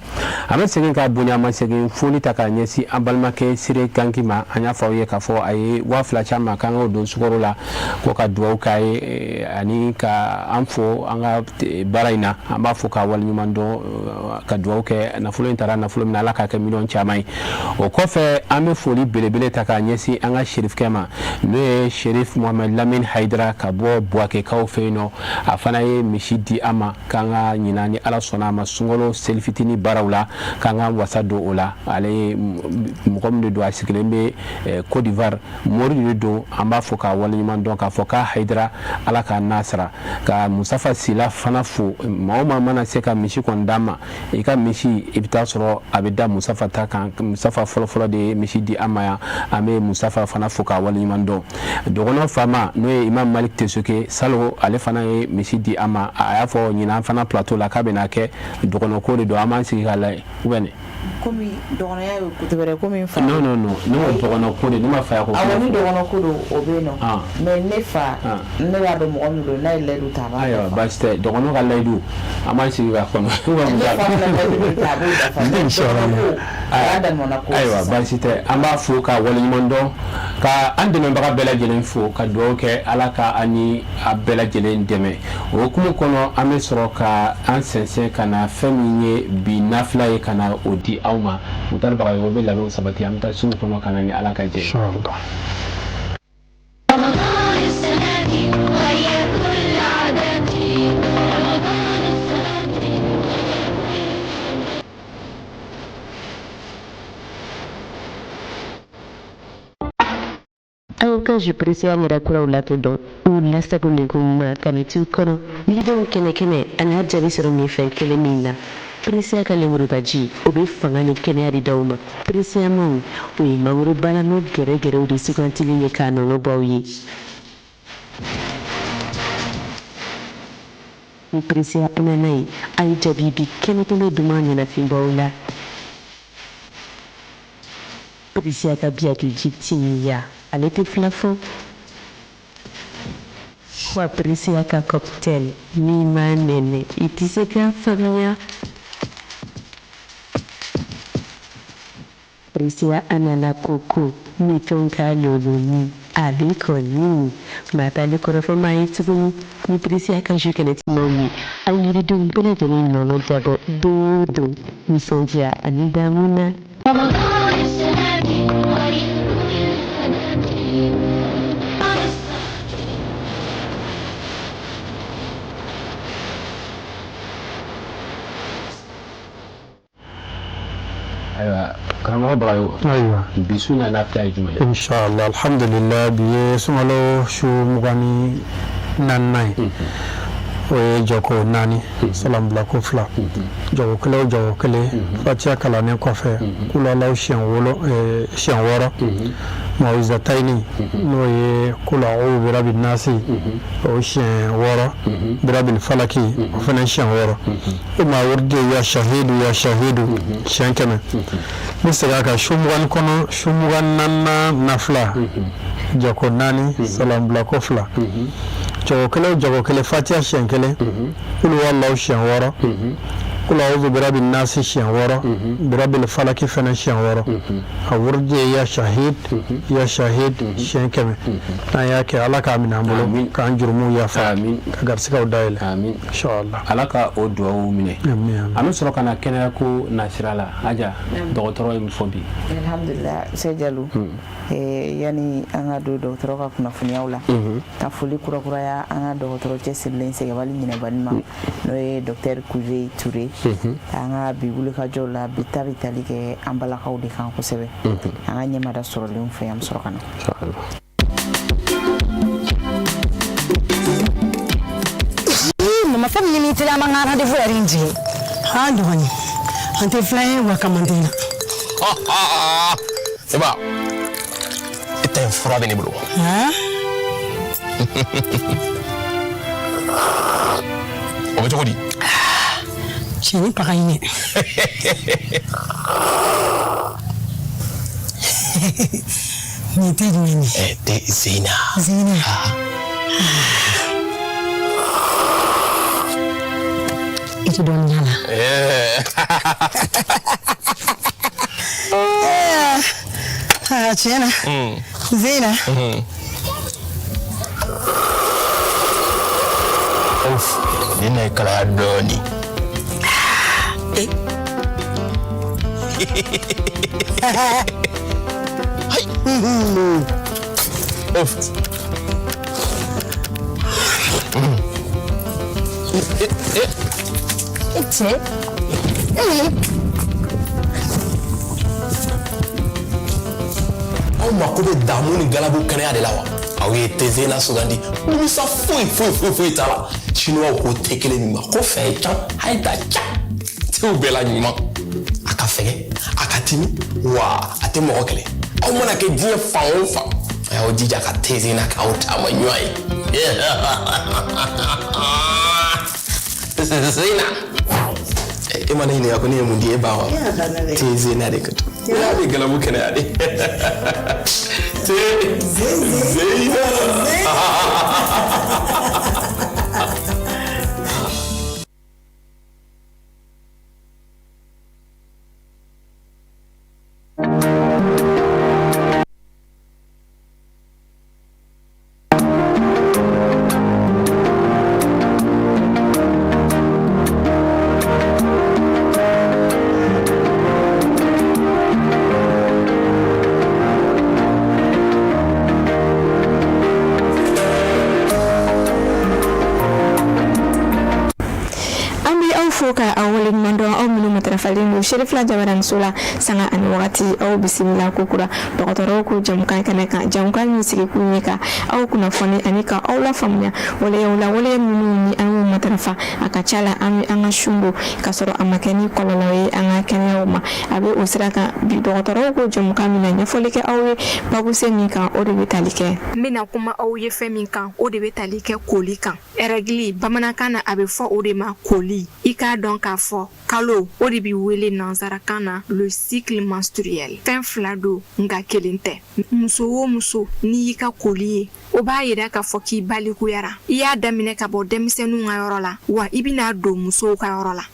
An bɛ segin ka bonyamasegin foli ta k'a ɲɛsin an balimakɛ Sire Gangi ma. An y'a fɔ aw ye k'a fɔ a ye 2000 c'an ma k'an k'o don sukaro la, ko ka dugawu k'a ye ani ka an fo an ka baara in na. An b'a fo k'a waleɲuman dɔn, ka dugawu kɛ. Nafolo in taara nafolo min na, Ala k'a kɛ miliyɔn caman ye. O kɔfɛ, an bɛ foli belebele ta k'a ɲɛsin an ka serifukɛ ma, n'o ye Serif Mohamed Lamine Hayidara ka bɔ Buwakekaw fɛ yen nɔ. A fana ye misi di an ma k'an ka ɲinan, ni Ala sɔnna a ma, sunkalo selifitini baaraw la, k'an ka wasa don o la. Ale ye mɔgɔ min de don, a sigilen bɛ Côte d'Ivoire, mori de don. An b'a fo k'a waleɲuman dɔn, k'a fɔ k'a Hayidara, Ala k'a n'a sara. Ka Musafa Sila fana fo. Maa o maa mana se ka misi kɔni d'an ma, i ka misi, i bɛ taa sɔrɔ a bɛ da Musafa ta kan. Musafa fɔlɔfɔlɔ de ye misi di an ma yan. An bɛ Musafa fana fo k'a waleɲuman dɔn. Dɔgɔnɔ faama, n'o ye Imam Malik Tesoke Salo, ale fana ye misi di an ma. A y'a fɔ ɲinan fana plateau la k'a bɛna kɛ dɔgɔnɔ ko de don. An b'an sigi k'a lajɛ ou bien. Komi dɔgɔnɔya ye côté wɛrɛ komi fa. Non non non, ne ko dɔgɔnɔ ko de, ne ma fa ko. Awɔ, ni dɔgɔnɔ ko don, o bɛ yen nɔ. Mais ne fa, ne b'a dɔn mɔgɔ min don, n'a ye layidu ta, a b'a. Ayiwa, baasi tɛ. Dɔgɔnɔ ka layidu, an b'an sigi k'a kɔnɔ. Ne fa fana layidu min ta, a b'o dafa. Mais dɔgɔnɔ ko, o y'a damana ko. Ayiwa, baasi tɛ. An b'a fo k'a waleɲuman dɔn, ka an dɛmɛbaga bɛɛ lajɛlen fo, ka dugawu kɛ, Ala ka an ni a bɛɛ lajɛlen dɛmɛ. O hukumu kɔnɔ, an bɛ sɔrɔ ka an sɛnsɛn ka na fɛn min ye bi nafila ye, ka na o di aw ma. Mutari Bagayogo bɛ labɛnw sabati, an bɛ taa sugu kɔnɔ ka na ni Ala ka jɛ ye. Aw ka jus Presea yɛrɛ kuraw lakodɔn, u lasagolen ko ɲuman kanitiw kɔnɔ, yiridenw kɛnɛ-kɛnɛ ani a jaabi sɔrɔ minfɛn kelen min na. Presea ka lemurubaji, o bɛ fanga ni kɛnɛya de d'aw ma. Presea maw, o ye mangoro balama gɛrɛgɛrɛw de sugantilen ye k'a nɔnɔ bɔ aw ye. Ni Presea nana ye, a ye jaabi bi kɛnɛ-kɛnɛ duman ɲɛnafin b'aw la. Presea ka biyakiji timiya, ale tɛ fila fɔ. Wa Presea ka cocktail min m'a nɛnɛ, i tɛ se k'a faamuya. Presea anana koko minfɛnw ka loloni, ale kɔni maa t'ale kɔrɔfɔ maa ye tuguni. Ni Presea ka jus kɛnɛ timaw ye, aw yiridenw bɛɛ lajɛlen nɔnɔ dabɔ don o don nisɔndiya ani damu na. Ayiwa karamɔgɔ Bagayogo ayiwa bi su na nafila ye jumɛn ye inshallah alhamdulillah bi ye sunkalo su 24nan ye o ye jɔko naani salambilako fila jɔko kelen o jɔko kelen fatiya kalannen kɔfɛ kulalaw siɲɛ wɔɔrɔ mawizatayini n'o ye kul a'udhu birabi nasi o siɲɛ wɔɔrɔ birabil falaki o fana siɲɛ wɔɔrɔ o ma wurudi ya shahidu ya shahidu siɲɛ 100 n bɛ segin a kan su 20 kɔnɔ su 24nan nafila jɔko naani salambilako fila jɔko kelen o jɔko kelen fatiya siɲɛ kelen kulu walahu siɲɛ wɔɔrɔ kul a'udhu birabi nasi siɲɛ wɔɔrɔ birabil falaki fana siɲɛ wɔɔrɔ a wurudi ye ya shahid ya shahid siɲɛ 100 n'an y'a kɛ ala k'a minɛ an bolo k'an jurumuw yafa ka garisigɛw dayɛlɛ inshallah ala ka o dugawu minɛ an bɛ sɔrɔ ka na kɛnɛya ko nasira la Aja dɔgɔtɔrɔ ye mun fɔ bi alhamdulillah Sɛ Jalo yani an ka don dɔgɔtɔrɔ ka kunnafoniyaw la ka foli kurakuraya an ka dɔgɔtɔrɔ cɛsirilen sɛgɛbali ɲinɛbali ma n'o ye docteur Kuje Ture an ka bi wulikajɔw la bi ta bɛ tali kɛ an balakaw de kan kosɛbɛ an ka ɲɛmada sɔrɔlenw fɛ an bɛ sɔrɔ ka na Mama fɛn min ni teliya an ka rendez-vous yɛrɛ in jigin an dɔgɔnin an tɛ filan ye wa kamanden na Seba e ta in fura bɛ ne bolo o bɛ cogo di cɛnin pa ka ɲi nin te jumɛn ye te Zena Zena i tɛ dɔɔnin k'a la aa tiɲɛ na Zena Nin na ye kalaya dɔɔnin Cɛ Aw mako bɛ damu ni galabu kɛnɛya de la wa aw ye te Zena sugandi nimisa foyi foyi foyi foyi t'a la chinois ko te kelen min ma ko fɛn can a ye da ca tew bɛɛ la ɲuman a ka fɛgɛ a ka timi wa a tɛ mɔgɔ kɛlɛ aw mana kɛ diɲɛ fan o fan a y'aw jija ka te Zena k'aw taama ɲɔgɔn ye Zena e ma ne ɲininka ko ne ye mun di e ba wa te Zena de ka ya bɛ galabu kɛnɛya de te Zena. An bɛ aw fo ka aw waleɲuman dɔn aw minnu matarafalen don Serifila Jabaraniso la sanga ani wagati aw bisimila kokura dɔgɔtɔrɔw ko jamukan kɛnɛ kan jamukan min sigikun ye ka aw kunnafoni ani ka aw lafaamuya waleyaw la waleya minnu ni an y'u matarafa a ka ca la an bɛ an ka sun don ka sɔrɔ a ma kɛ ni kɔlɔlɔ ye an ka kɛnɛyaw ma a bɛ o sira kan bi dɔgɔtɔrɔw ko jamukan bɛna ɲɛfɔli kɛ aw ye babusen min kan o de bɛ tali kɛ n bɛna kuma aw ye fɛn min kan o de bɛ tali kɛ koli kan règle bamanankan na a bɛ fɔ o de ma koli i k'a dɔn k'a fɔ kalo o de bɛ wele nansarakan na le cycle menstruel fɛn fila don nka kelen tɛ muso o muso n'i y'i ka koli ye o b'a yira k'a fɔ k'i balikuyara i y'a daminɛ ka bɔ denmisɛnninw ka yɔrɔ la wa i bɛna don musow ka yɔrɔ la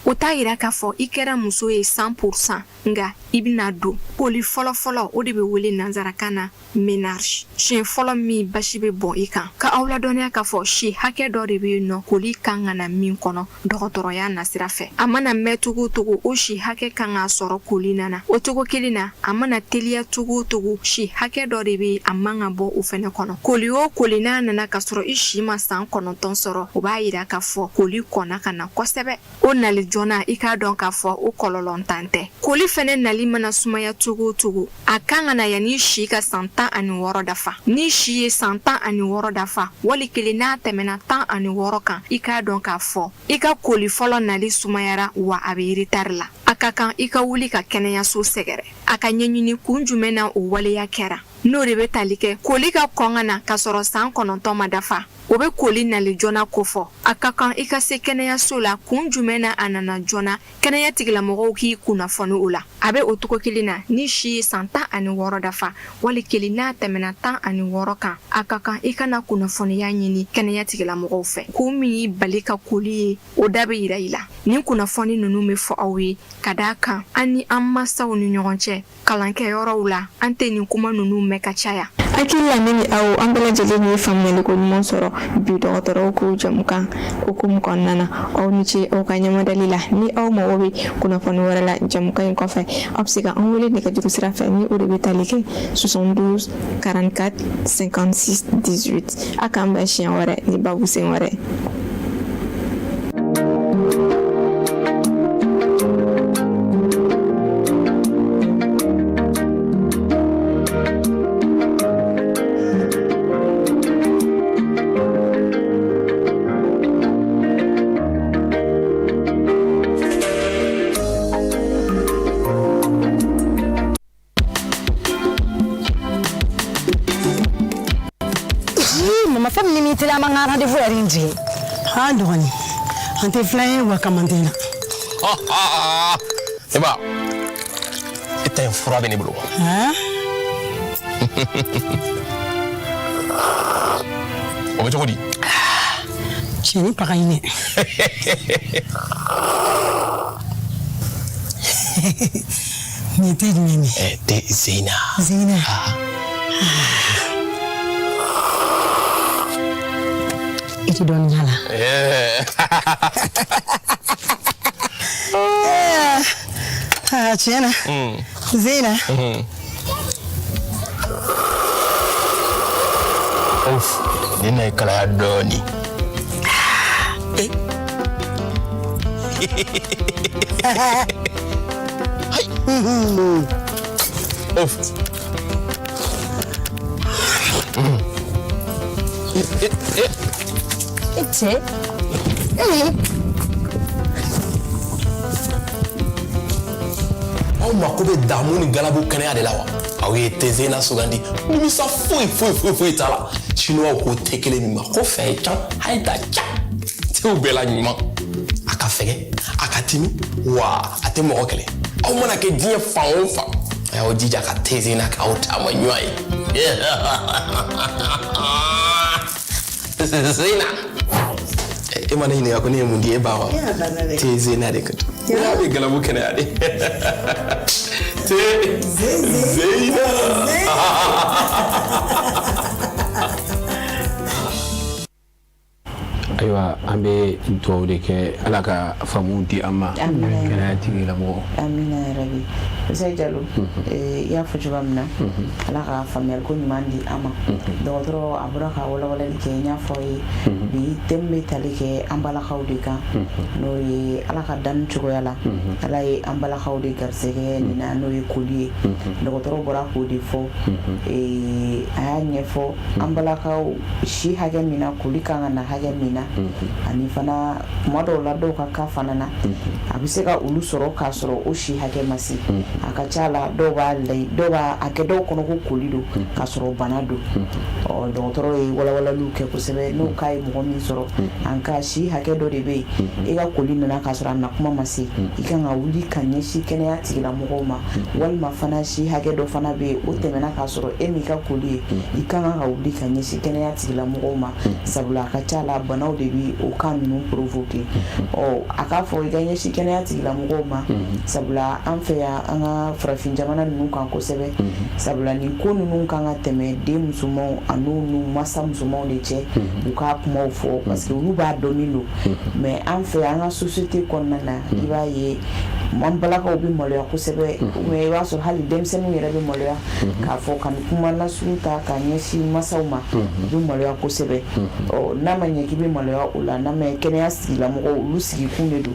O t'a yira k'a fɔ i kɛra muso ye 100%, nka i bɛna don. Koli fɔlɔfɔlɔ, o de bɛ wele nansarakan na ménarche, siɲɛ fɔlɔ min basi bɛ bɔn i kan. Ka aw ladɔnniya k'a fɔ si hakɛ dɔ de bɛ yen nɔ koli kan ka na min kɔnɔ dɔgɔtɔrɔya nasira fɛ. A mana mɛn cogo o cogo, o si hakɛ kan k'a sɔrɔ koli nana. O cogo kelen na, a mana teliya cogo o cogo, si hakɛ dɔ de bɛ yen a man ka bɔ o fɛnɛ kɔnɔ. Koli o koli n'a nana k'a sɔrɔ i si ma san 9 sɔrɔ, o b'a yira k'a fɔ koli kɔnna ka na kosɛbɛ. O nali joona, i k'a dɔn k'a fɔ o kɔlɔlɔntan tɛ. Koli fɛnɛ nali mana sumaya cogo o cogo, a kan ka na yanni i si ka san 16 dafa. N'i si ye san 16 dafa, wali kelen n'a tɛmɛna 16 kan, i k'a dɔn k'a fɔ i ka koli fɔlɔ nali sumayara, wa a bɛ retard la. A ka kan i ka wuli ka kɛnɛyaso sɛgɛrɛ, a ka ɲɛɲini kun jumɛn na o waleya kɛra. N'o de bɛ tali kɛ koli ka kɔn ka na k'a sɔrɔ san 9 ma dafa, o bɛ koli nali joona kofɔ. A ka kan i ka se kɛnɛyaso la kun jumɛn na a nana joona, kɛnɛya tigilamɔgɔw k'i kunnafoni o la. A bɛ o cogo kelen na, ni si ye san 16 dafa, wali kelen n'a tɛmɛna 16 kan, a ka kan i ka na kunnafoniya ɲini kɛnɛya tigilamɔgɔw fɛ. Kun min y'i bali ka koli ye, o da bɛ yira i la. Nin kunnafoni ninnu bɛ fɔ aw ye ka d'a kan an ni an masaw ni ɲɔgɔn cɛ kalankɛyɔrɔw la, an tɛ nin kuma ninnu mɛn ka caya. Hakili la ne ni aw, an bɛɛ lajɛlen ye faamuyaliko ɲuman sɔrɔ bi dɔgɔtɔrɔw ko jɛmukan hukumu kɔnɔna na. Aw ni ce aw ka ɲɛmadali la. Ni aw mago bɛ kunnafoni wɛrɛ la jɛmukan in kɔfɛ, aw bɛ se ka an wele nɛgɛjuru sira fɛ, ni o de bɛ tali kɛ 72 44 56 18. A k'an bɛn siɲɛ wɛrɛ ni babu sen wɛrɛ. Mama, fɛn min ni teliya, an b'an ka rendez-vous yɛrɛ in jigin. An dɔgɔnin, an tɛ filan ye wa kamanden na. E ba, e ta in fura bɛ ne bolo. O bɛ cogo di? Cɛnin paga ɲinɛ. Nin te jumɛn ye? Ɛ, te Zeyina. Zeyina. I tɛ dɔɔnin k'a la. Aa, tiɲɛ na. Zeyina. Of, nin na ye kalaya dɔɔnin. Of. E cɛ. Aw mako bɛ damu ni galabu kɛnɛya de la wa? Aw ye te Zeyina sugandi, nimisa foyi foyi foyi foyi t'a la. Chinois ko te kelen min ma ko fɛn can hayi ta ca, tew bɛɛ la ɲuman. A ka fɛgɛ, a ka timi, wa a tɛ mɔgɔ kɛlɛ. Aw mana kɛ diɲɛ fan o fan, a y'aw jija ka te Zeyina k'aw taama ɲuman ye. Zeyina, e ma ne ɲininka ko ne ye mun di e ba wa? Te Zeyina de ka di. A bɛ galabu kɛnɛya de. Te Zeyina. Ayiwa, an bɛ dugawu de kɛ, Ala ka faamu di an ma, kɛnɛya tigilamɔgɔ. Amina yarabi. Musa Jalo, i y'a fɔ cogoya min na, Ala ka faamuyaliko ɲuman di an ma. Dɔgɔtɔrɔ a bɔra ka walawalali kɛ. N y'a fɔ aw ye, bi thème bɛ tali kɛ an balakaw de kan, n'o ye Ala ka danni cogoya la. Ala ye an balakaw de garisɛgɛ nin na, n'o ye koli ye. Dɔgɔtɔrɔ bɔra k'o de fɔ, a y'a ɲɛfɔ an balakaw si hakɛ min na koli kan ka na hakɛ min na, ani fana kuma dɔw la, dɔw ka cas fana na, a bɛ se ka olu sɔrɔ k'a sɔrɔ o si hakɛ ma se. A ka ca la dɔw b'a layi, dɔw b'a a kɛ dɔw kɔnɔ ko koli don, k'a sɔrɔ bana don. Ɔ dɔgɔtɔrɔ ye walawalaliw kɛ kosɛbɛ. N'o cas ye mɔgɔ min sɔrɔ, en cas si hakɛ dɔ de bɛ yen, i ka koli nana k'a sɔrɔ a na kuma ma se, i kan ka wuli ka ɲɛsin kɛnɛya tigilamɔgɔw ma. Walima fana si hakɛ dɔ fana bɛ yen, o tɛmɛna k'a sɔrɔ e m'i ka koli ye, i ka kan ka wuli ka ɲɛsin kɛnɛya tigilamɔgɔw ma, sabula a ka ca la banaw de bɛ o cas ninnu provoquer. Ɔ a k'a fɔ i ka ɲɛsin kɛnɛya tigilamɔgɔw ma, sabula an fɛ yan, an ka farafin jamana ninnu kan kosɛbɛ, sabula nin ko ninnu kan ka tɛmɛ den musomanw an'u masa musomanw de cɛ, u k'a kumaw fɔ, parce que olu b'a dɔn min don. Mais an fɛ an ka société kɔnɔna na, i b'a ye an balakaw bɛ maloya kosɛbɛ, ou bien i b'a sɔrɔ hali denmisɛnninw yɛrɛ bɛ maloya k'a fɔ ka nin kuma nasugu ta ka ɲɛsin masaw ma, u bɛ maloya kosɛbɛ. Ɔ n'a ma ɲɛ k'i bɛ maloya o la, n'a ma kɛnɛya tigilamɔgɔw, olu sigikun de don,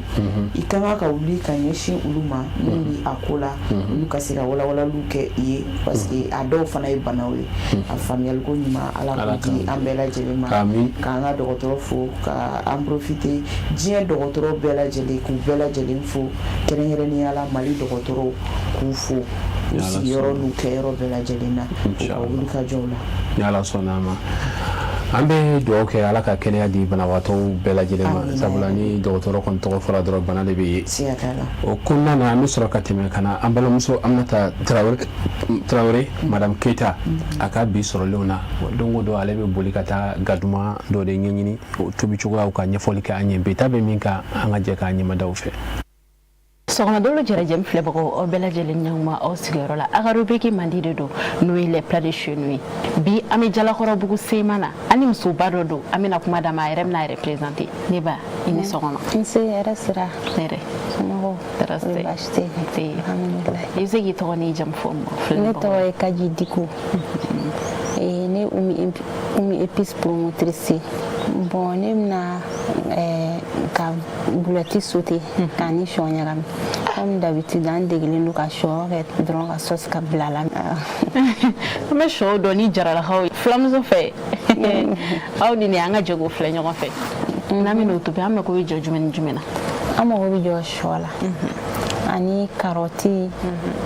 i ka kan ka wuli ka ɲɛsin olu ma min bɛ a ko la, olu ka se ka walawalaliw kɛ i ye, parce que a dɔw fana ye banaw ye. A faamuyaliko ɲuman, Ala k'o di an bɛɛ lajɛlen ma. K'an ka dɔgɔtɔrɔ fo, ka an profiter diɲɛ dɔgɔtɔrɔ bɛɛ lajɛlen, k'u bɛɛ lajɛlen fo, kɛrɛnkɛrɛnnenya la Mali dɔgɔtɔrɔw, k'u fo u sigiyɔrɔ n'u kɛyɔrɔ bɛɛ lajɛlen na, u ka wulikajɔw la. Ni Ala sɔnna a ma, an bɛ dugawu kɛ Ala ka kɛnɛya di banabagatɔw bɛɛ lajɛlen ma, sabula ni dɔgɔtɔrɔ kɔni tɔgɔ fɔra dɔrɔn, bana de bɛ yen. O kɔnɔna na, an bɛ sɔrɔ ka tɛmɛ ka na an balimamuso Aminata Tarawele, madame Keyita, a ka bi sɔrɔlenw na. Don o don ale bɛ boli ka taa ga duman dɔ de ɲɛɲini, o tobi cogoyaw ka ɲɛfɔli kɛ an ye. Bi ta bɛ min kan, an ka jɛ k'a ɲɛmadaw fɛ. Sɔgɔmadolo jɛrɛjɛm filɛbagaw, aw bɛɛ lajɛlen ɲakuma aw sigiyɔrɔ la. A ka rubrique mandi de don, n'o ye les plats de chez nous ye. Bi an bɛ Jalakɔrɔbugu sema na, an ni musoba dɔ don. An bɛna kuma d'a ma, a yɛrɛ bɛna a yɛrɛ présenter. Ne ba, i ni sɔgɔma. Nse, hɛrɛ sira. Hɛrɛ. Somɔgɔw? Tɔɔrɔ tɛ. Baasi tɛ. Nse. Alhamdulilayi. I bɛ se k'i tɔgɔ n'i jamu fɔ mɔgɔ Ne tɔgɔ ye Kaji Diko. Ne Umi Épice promotrice. Bon, ne bɛna ka boulettes sauter k'a ni sɔ ɲagami. Comme d'habitude, an degelen don ka sɔ kɛ dɔrɔn ka sauce ka bila la. An bɛ sɔw dɔn ni jaralakaw ye fulamuso fɛ. Aw ni nin, an ka jɛ k'o filɛ ɲɔgɔn fɛ. N'an bɛn'o tobi, an mako bɛ jɔ jumɛn ni jumɛn na? An mago bɛ jɔ sɔ la, ani karɔti,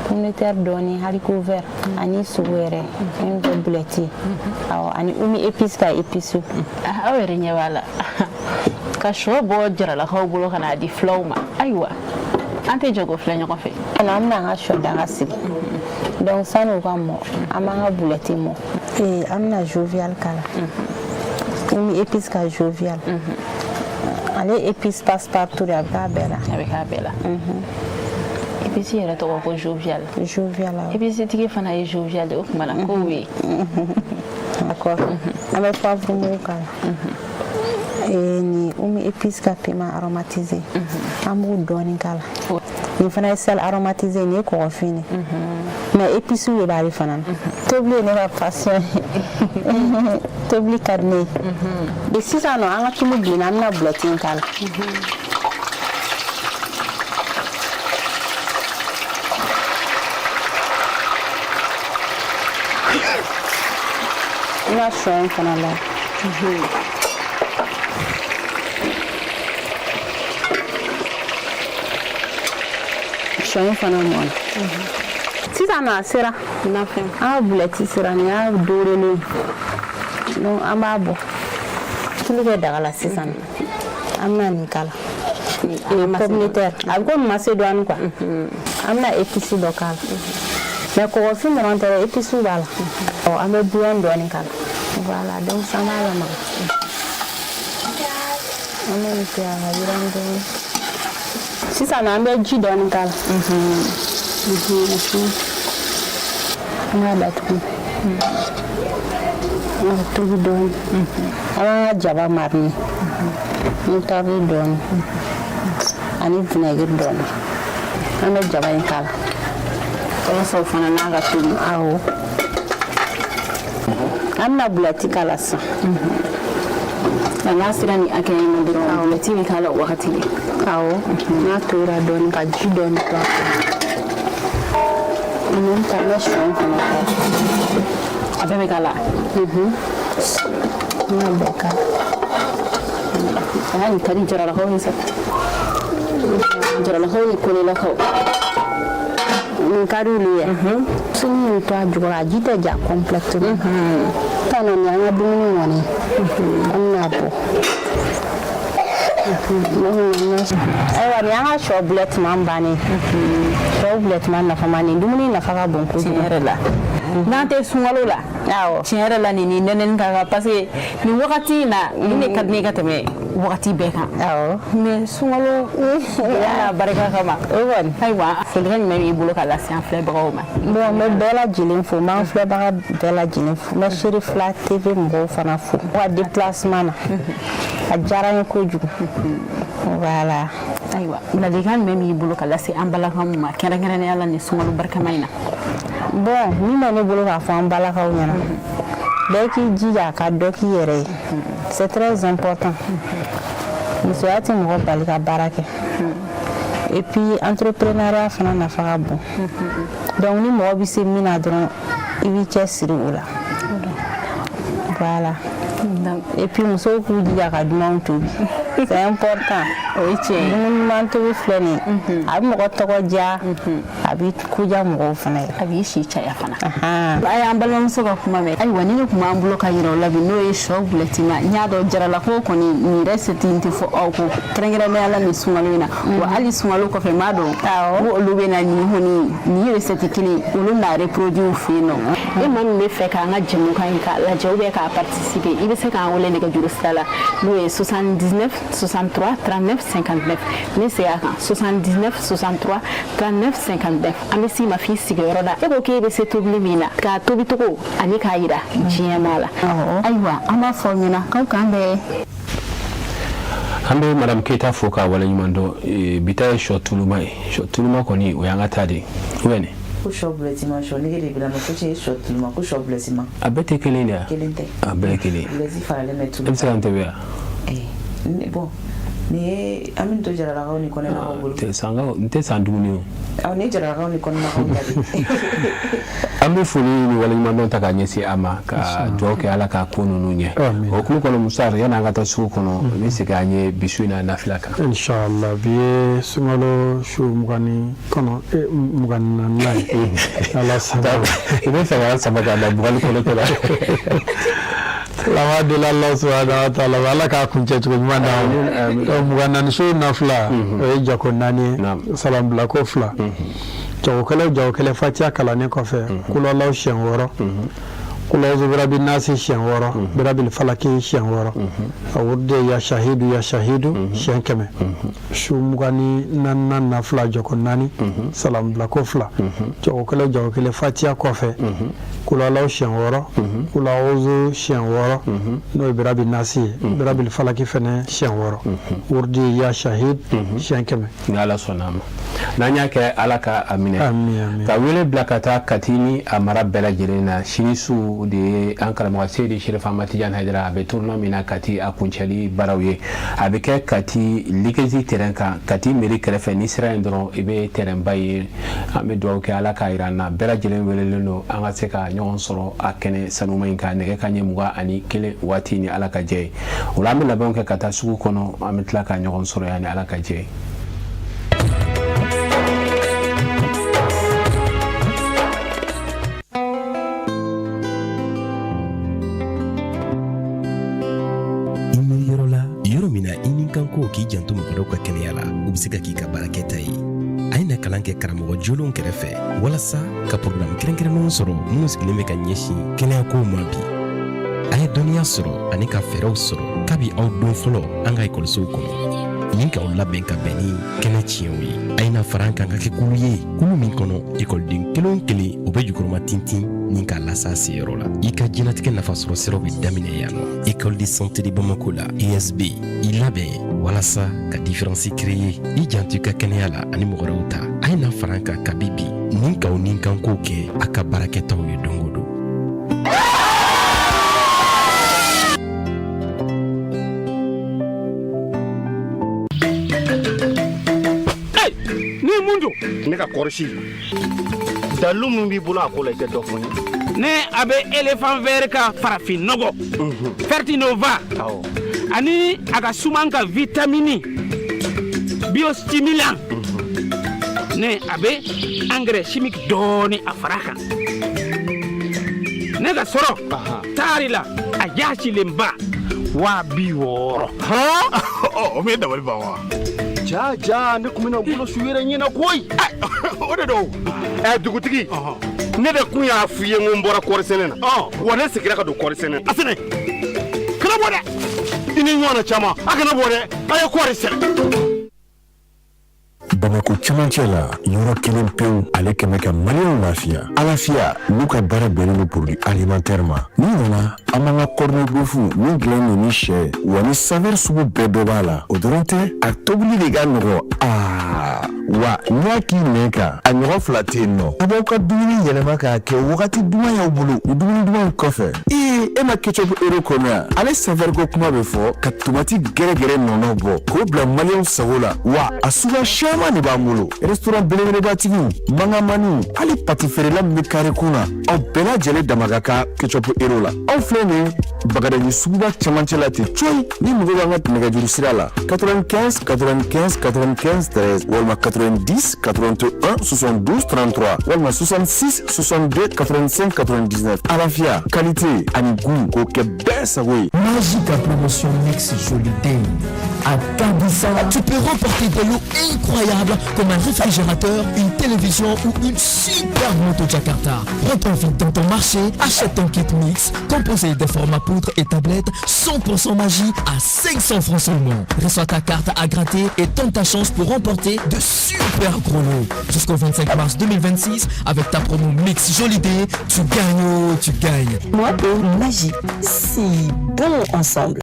pomme de terre dɔɔni, haricot vert, ani sogo yɛrɛ min bɛ boulette, awɔ, ani Umi Épice ka épice. Aw yɛrɛ ɲɛ b'a la, ka sɔ bɔ jaralakaw bolo ka n'a di fulaw ma. Ayiwa, an tɛ jɛ k'o filɛ ɲɔgɔn fɛ. An bɛna an ka sɔ daga sigi. Donc sani u ka mɔ, an b'an ka boulette mɔ. An bɛna jovial k'a la, Umi Épice ka jovial. Ale épice passe partout de, a bɛ k'a bɛɛ la. A bɛ k'a bɛɛ la. Épice yɛrɛ tɔgɔ ko jovial. Jovial, awɔ. Épice tigi fana ye jovial de, o tuma na kow bɛ yen. D'accord, an bɛ poivre mugu k'a la. Nin Umi Épice ka piment aromatisé, an b'o dɔɔni k'a la. Nin fana ye sel aromatisé, nin ye kɔgɔfin de, mais épice de b'ale fana na. Tobili ye ne ka passion ye, tobili ka di ne ye. Sisan nɔ, an ka tulu bilenna, an bɛna boulette in k'a la. N bɛna sɔ in fana la. Sɔ in fana mɔna sisan nɔ, a sera. An ka boulette sera, nin y'a dorelen. Donc an b'a bɔ tulu kɛ daga la sisan nɔ, an bɛna nin k'a la, pomme de terre. A bɛ komi macédoine quoi. An bɛna épice dɔ k'a la, mais kɔgɔfin dɔrɔn tɛ dɛ, épice b'a la. Ɔ an bɛ bouillon dɔɔni k'a la. Voilà, donc sisan an b'a lamaga, an bɛ nin to a ka yiran dɔɔni. Sisan nɔ, an bɛ ji dɔɔni k'a la. An b'a datugu, an b'a tobi dɔɔni. An b'an ka jaba mariner, moutarde dɔɔni ani vinaigre dɔɔni. An bɛ jaba in k'a la walasa o fana n'a ka tobi. Awɔ, an bɛna boulette k'a la sisan. N'a sera nin hakɛ in ma dɔrɔn, boulette bɛ k'a la o wagati de? Awɔ, n'a tora dɔɔni, ka ji dɔɔni to a kɔrɔ. En même temps, an bɛ sɔ in fana k'a la. A bɛɛ bɛ k'a la? N b'a bɛɛ k'a la. Aa, nin ka di jaralakaw ye sa, jaralakaw ni konelakaw. Nin ka di olu ye. Sini nin to a jukɔrɔ, a ji tɛ ja complètement. Sisan nɔ, nin y'an ka dumuni mɔnen, an bɛna bɔ. Ayiwa, nin y'an ka sɔ bulɛtiman bannen. Sɔ bulɛtiman nafama, nin dumuni nafa ka bon kojugu. Tiɲɛ yɛrɛ la, n'an tɛ sunkalo la, tiɲɛ yɛrɛ la, nin ni nɛnɛni ka kan, parce que nin wagati in na, nin de ka di ne ka tɛmɛ wagati bɛɛ kan. Mais sunkalo bonya n'a barika kama. O kɔni. Ayiwa, folikan jumɛn b'i bolo ka lase an filɛbagaw ma? Bon, n bɛ bɛɛ lajɛlen fo, n b'an filɛbaga bɛɛ lajɛlen fo, n bɛ Cherifla TV mɔgɔw fana fo u ka déplacement na, a diyara n ye kojugu, voilà. Ayiwa, ladilikan jumɛn b'i bolo ka lase an balakaw ma, kɛrɛnkɛrɛnnenya la nin sunkalo barikama in na? Bon, min bɛ ne bolo k'a fɔ an balakaw ɲɛna, bɛɛ k'i jija ka dɔ k'i yɛrɛ ye, c'est très important. Musoya tɛ mɔgɔ bali ka baara kɛ, et puis entrepreneuriat fana nafa ka bon. Donc ni mɔgɔ bɛ se min na dɔrɔn, i b'i cɛ siri o la, voilà. Et puis musow k'u jija ka dumanw tobi, c'est important. O ye tiɲɛ ye. Dumuni ɲuman tobi filɛ nin ye, a bɛ mɔgɔ tɔgɔ diya, a bɛ ko diya mɔgɔw fana ye. A b'i si caya fana. A y'an balimamuso ka kuma mɛn. Ayiwa, ni ne tun b'an bolo ka yira o la bi, n'o ye sɔ bulɛtima. N y'a dɔn jaralakaw kɔni, nin recette in tɛ fɔ aw kɔ, kɛrɛnkɛrɛnnenya la nin sunkalo in na. Wa hali sunkalo kɔfɛ, n b'a dɔn ko olu bɛ na nin kɔni, nin recette kelen, olu bɛna reproduire u fɛ yen nɔ. E maa min bɛ fɛ k'an ka jɛmukan in k'a lajɛ ou bien k'a participer, i bɛ se k'an wele nɛgɛjuru sira la, n'o ye 79 63 39 59. N bɛ segin a kan: 79 63 39 59. An bɛ s'i ma f'i sigiyɔrɔ la. E ko k'e bɛ se tobili min na, k'a tobicogo ani k'a yira diɲɛ maa la. Ayiwa, an b'a fɔ aw ɲɛna k'aw k'an bɛn. An bɛ madame Keyita fo k'a waleɲuman dɔn. Bi ta ye sɔ tuluma ye. Sɔ tuluma kɔni, o y'an ka ta de ye ou bien? Ko sɔ bulɛtima, sɔ nege de b'i la ma ko cɛ sɔ tuluma, ko sɔ bulɛtima. A bɛɛ tɛ kelen de ye? Kelen tɛ. A bɛɛ ye kelen. Bulɛti faralen bɛ tulu. E bɛ se ka n tobi wa? Bon, nin ye an bɛ to jaralakaw ni kɔnɛlakaw bolo. Tɛ sankaw n tɛ san dumuni o. Awɔ, nin ye jaralakaw ni kɔnɛlakaw ta de. An bɛ foli ni waleɲumandɔn ta k'a ɲɛsin a ma, ka dugawu kɛ Ala ka ko ninnu ɲɛ. O hukumu kɔnɔ, Musa, yanni an ka taa sugu kɔnɔ, n bɛ segin an ye bi su in na nafila kan. Inshallah, bi ye sunkalo su mugan kɔnɔ 24nan ye, Ala sɔnna. I bɛ fɛ k'an sama ka da bugɔli kɔnɔ la. An b'a deli Allah subahana wa taala Ala k'a kuncɛ cogo ɲuman d'an ma. Donc 24 su nafila, o ye jako naani ye, salam bilako fila. Jagokɛla o jagokɛla, fatiya kalannen kɔfɛ, kulalahu siɲɛ wɔɔrɔ, kulawuzu birabi nasi siɲɛ wɔɔrɔ, birabil falaki siɲɛ wɔɔrɔ, a wurudi ya shahidu ya shahidu siɲɛ 100. Su 24nan nafila, jɔko naani, salam bilako fila. Jagokɛla o jagokɛla, fatiya kɔfɛ, kulalahu siɲɛ wɔɔrɔ, kulawuzu siɲɛ wɔɔrɔ, n'o ye birabi nasi ye, birabil falaki fɛnɛ siɲɛ wɔɔrɔ, wurudi ya shahid siɲɛ 100. Ni Ala sɔnna a ma, n'an y'a kɛ, Ala ka a minɛ. Ka wele bila ka taa Kati ni a mara bɛɛ lajɛlen na. Sini su de ye an karamɔgɔ Seyidi Serifu Amadu Tijani Hayidara, a bɛ tournoi min na Kati, a kuncɛli baaraw ye. A bɛ kɛ Kati Likezi terrain kan, Kati mairie kɛrɛfɛ. Ni sira in dɔrɔn, i bɛ terrain ba ye. An bɛ dugawu kɛ, Ala k'a jira an na. Bɛɛ lajɛlen welelen don, an ka se ka ɲɔgɔn sɔrɔ a kɛnɛ sanuma in kan nɛgɛ kanɲɛ 21 waati, ni Ala ka jɛ ye. O la, an bɛ labɛnw kɛ ka taa sugu kɔnɔ, an bɛ tila ka ɲɔgɔn sɔrɔ yan, ni Ala ka jɛ ye. I miiri yɔrɔ la, yɔrɔ min na i ni kan ko k'i janto mɔgɔ dɔw ka kɛnɛya la, o bɛ se ka k'i ka baarakɛta ye. A ye na kalan kɛ karamɔgɔ jolenw kɛrɛfɛ walasa ka porogaramu kɛrɛnkɛrɛnnenw sɔrɔ minnu sigilen bɛ ka ɲɛsin kɛnɛyakow ma bi. A ye dɔnniya sɔrɔ ani ka fɛɛrɛw sɔrɔ kabi aw don fɔlɔ an ka ekɔlisow kɔnɔ, ni k'aw labɛn ka bɛn ni kɛnɛ tiɲɛw ye. A ye na fara an kan ka kɛ kulu ye, kulu min kɔnɔ ekɔliden kelen o kelen o bɛ jukɔrɔma tintin ni k'a lasa seyɔrɔ la. I ka diɲɛnatigɛ nafasɔrɔ siraw bɛ daminɛ yan nɔ, école de santé de Bamako la, ESB. I labɛn walasa ka différence créer, i janto i ka kɛnɛya la ani mɔgɔ wɛrɛw ta. A ye na fara an kan kabi bi ni k'aw ni kankow kɛ a ka baarakɛtaw ye don o don. Ni mun don? Ne ka kɔrɔsi dalilu min b'i bolo a ko la, i tɛ dɔ fɔ n ye. Ne a bɛ éléphant vert ka farafin nɔgɔ Fertinova ani a ka suman ka vitamini biostimulant. Ne a bɛ engrais chimique dɔɔni a fara kan. Ne ka sɔrɔ taari la a jaasilenba 60 000. O min ye dabali ban wa. Ja ja, ne tun bɛna n bolo su yɛrɛ ɲɛna koyi. O de don ɛ, dugutigi, ne de kun y'a f'i ye n ko n bɔra kɔɔri sɛnɛ na, wa ne seginna ka don kɔɔri sɛnɛ na. A sɛnɛ kana bɔ dɛ, i ni ɲɔgɔnna caman, a kana bɔ dɛ, a ye kɔɔri sɛnɛ. Bamakɔ cɛmancɛ la, yɔrɔ kelen pewu, ale kɛmɛ ka Maliyɛnw lafiya. Alafiya n'u ka baara bɛnnen don produit alimentaire ma. N'i nana, an b'an ka corned beef min dilannen don ni sɛ wa ni saveur sugu bɛɛ dɔ b'a la. O dɔrɔn tɛ, a tobili de ka nɔgɔ. Aa wa n'i y'a k'i nɛn kan, a ɲɔgɔn fila tɛ yen nɔ. A b'aw ka dumuni yɛlɛma k'a kɛ wagati duman y'aw bolo. Ni dumuni dumanw kɔfɛ, ee, e ma ketchup Hero kɔnɔ yan, ale saveur ko kuma bɛ fɔ ka tomati gɛrɛgɛrɛ nɔnɔ bɔ k'o bila Maliyɛnw sago la. Wa a suguya caman de b'an bolo. Restaurant belebelebatigiw, mangamaniw, hali pâte feerela min bɛ kare kun na, aw bɛɛ lajɛlen dama ka kan ketchup Hero la. Aw filɛ nin ye Bagadaji suguba cɛmancɛ la ten coyi. Ni mago b'an ka nɛgɛjuru sira la, 95 95 95 13, walima 90 81 72 33, walima 66 62 85 99. Alafiya, qualité ani goût, k'o kɛ bɛɛ sago ye. Magique promotion Mix Joli Day. À Kabissa, tu peux remporter des lots incroyables comme un réfrigérateur, une télévision ou une superbe moto Jakarta. Prends ton vite dans ton marché, achète ton kit mix composé des formats poudre et tablettes 100% magie à 500 francs seulement. Reçois ta carte à gratter et tente ta chance pour remporter de super gros lots. Jusqu'au 25 mars 2026, avec ta promo Mix Joli Day, tu gagnes, oh, tu gagnes. Moi et magie, si bon ensemble.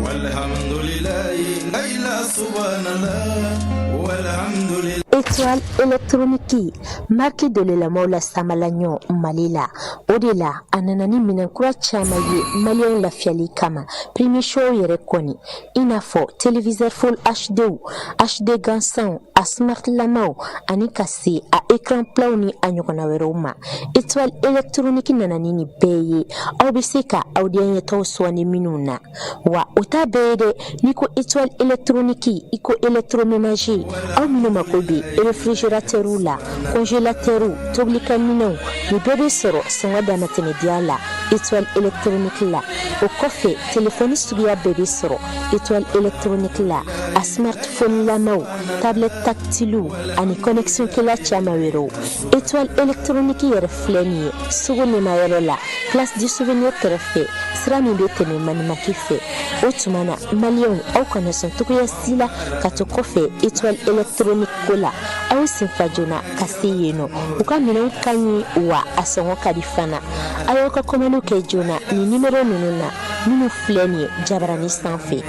والحمد لله لا إله سبحان الله والحمد لله Étoile électronique, marque dɔlɛlamaw la samalaɲɔ Mali la, o de la a nana ni minɛnkura caman ye Maliyɛnw lafiyali kama. Premier choix yɛrɛ kɔni, i n'a fɔ téléviseur full HD, HD gansanw, a smart lamaw, ani ka se a écran plat ni a ɲɔgɔnna wɛrɛw ma. Étoile électronique nana ni nin bɛɛ ye, aw bɛ se ka aw diyaɲɛtaw sɔnni minnu na. Wa o t'a bɛɛ ye dɛ, n'i ko Étoile électronique, i ko électroménager. Aw minnu mako bɛ réfrigérateur la, congélateur, tobilikɛminɛnw, nin bɛɛ bɛ sɔrɔ sɔngɔ damatɛmɛdiya la Étoile électronique la. O kɔfɛ, telefɔni suguya bɛɛ bɛ sɔrɔ Étoile électronique la, a smartphone lamaw, tablette tactile ani connexion kɛla caman wɛrɛw. Étoile électronique yɛrɛ filɛ nin ye sugu nimayɔrɔ la, place du souvenir kɛrɛfɛ, sira min bɛ tɛmɛ Manimaki fɛ. O tuma na, Maliyɛnw, aw kana sɔn cogoya si la ka to kɔfɛ Étoile électronique ko la. Aw senfa joona ka se yen nɔ, u ka minɛnw ka ɲi wa a sɔngɔ ka di fana. A y'aw ka kɔmaniw kɛ joona nin nimero ninnu na minnu filɛ nin ye jabarani sanfɛ.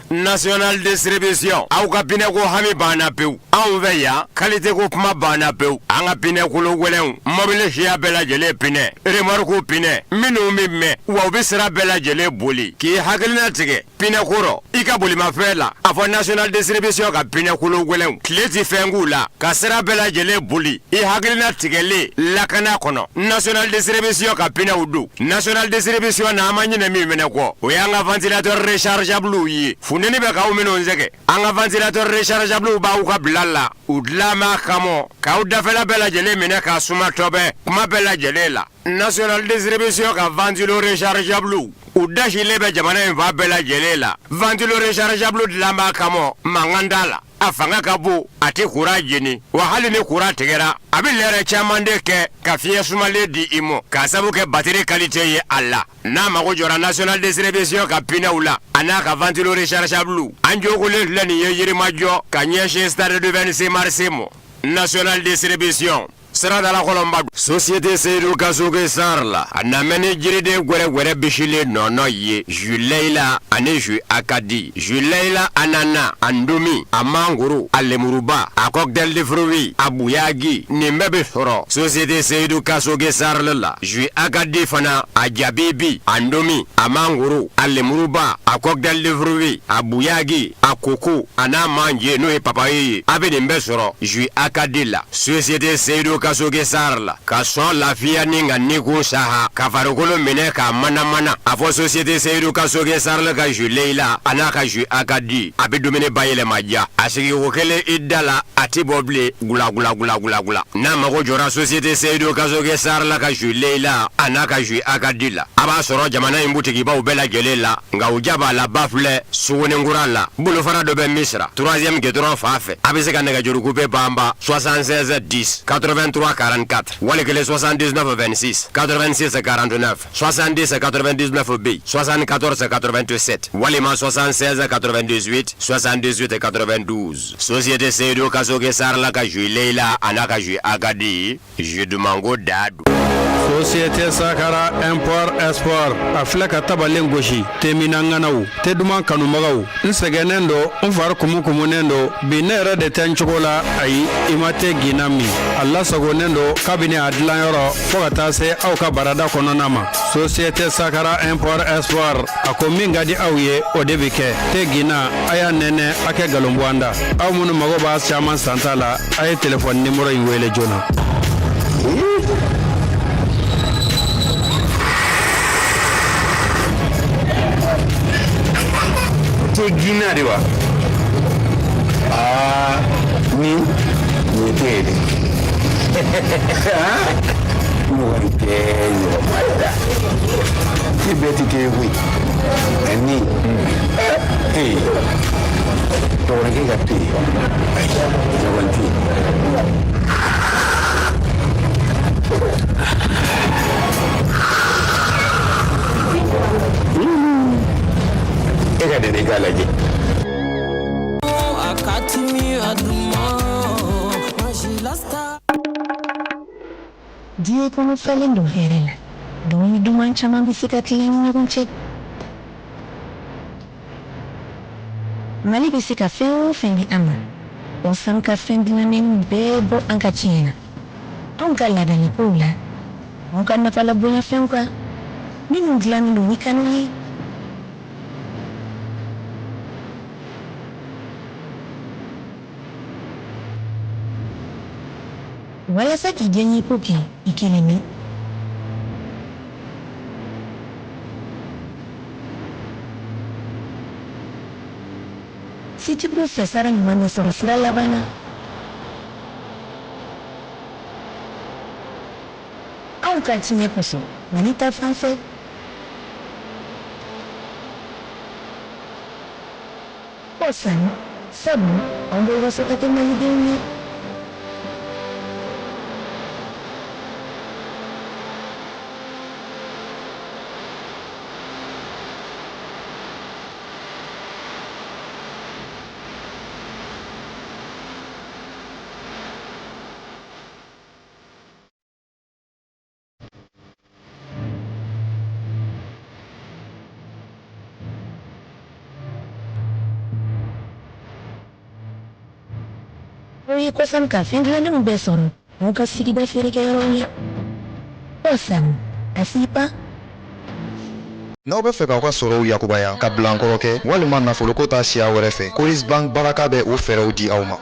National Distribution, aw ka pneu ko hami banna pewu anw fɛ yan. Qualité ko kuma banna pewu. An ka pneu kolo gɛlɛnw, mɔbili siya bɛɛ lajɛlen pneu, remorque pneu minnu bɛ mɛn wa u bɛ sira bɛɛ lajɛlen boli, k'i hakilina tigɛ pneu kɔrɔ i ka bolimafɛn la, a fɔ National Distribution ka pneu kolo gɛlɛnw, tile tɛ fɛn k'u la ka sira bɛɛ lajɛlen boli, i hakilina tigɛlen lakana kɔnɔ. National Distribution ka pneuw don. National Distribution na, an ma ɲinɛ min fɛnɛ kɔ, o y'an ka ventilateur rechargeable ye. Funteni bɛ k'aw minnu sɛgɛn, an ka ventilateur rechargeable b'aw ka bila la, u dilan b'a kama k'aw dafɛla bɛɛ lajɛlen minɛ k'a suma tɔbɛ kuma bɛɛ lajɛlen la. National Distribution ka ventilo rechargeable, u dasilen bɛ jamana in fan bɛɛ lajɛlen la. Ventilo rechargeable dilan b'a kama, mankan t'a la, a fanga ka bon, a tɛ courant jeni, wa hali ni courant tigɛra, a bɛ lɛrɛ caman de kɛ ka fiɲɛ sumalen di i ma k'a sabu kɛ batterie qualité ye a la. N'a mago jɔra National Distribution ka pneuw la, a n'a ka ventilo rechargeable, an jogolen filɛ nin ye Yirimajɔ ka ɲɛsin stade du 26 mars ma. National Distribution, Siradala Kɔlɔnba, Société Seydou Kasoge Sar la, a namɛ ni jiriden gwɛrɛ-gwɛrɛ bisilen nɔnɔ ye, jus Layila ani jus Akadi, jus Layila ananas, a ndomi, a mangoro, a lemuruba, a cocktail de fruits, a buyagi, nin bɛɛ bɛ sɔrɔ Société Seydou Kasoge Sar la. Jus Akadi fana, a jabibi, a ndomi, a mangoro, a lemuruba, a cocktail de fruits, a buyagi, a koko, a n'a manje n'o ye papaye ye, a bɛ nin bɛɛ sɔrɔ jus Akadi la. Société Seydou Kasoge SARL la ka sɔn lafiya ni ka nikun saha ka farikolo minɛ k'a manamana. A fɔ société Seyidu Kasoge SARL ka jus Leyila a n'a ka jus Akadi, a bɛ dumuni bayɛlɛma diya. A sigiko kelen i da la, a tɛ bɔ bilen gula gula gula gula gula. N'a mago jɔra société Seyidu Kasoge SARL ka jus Leyila a n'a ka jus Akadi la, a b'a sɔrɔ jamana in butikibaw bɛɛ lajɛlen la. Nka u ja b'a la ba filɛ Suguninkura la, bolofara dɔ bɛ Misira troisième goudron fan fɛ. A bɛ se ka nɛgɛjuru coupe banba 76 10 83 44 wali kelen 79 26 86 49 70 99 bɛ yen 74 87 walima 76 98 78 92. Société Seyidu Kasoge SARL ka jus Leyila a n'a ka jus Akadi. Jus duman ko da don. Société Sakara import export a filɛ ka tabalen gosi teminna ŋanaw te duman kanubagaw n sɛgɛnnen don n fari kumukumunen don bi ne yɛrɛ de tɛ n cogo la ayi i ma te ginna min a lasagonnen don kabini a dilanyɔrɔ fo ka taa se aw ka barada kɔnɔna ma Société Sakara import export a ko min ka di aw ye o de bɛ kɛ te ginna a y'a nɛnɛ a kɛ nkalon bɔ an da aw minnu mago b'a caman santa la a ye telefɔni nimoro in wele joona. Te ginna de wa? Aa, ni nin ye te ye dɛ. Mɔgɔ tɛ ɲɔgɔn ma da. Te bɛɛ tɛ te ye koyi. Nka nin, ee, dɔgɔninkɛ ka te, ayi, ɲɔgɔn tɛ yen. E ka dɛnɛ i k'a lajɛ. Diɲɛ kɔnɔ falen don hɛrɛ la dumuni duman caman bɛ se ka tila ni ɲɔgɔn cɛ Mali bɛ se ka fɛn o fɛn di an ma o ka fɛn dilannenw bɛɛ bɔ an ka tiɲɛ na anw ka laadalakow la anw ka nafalabonyafɛnw kan minnu dilannen don ni kanu ye Walasa k'i diyanyeko kɛ i kelen ye Citygroup fɛ sara ɲuman bɛ sɔrɔ sira laban na anw ka tiɲɛ kosɔn Mali ta fan fɛ. Ko sani sabu anw bɛ waso ka kɛ malidenw ye. O ye kɔsan ka fɛn dilannenw bɛɛ sɔrɔ aw ka sigida feerekɛyɔrɔw ye. Kɔsan a sipa. N'aw bɛ fɛ k'aw ka sɔrɔw yakubaya, ka bilankɔrɔ kɛ walima nafoloko taa siya wɛrɛ fɛ, Coris Bank Baraka bɛ o fɛɛrɛw di aw ma.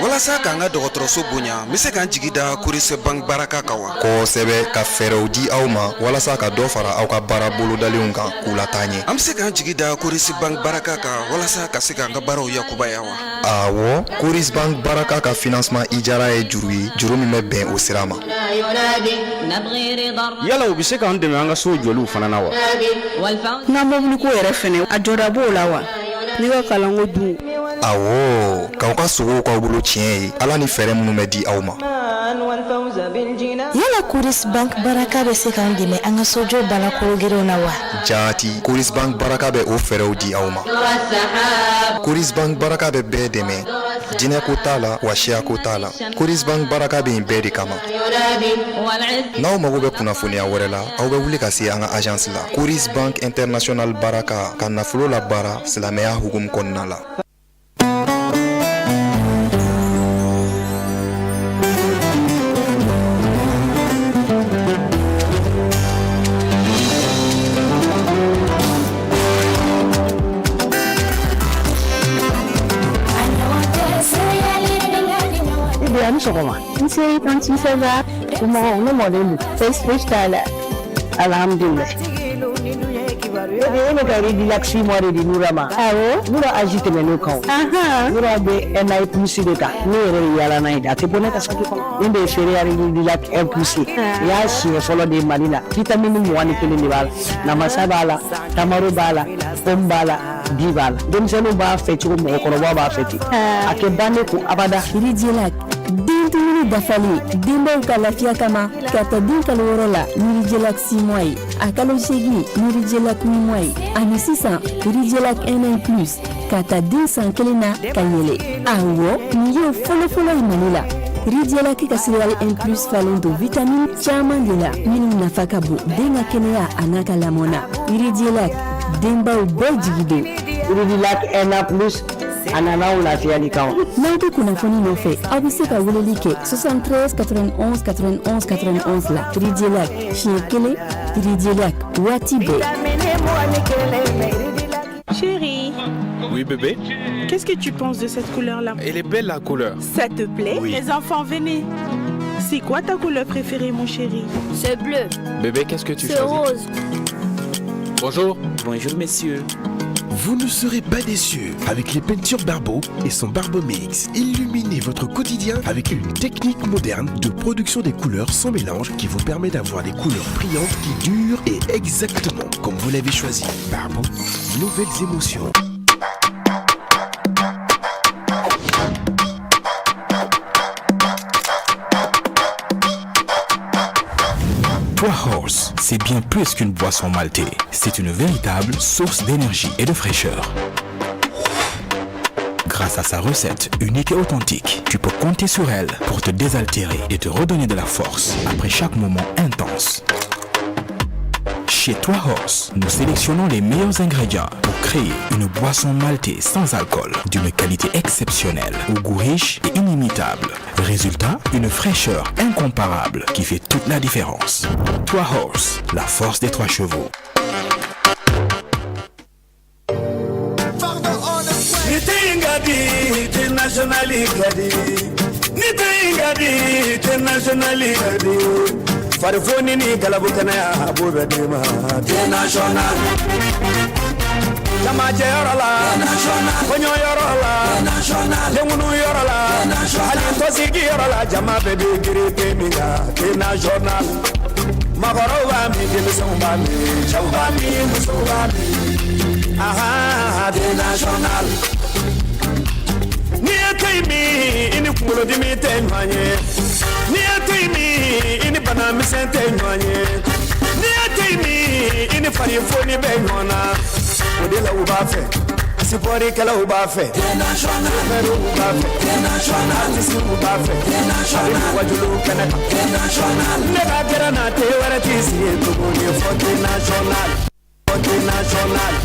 Walasa k'an ka dɔgɔtɔrɔso bonya, n bɛ se ka n jigi da Coris Bank Baraka kan wa? Kosɛbɛ, ka fɛɛrɛw di aw ma walasa ka dɔ fara aw ka baara bolodalenw kan k'u lataa ɲɛ. An bɛ se k'an jigi da Coris Bank Baraka kan walasa ka se k'an ka baaraw yakubaya wa? Awɔ, Coris Bank Baraka ka financement ijara ye juru ye, juru min bɛ bɛn o sira ma. Yala u bɛ se k'an dɛmɛ an ka so jɔliw fana na wa? N ka mɔbiliko yɛrɛ fɛnɛ, a jɔda b'o la wa? Ne ka kalanko dun? Awɔ, k'aw ka sogow k'aw bolo tiɲɛ ye, Ala ni fɛɛrɛ minnu bɛ di aw ma. Yala Coris Bank Baraka bɛ se k'an dɛmɛ an ka sojɔ baara kologirinw na wa? Jaati, Coris Bank Baraka bɛ o fɛɛrɛw di aw ma. Coris Bank Baraka bɛ bɛɛ dɛmɛ, diinɛ ko t'a la wa siya ko t'a la. Coris Bank Baraka bɛ yen bɛɛ de kama. N'aw mago bɛ kunnafoniya wɛrɛ la, aw bɛ wuli ka se an ka agence la. Coris Bank International Baraka ka nafolo labaara silamɛya hukumu kɔnɔna la. Sɔgɔma. Nse tantie, ça va? Somɔgɔw, ne mɔlen don. Baasi fosi t'a la. Alhamdulilayi. E bɛ ka Ridilac 6 mois de di Nura ma. Awɔ. Nura âge tɛmɛn'o kan o. Nura bɛ un an plus de ta. Ne yɛrɛ bɛ yaala n'a ye de. A tɛ bɔ ne ka saki kɔnɔ. Nin de ye céréale Ridilac 1 plus ye. Nin y'a siɲɛ fɔlɔ de ye Mali la. Vitamine 21 de b'a la. Namasa b'a la, tamaro b'a la, pomme b'a la, di b'a la. Denmisɛnninw b'a fɛ cogo min mɔgɔkɔrɔbaw b'a fɛ ten. A tɛ ban ne kun abada. Ridilac den dumuni dafalen denbaw ka lafiya kama ka ta den kalo 6 la ni Ridilac 6 mois ye, a kalo 8 ni Ridilac 8 mois ye, ani sisan Ridilac 1 an plus ka ta den san 1 na ka yɛlɛ. Awɔ, nin ye fɔlɔfɔlɔ ye Mali la. Ridilac ka céréale 1 plus falen don vitamine caman de la minnu nafa ka bon den ka kɛnɛya a n'a ka lamɔ na. Ridilac, denbaw bɛɛ jigi don. Ridilac 1 an plus a nana anw lafiyali kama. N'aw bɛ kunnafoni nɔfɛ, aw bɛ se ka weleli kɛ 73 91 91 91 la. Ridilac siɲɛ kelen, Ridilac waati bɛɛ. Chérie. Oui, bébé. Qu'est-ce que tu penses de cette couleur-là? Elle est belle, la couleur. Ça te plaît? Oui. Les enfants, venez. C'est quoi ta couleur préférée, mon chéri? C'est bleu. Bébé, qu'est-ce que tu C'est choisis? rose. Bonjour. Bonjour, messieurs. Vous ne serez pas déçus avec les peintures Barbeau et son Barbeau Mix. Illuminez votre quotidien avec une technique moderne de production des couleurs sans mélange qui vous permet d'avoir des couleurs brillantes qui durent et exactement comme vous l'avez choisi. Barbeau, nouvelles émotions. Trois Horse, c'est bien plus qu'une boisson maltée. C'est une véritable source d'énergie et de fraîcheur. Grâce à sa recette unique et authentique, tu peux compter sur elle pour te désaltérer et te redonner de la force après chaque moment intense. Chez Trois Horse, nous sélectionnons les meilleurs ingrédients pour créer une boisson maltée sans alcool d'une qualité exceptionnelle, au goût riche et inimitable. Résultat, une fraîcheur incomparable qui fait toute la différence. Trois Horse, la force des trois chevaux. Ni te in ka di, te national ka di. Ni te in ka di, te national ka di. Farifoni ni galabu kɛnɛya a b'o bɛɛ d'i ma. Te national. Jamajɛ yɔrɔ la, kɔɲɔ yɔrɔ la, denkunu yɔrɔ la, hali tɔnsigi yɔrɔ la, jama bɛɛ bɛ girin te min kan. Te national. Maakɔrɔw b'a min, denmisɛnw b'a min, cɛw b'a min, musow b'a min. Ahan, te national. N'i ye te in min, i ni kunkolodimi tɛ ɲɔgɔn ye. N'i ye te in min, i ni bana misɛn tɛ ɲɔgɔn ye. N'i ye te in min, i ni farifoni bɛ ɲɔgɔn na. O de la u b'a fɛ, sipɔrikɛlaw b'a fɛ, sofɛriw b'a fɛ, artisiw b'a fɛ, a bɛ wajulu kɛnɛ kan. Ne ka gɛrɛ na te wɛrɛ t'i sigi tuguni fɔ te national, fɔ te national.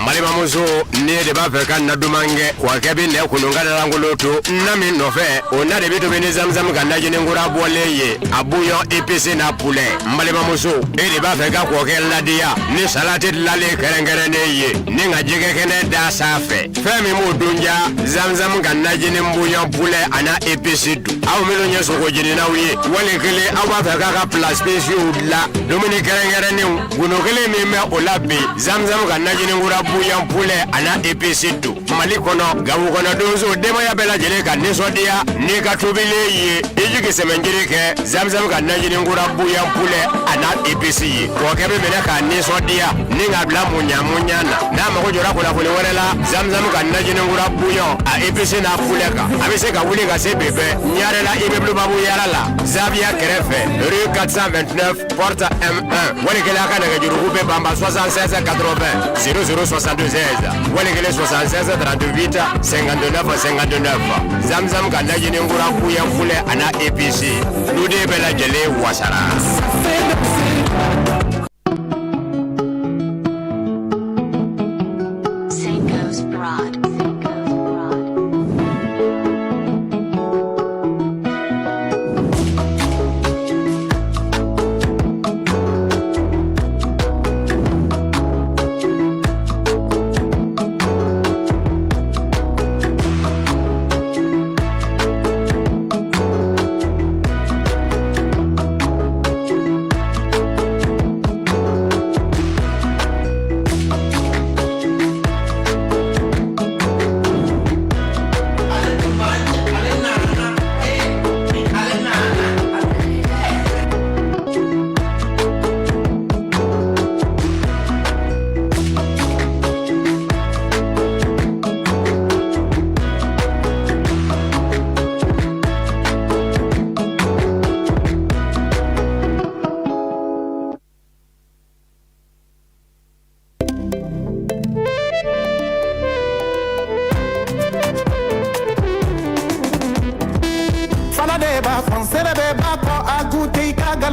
N balimamuso, ne de b'a fɛ ka na duman kɛ wa kɛ bɛ nɛ kunun ka lankolon to na min nɔfɛ, o na de bɛ tobi ni zamzam ka najini kura bɔlen ye, a bouillon épicé n'a poulet. N balimamuso, e de b'a fɛ ka kɔkɛ ladiya ni salati dilanlen kɛrɛnkɛrɛnnen ye ni ka jɛgɛ kɛnɛ da sanfɛ, fɛn min b'o dun ja, zamzam ka najini bouillon poulet a n'a épicé dun. Aw minnu ye sogo jeninaw ye, wali kelen aw b'a fɛ k'a ka plats spéciaux dilan, dumuni kɛrɛnkɛrɛnnenw, gundo kelen min bɛ o la bi, zamzam ka najini kura bouillon poulet a n'a épicé don. Mali kɔnɔ, Gawo kɔnɔ, donso denbaya bɛɛ lajɛlen ka nisɔndiya n'i ka tobilen ye, i jigi sɛmɛnjiri kɛ zamzam ka najini kura bouillon poulet a n'a épicé ye. Kɔkɛ bɛ minɛ k'a nisɔndiya ni k'a bila muɲa muɲa na. N'a mago jɔra kunnafoni wɛrɛ la zamzam ka najini kura bouillon a épicé n'a poulet kan, a bɛ se ka wuli ka se bɛɛ Ɲarela immeuble Babu Yara la, Zaviya kɛrɛfɛ, rue 429 porte M1. Wali kelen a ka nɛgɛjuruku bɛ banba 76 80 00 76, wali kelen 76 38 59 59. Zamzam ka najini kura bouillon poulet a n'a épicé, duden bɛɛ lajɛlen wasara. Seiko's Broad.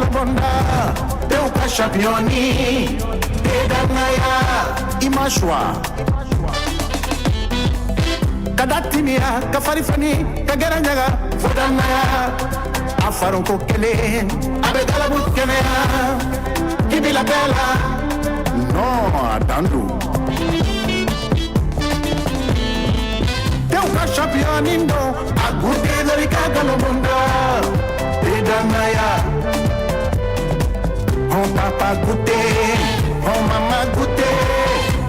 galobonda tew ka championni te danaya i ma choix ka da timiya ka fari fani ka gɛrɛ ɲaga fo danaya a faronko kelen a bɛ galabu kɛnɛya k'i bila bɛɛ la non a dan don tew ka championni don a goûté dɔrɔn i ka galobonda te danaya hɔn papa goûté hɔn mama goûté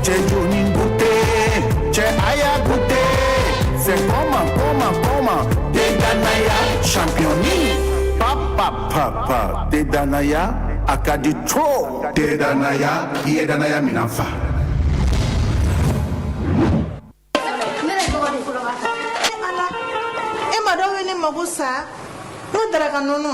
cɛ joni goûté cɛ aya goûté c'est comment comment comment te danaya championni papa papa te danaya a ka di trop te danaya i ye danaya minan fa. E ma dɔw ye ne mago sa n ka daraka nɔnɔ.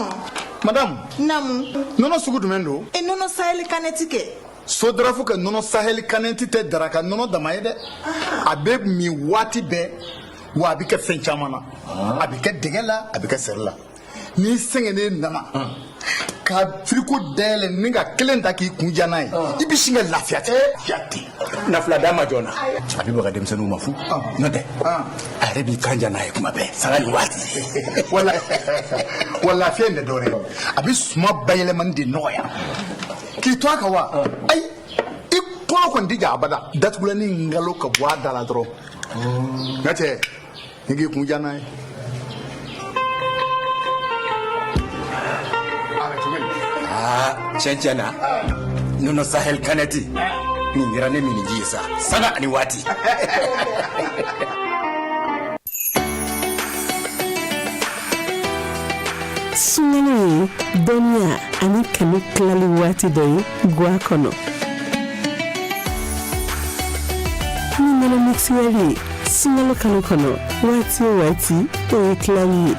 Madame. Naamu. Nɔnɔ sugu jumɛn don? E nɔnɔ saheli kanɛti kɛ. Sodarafu ka nɔnɔ saheli kanɛti tɛ daraka nɔnɔ dama ye dɛ. A bɛ min waati bɛɛ wa a bɛ kɛ fɛn caman na. A bɛ kɛ dɛgɛ la, a bɛ kɛ seri la. N'i sɛgɛnnen nana ka firiko dayɛlɛ ni ka kelen ta k'i kun ja n'a ye, i bɛ sin ka lafiya ten. Nafila d'a ma joona, a bɛ baga denmisɛnninw ma fu n'o tɛ a yɛrɛ b'i kan ja n'a ye kuma bɛɛ sanga ni waati. Wala wa lafiya in tɛ dɔwɛrɛ ye, a bɛ suma bayɛlɛmani de nɔgɔya k'i to a kan wa ayi i kɔnɔ kɔni tɛ ja abada. Datugulanni ngalo ka bɔ a da la dɔrɔn n ka cɛ ni k'i kun ja n'a ye. Aa tiɲɛ tiɲɛ na nɔnɔ sahel kanɛti nin kɛra ne miniji ye sa sanga ani waati. Sunkalo ye dɔnniya ani kanu tilali waati dɔ ye gwa kɔnɔ. Ni nɔnɔ mixwell ye sunkalo kalo kɔnɔ, waati o waati o ye tilali ye.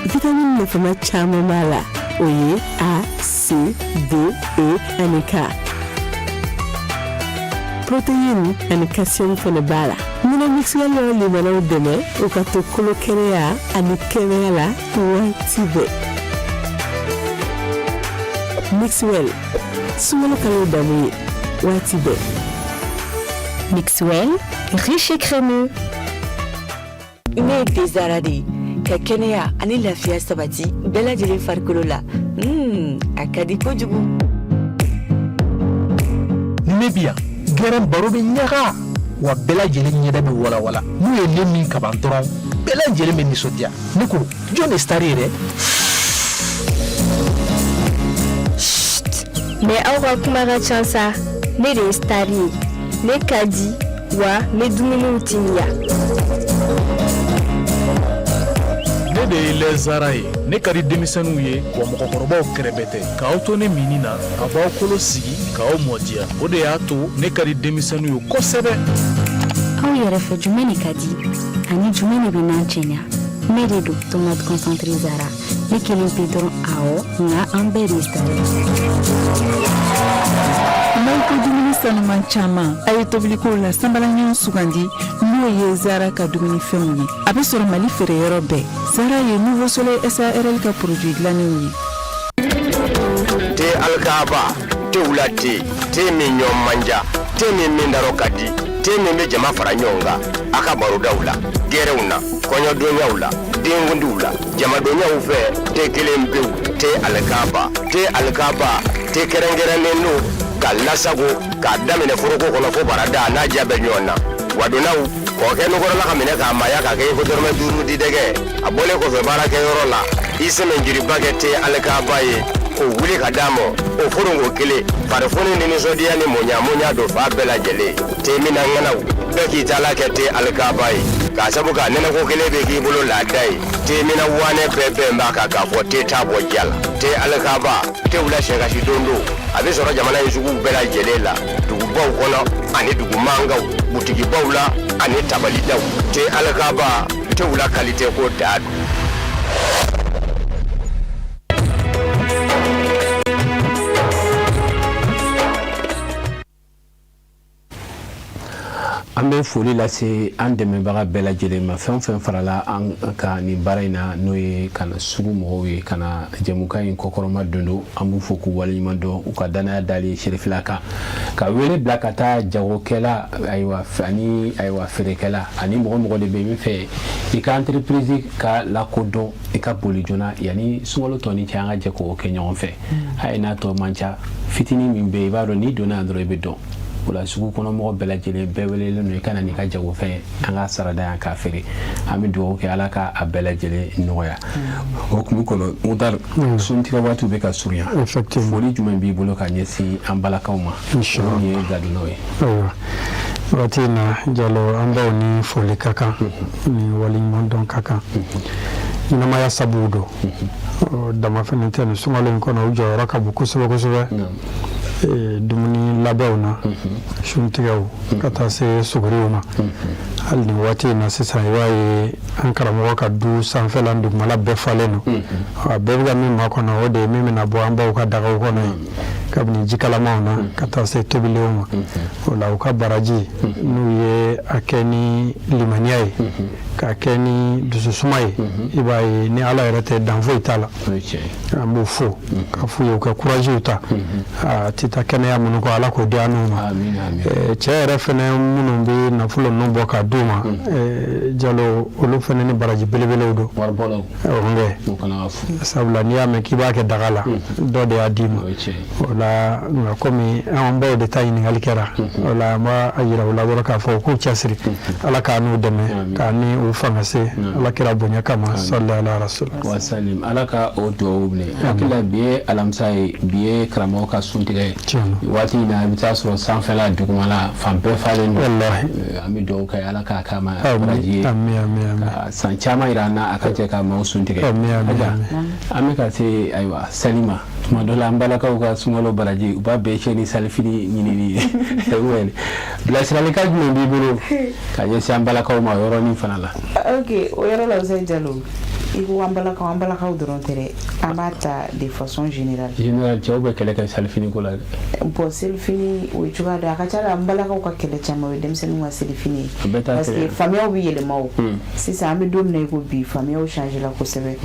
Vitamini nafama caman b'a la, o ye A, C, D, E ani K. Protéine ani calcium fana b'a la. Nɔnɔ mixwell bɛ limanaw dɛmɛ u ka to kolo kɛnɛya ani kɛnɛya la waati bɛɛ. Mixwell, sunkalo kalo damu ye waati bɛɛ. Mixwell, riche et crémeux. Ne ye Tezara de ye ka kɛnɛya ani lafiya sabati bɛɛ lajɛlen farikolo la. A ka di kojugu. Ni ne bi yan, gɛrɛn baro bɛ ɲaga wa bɛɛ lajɛlen ɲɛda bɛ walawala. N'u ye ne min kaban dɔrɔn, bɛɛ lajɛlen bɛ nisɔndiya. Ne ko jɔn de star ye dɛ? Mais aw ka kuma ka ca sa. Ne de ye star ye, ne ka di wa n bɛ dumuniw timiya. Ne de ye lɛzara ye, ne ka di denmisɛnninw ye wa mɔgɔkɔrɔbaw kɛrɛbɛ tɛ. K'aw to ne minni na, a b'aw kolo sigi k'aw mɔdiya. O de y'a to ne ka di denmisɛnninw ye kosɛbɛ. Aw yɛrɛ fɛ, jumɛn de ka di ani jumɛn de bɛ nan cɛɲa? Ne de don, tomate concentré Zara. Ne kelen pe dɔrɔn, awɔ, nka an bɛɛ de ye star ye. N'aw ko dumuni sanuman caman, a ye tobilikow la sanbalaɲɔgɔn sugandi, n'o ye Zara ka dumunifɛnw ye. A bɛ sɔrɔ Mali feereyɔrɔ bɛɛ. Zara ye Nouveau Soleil SARL ka produit dilannenw ye. Te alikaba, te wula te, te min ɲɔ manja, te min min darɔ ka di, te min bɛ jama fara ɲɔgɔn kan a ka barodaw la, gɛrɛnw na, kɔɲɔdonyaw la, denkundiw la, jamadonyaw fɛ. Te kelen pewu, te alikaba, te alikaba, te kɛrɛnkɛrɛnnen don ka lasago k'a daminɛ foroko kɔnɔ fo barada n'a ja bɛ ɲɔgɔn na. Wa donnaw kɔkɛ nukɔrɔla ka minɛ k'a maaya k'a kɛ i ko dɔrɔmɛ 5 di dɛgɛ. A bɔlen kɔfɛ baarakɛyɔrɔ la, i sɛmɛnjiriba kɛ te alikaba ye k'o wuli ka d'a ma, o foronko kelen farifoni ni nisɔndiya ni mɔɲa don fa bɛɛ lajɛlen. Te minna ŋanaw bɛɛ k'i taala kɛ te alikaba ye, k'a sabu k'a nɛnɛko kelen bɛ k'i bolo laada ye. Te minna wanɛ bɛɛ bɛn b'a kan k'a fɔ te t'a bɔ ja la. Te alikaba, te wula sɛkasi don don, a bɛ sɔrɔ jamana in suguw bɛɛ lajɛlen la, dugubaw kɔnɔ ani dugu mankanw, butikibaw la ani tabalidaw. Te alikaba, te wula kalite ko da don. An bɛ foli lase an dɛmɛbaga bɛɛ lajɛlen ma, fɛn o fɛn farala an kan nin baara in na, n'o ye ka na sugu mɔgɔw ye, ka na jɛmukan in kɔkɔrɔma don don. An b'u fo k'u waleɲuman dɔn u ka danaya dali Serifila kan, ka wele bila ka taa jagokɛla, ayiwa, ani ayiwa feerekɛla, ani mɔgɔ mɔgɔ de bɛ min fɛ i ka entreprise ka lakodɔn, i ka boli joona yanni sunkalo tɔ ni cɛ, an ka jɛ k'o kɛ ɲɔgɔn fɛ. Hali n'a tɔ man ca, fitinin min bɛ yen, i b'a dɔn n'i donna yan dɔrɔn i bɛ dɔn. O la, sugu kɔnɔ mɔgɔ bɛɛ lajɛlen bɛɛ welelen don i ka na n'i ka jagofɛn ye, an ka sarada yan k'a feere. An bɛ dugawu kɛ, Ala ka a bɛɛ lajɛlen nɔgɔya. O hukumu kɔnɔ, Mutari, suntigɛ waatiw bɛ ka surunya, foli jumɛn b'i bolo ka ɲɛsin an balakaw ma, minnu ye gadonnaw ye? Ayiwa, waati in na, Jalo, an baw ni foli ka kan, ni waleɲuman dɔn ka kan. Ɲɛnamaya sabu don, dama fɛnɛ tɛ. Nin sunkalo in kɔnɔ, u jɔyɔrɔ ka bon kosɛbɛ kosɛbɛ dumuni labɛnw na, suntigɛw ka taa se suguriw ma. Hali nin waati in na sisan, i b'a ye an karamɔgɔ ka du sanfɛla, dugumala bɛɛ falen don. A bɛɛ bɛ ka min makɔnɔ, o de ye min bɛna bɔ an baw ka dagaw kɔnɔ yen, kabini jikalamaw na ka taa se tobilenw ma. O la, u ka baraji, n'u ye a kɛ ni limaniya ye, k'a kɛ ni dususuma ye, i b'a ye ni Ala yɛrɛ tɛ, dan foyi t'a la. An b'u fo ka f'u ye u ka kuraziw ta. A tɛ taa kɛnɛya minnu kɔ, Ala k'o di an n'u ma. Cɛ yɛrɛ fɛnɛ, minnu bɛ nafolo ninnu bɔ k'a d'u ma, Jalo, olu fɛnɛ ni baraji belebelew don. Sabula n'i y'a mɛn k'i b'a kɛ daga la, dɔ de y'a d'i ma. O la, nka komi an baw de ta ɲininkali kɛra, o la an b'a yira u la dɔrɔn k'a fɔ k'u cɛsiri. Ala k'a n'u dɛmɛ, k'a ni u fanga se, Ala kira bonya kama, sali ala rasul. Wasalim, Ala ka o dugawu minɛ. Hakili la, bi ye alamisa ye, bi ye karamɔgɔ ka suntigɛ ye. Waati in na, i bɛ taa sɔrɔ sanfɛla, dugumala, fan bɛɛ falen don. An bɛ dugawu kɛ, Ala k'a k'a ma baraji ye, ka san caman yira an na, a ka jɛ ka maaw suntigɛ. An bɛ ka se, ayiwa, sali ma. Tuma dɔ la, an balakaw ka sunkalo baraji, u b'a bɛɛ cɛ ni salifini ɲinini ye. Bilasiralikan jumɛn b'i bolo ka ɲɛsin an balakaw ma o yɔrɔnin fana la? Ok, o yɔrɔ la, Usayi Jalo, i ko an balakaw, an balakaw dɔrɔn tɛ dɛ, an b'a ta de façon générale. Général, cɛw bɛ kɛlɛ kɛ salifini ko la dɛ. Bon, selifini, o ye cogoya dɔ ye. A ka ca la, an balakaw ka kɛlɛ caman, o ye denmisɛnninw ka selifini ye, parce que faamuyaw bɛ yɛlɛma. O sisan, an bɛ don min na i ko bi, faamuyaw changé la kosɛbɛ.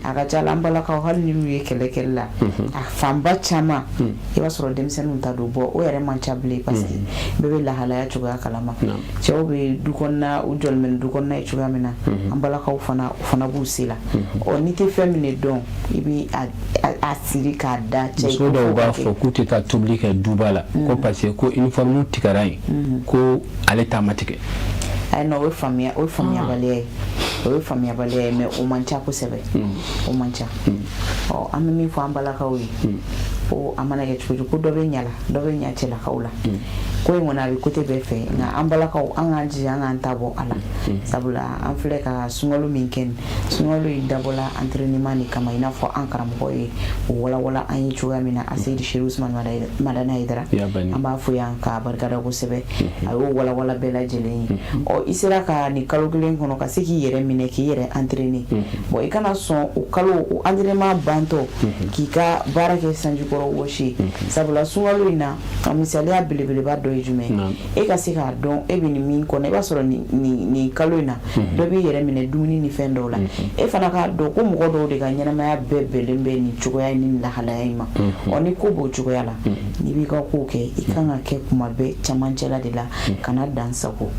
A ka ca la, an balakaw, hali n'u ye kɛlɛ kɛli la, a fanba caman, i b'a sɔrɔ denmisɛnninw ta don. Bɔ, o yɛrɛ man ca bilen, parce que bɛɛ bɛ lahalaya cogoya kalama. Cɛw bɛ du kɔnɔna, u jɔlen bɛ du kɔnɔna ye cogoya min na, an balakaw fana, o fana b'u se la. Ɔ, n'i tɛ fɛn min de dɔn, i bɛ a siri k'a da cɛ. Muso dɔw b'a fɔ k'u tɛ taa tobili kɛ duba la, ko parce que ko uniforme tigɛra yen, ko ale ta ma tigɛ. Ayi, non, o ye faamuya, o ye faamuyabaliya ye, o ye faamuyabaliya ye, mais o man ca kosɛbɛ, o man ca. Ɔ, an bɛ min fɔ an balakaw ye, ko a mana kɛ cogo cogo, ko dɔ bɛ ɲa la, dɔ bɛ ɲa cɛlakaw la. Ko in kɔni, a bɛ côté bɛɛ fɛ, nka an balakaw, an k'an jija, an k'an ta bɔ a la, sabula an filɛ ka sunkalo min kɛ nin, sunkalo in dabɔla entraînement de kama, i n'a fɔ an karamɔgɔ ye o walawala an ye cogoya min na, Aseyidi Seru Usumani Madani Hayidara. An b'a fo yan k'a barikada kosɛbɛ, a y'o walawala bɛɛ lajɛlen ye. Ɔ, i sera ka nin kalo kelen kɔnɔ ka se k'i yɛrɛ minɛ, k'i yɛrɛ entraîner. Bon, i kana sɔn o kalo o entraînement bantɔ k'i ka baara kɛ sanjikɔrɔ wɔsi ye, sabula sunkalo in na, a misaliya belebeleba dɔ ye jumɛn ye? E ka se k'a dɔn e bɛ nin min kɔnɔ, i b'a sɔrɔ nin kalo in na, dɔ b'i yɛrɛ minɛ dumuni ni fɛn dɔw la. E fana k'a dɔn ko mɔgɔ dɔw de ka ɲɛnamaya bɛɛ bɛnnen bɛ nin cogoya ni lahalaya in ma. Ɔ, ni ko b'o cogoya la, n'i b'i ka kow kɛ, i kan ka kɛ kuma bɛɛ camancɛla de la, kana dan sago.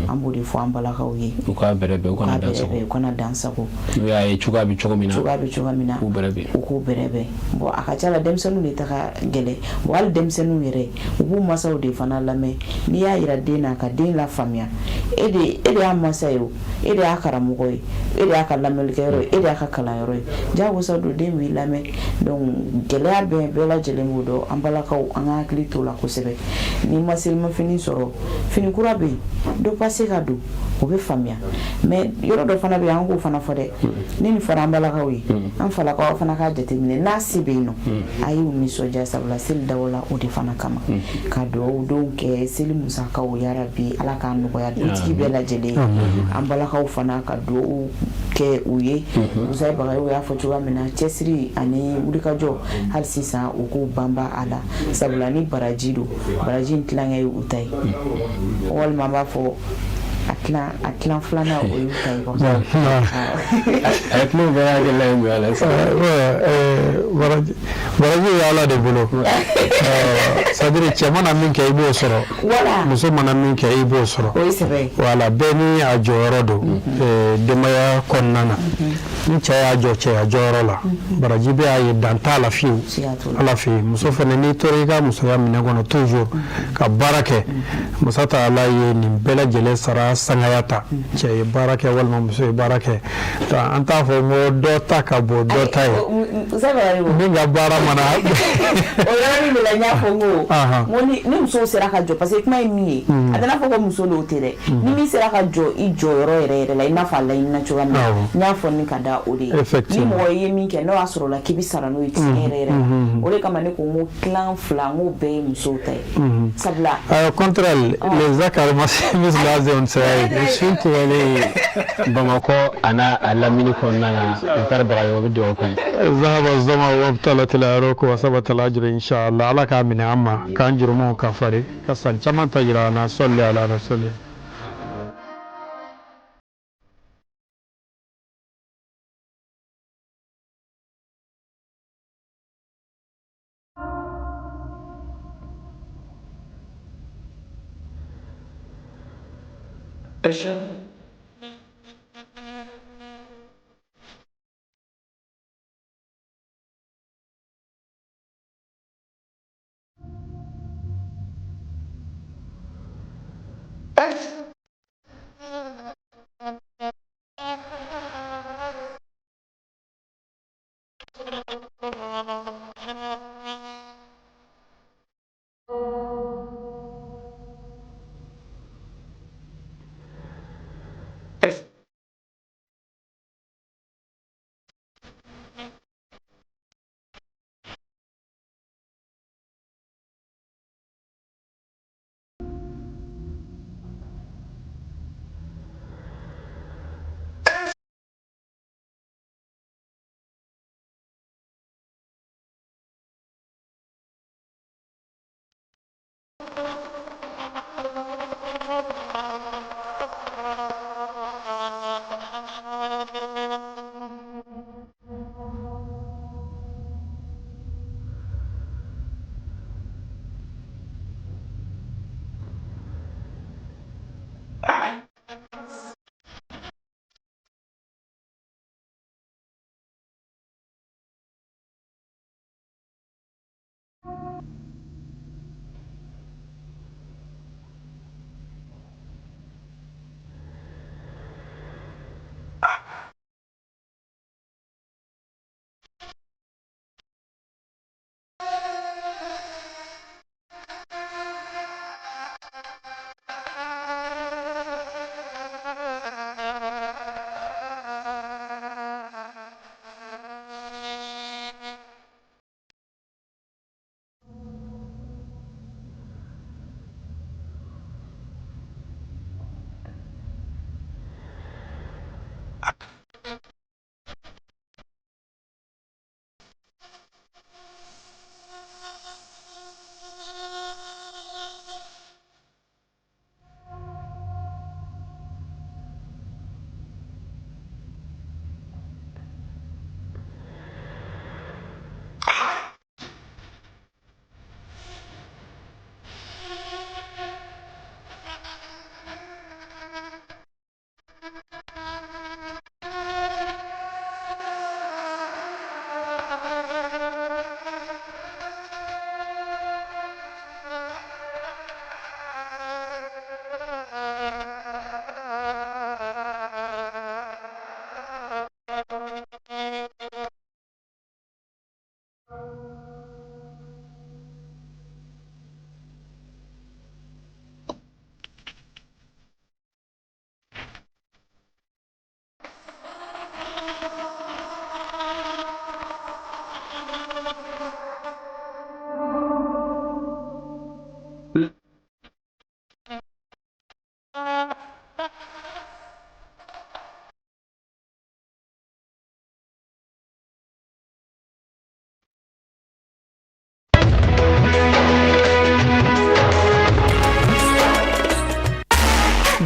An b'o de fɔ an balakaw ye. U k'a bɛrɛ bɛn, u kana dan sago. U kana dan sago. N'u y'a ye cogoya bɛ cogo min na, cogoya bɛ cogoya min na, k'u bɛrɛ bɛn. U k'u bɛrɛ bɛn. Bon, a ka ca la, denmisɛnninw de ta ka gɛlɛn. Bon, hali denmisɛnninw yɛrɛ, u b'u masaw de fana lamɛn. N'i y'a yira den na, ka den lafaamuya, e de y'a masa ye, o e de y'a karamɔgɔ ye, e de y'a ka lamɛnnikɛyɔrɔ ye, e de y'a ka kalanyɔrɔ ye, jagosa don, den b'i lamɛn. Donc gɛlɛya bɛɛ, bɛɛ lajɛlen b'o dɔn. An balakaw, an ka hakili t'o la kosɛbɛ. N'i ma selimafini sɔrɔ, fini kura bɛ yen, dɔ pase ka don, o bɛ faamuya. Mais yɔrɔ dɔ fana bɛ yen, an k'o fana fɔ dɛ. Ni nin fɔra an balakaw ye, an falakaw fana k'a jateminɛ, n'a se bɛ yen nɔ, a ye denw nisɔndiya, sabula seli dabɔla o de fana kama, ka dugawu denw kɛ seli musakaw, yarabi Ala k'a nɔgɔya dutigi bɛɛ lajɛlen ye. An balakaw fana ka dugawu kɛ u ye. Musa Bagayogo y'a fɔ cogoya min na, cɛsiri ani wulikajɔ, hali sisan u k'u banba a la, sabula ni baraji don, baraji in tilankɛ ye u ta ye, walima an b'a fɔ a tilan filanan, o y'u ta ye quoi. A tulo bɛɛ y'a kɛ layi mun y'a la. Baraji ye Ala de bolo, c'est à dire cɛ mana min kɛ, i b'o sɔrɔ, muso mana min kɛ, i b'o sɔrɔ. O ye sɛbɛ ye. Voilà, bɛɛ ni a jɔyɔrɔ don denbaya kɔnɔna na. Ni cɛ y'a jɔ cɛya jɔyɔrɔ la, baraji bɛ a ye, dan t'a la fiyewu Ala fɛ yen. Muso fana, n'i tora i ka musoya minɛn kɔnɔ toujours ka baara kɛ, masa ta Ala ye nin bɛɛ lajɛlen sara sangaya ta. Cɛ ye baara kɛ walima muso ye baara kɛ, an t'a fɔ n ko dɔ ta ka bon dɔ ta ye, min ka baara mana. O yɔrɔnin de la, n y'a fɔ n ko n ko ni musow sera ka jɔ, parce que kuma ye min ye, a tɛna fɔ ko muso n'o tɛ dɛ, ni min sera ka jɔ i jɔyɔrɔ yɛrɛ yɛrɛ la, i n'a fɔ a laɲinina cogoya min na, n y'a fɔ ni ka da o de ye. Ni mɔgɔ ye min kɛ, n'o y'a sɔrɔ la k'i bɛ sara n'o ye tiɲɛ yɛrɛ yɛrɛ la, o de kama ne ko n ko tilan fila, n ko bɛɛ ye musow ta ye, sabula. Au contraire, lizzakari mislu hazzi unsayayn. Sun tigɛlen Bamakɔ a n'a a lamini kɔnɔna na, Mukutari Bagayogo bɛ dugawu kɛ. Zahaba zama wa btalat al-uruq wa sabata al-ajru inshallah. Ala k'a minɛ an ma, k'an jurumu kafari, ka san caman ta jira an na. Sɔli ala rasuli.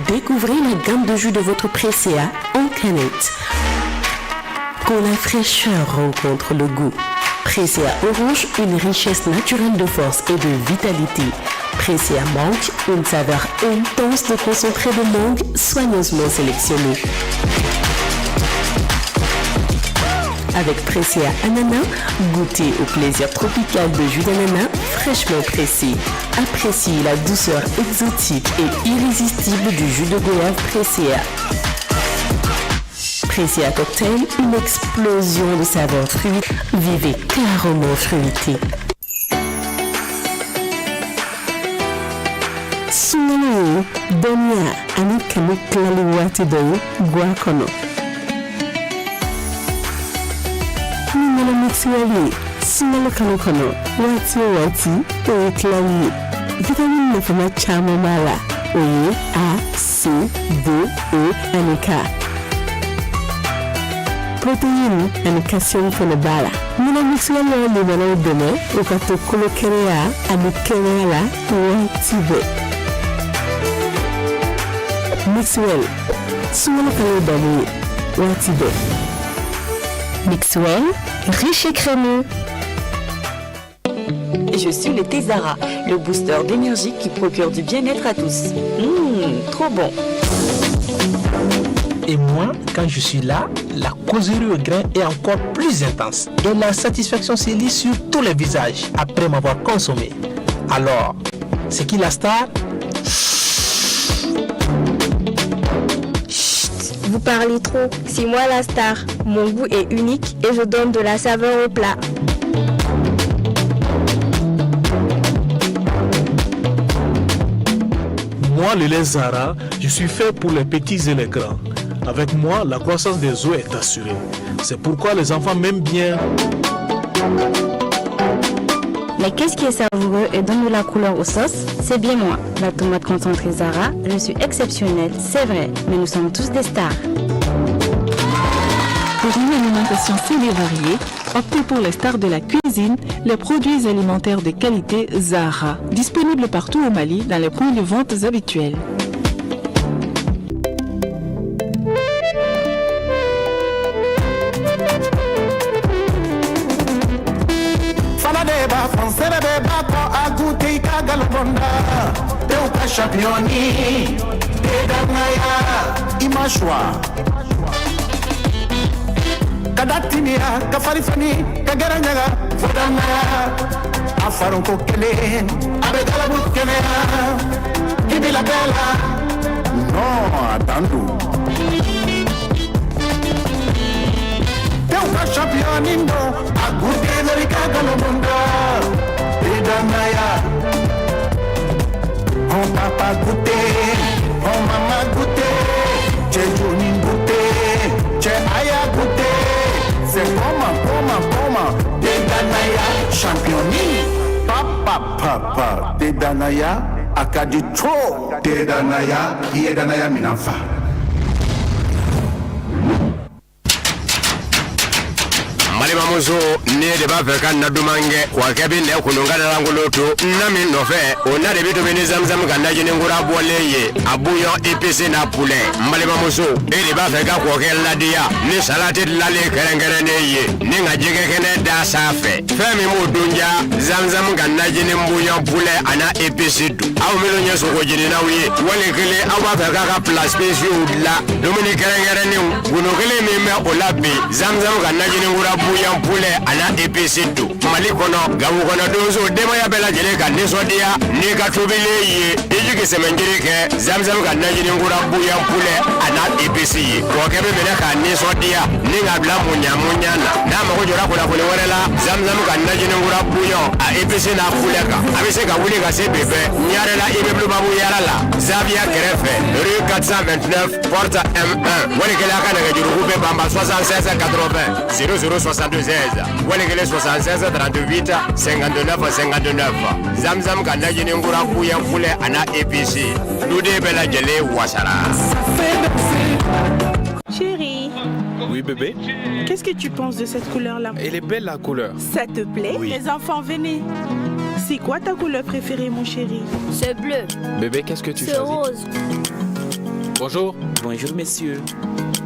Découvrez la gamme de jus de votre Presea en canette. Quand la fraîcheur rencontre le goût. Presea Orange, une richesse naturelle de force et de vitalité. Presea Mangue, une saveur intense de concentré de mangue soigneusement sélectionné. Avec Presea Ananas, goûtez au plaisir tropical de jus d'ananas fraîchement pressé. Appréciez la douceur exotique et irrésistible du jus de goyave Presea. Presea Cocktail, une explosion de saveurs fruits. Vivez carrément fruité. Sunkalo ye dɔnniya ani kanu tilali waati dɔ ye gwa kɔnɔ. Ni nɔnɔ Mixwell ye sunkalo kalo kɔnɔ, waati o waati, o ye tilali ye. Vitamini nafama caman b'a la, o ye A, C, D, E ani K. Protéine ani calcium fana b'a la. Nɔnɔ Mixwell b'a limanaw dɛmɛ u ka to kolo kɛnɛya ani kɛnɛya la waati bɛɛ. Mixwell, sunkalo kalo damu ye waati bɛɛ. Mixwell, riche et crémeux. Je suis le thé Zara, le booster d'énergie qui procure du bien-être à tous. Mmh, trop bon. Et moi, quand je suis là, la causerie au grain est encore plus intense. Et la satisfaction se lit sur tous les visages après m'avoir consommé. Alors, c'est qui la star? Chut, vous parlez trop. C'est moi la star. Mon goût est unique et je donne de la saveur au plat. Moi, le lait Zara, je suis fait pour les petits et les grands. Avec moi, la croissance des os est assurée. C'est pourquoi les enfants m'aiment bien. Mais qu'est-ce qui est savoureux et donne de la couleur aux sauces? C'est bien moi, la tomate concentrée Zara. Je suis exceptionnelle, c'est vrai, mais nous sommes tous des stars. Pour une alimentation saine et variée, optez pour les stars de la cuisine, les produits alimentaires de qualité Zara, disponibles partout au Mali dans les points de vente habituels. Fana de b'a fɔ nsɛrɛ bɛ b'a kɔ a goûté i ka galonda tew ka championni te danaya i ma choix ka da timiya ka fari fani ka gɛrɛ ɲaga fo danaya a faronko kelen a bɛ galabu kɛnɛya k'i bila bɛɛ la non a dan don tew ka championni don a goûté dɔrɔn i ka galonda te danaya. Oh papa goûté, oh maman goûté, cɛ joni goûté, cɛ aya goûté. C'est comment, comment, comment, te danaya championni. Papa, papa, te danaya, a ka di trop. Te danaya, i ye danaya minan fa. Balimamuso, ne de b'a fɛ ka na duman kɛ wa kɛ bɛ nɛ kunun ka lankolon to na min nɔfɛ, o na de bɛ tobi ni zamzam ka najini kura bɔlen ye, a bouillon épicé n'a poulet. N balimamuso, e de b'a fɛ ka kɔkɛ ladiya ni salati dilanlen kɛrɛnkɛrɛnnen ye ni ka jɛgɛ kɛnɛ da sanfɛ, fɛn min b'o dun ja, zamzam ka najini bouillon poulet a n'a épice dun. Aw minnu ye sogo jeninaw ye, wali kelen aw b'a fɛ k'a ka plat spéciaux dilan, dumuni kɛrɛnkɛrɛnnenw, gundo kelen min bɛ o la bi, zamzam ka najini kura bouillon poulet a n'a épice don. Mali kɔnɔ, gawo kɔnɔ, donso, denbaya bɛɛ lajɛlen ka nisɔndiya n'i ka tobilen ye. I jigi sɛmɛnjiri kɛ zamzam ka najini kura bouillon poulet a n'a épice ye kɔkɛ bɛ minɛ k'a nisɔndiya ni k'a bila muɲa muɲa na n'a mago jɔra kunnafoni wɛrɛ la zamzam ka najini kura bouillon a épice n'a poulet kan a bɛ se ka wuli ka se bɛɛ ɲarela immeuble babu yara la zaviya kɛrɛfɛ rue 429 porte M1 wali kelen a ka nɛgɛjuruku bɛ banba 76 80 00 76 wali kelen 76 38 59 59 zamzam ka najini kura bouillon poulet a n'a épice duden bɛɛ lajɛlen wasara. Chérie. Oui, bébé. Qu'est-ce que tu penses de cette couleur-là? Elle est belle, la couleur. Ça te plaît? Oui. Les enfants, venez. C'est quoi ta couleur préférée, mon chéri? C'est bleu. Bébé, qu'est-ce que tu C'est choisis? Rose. Bonjour. Bonjour, messieurs.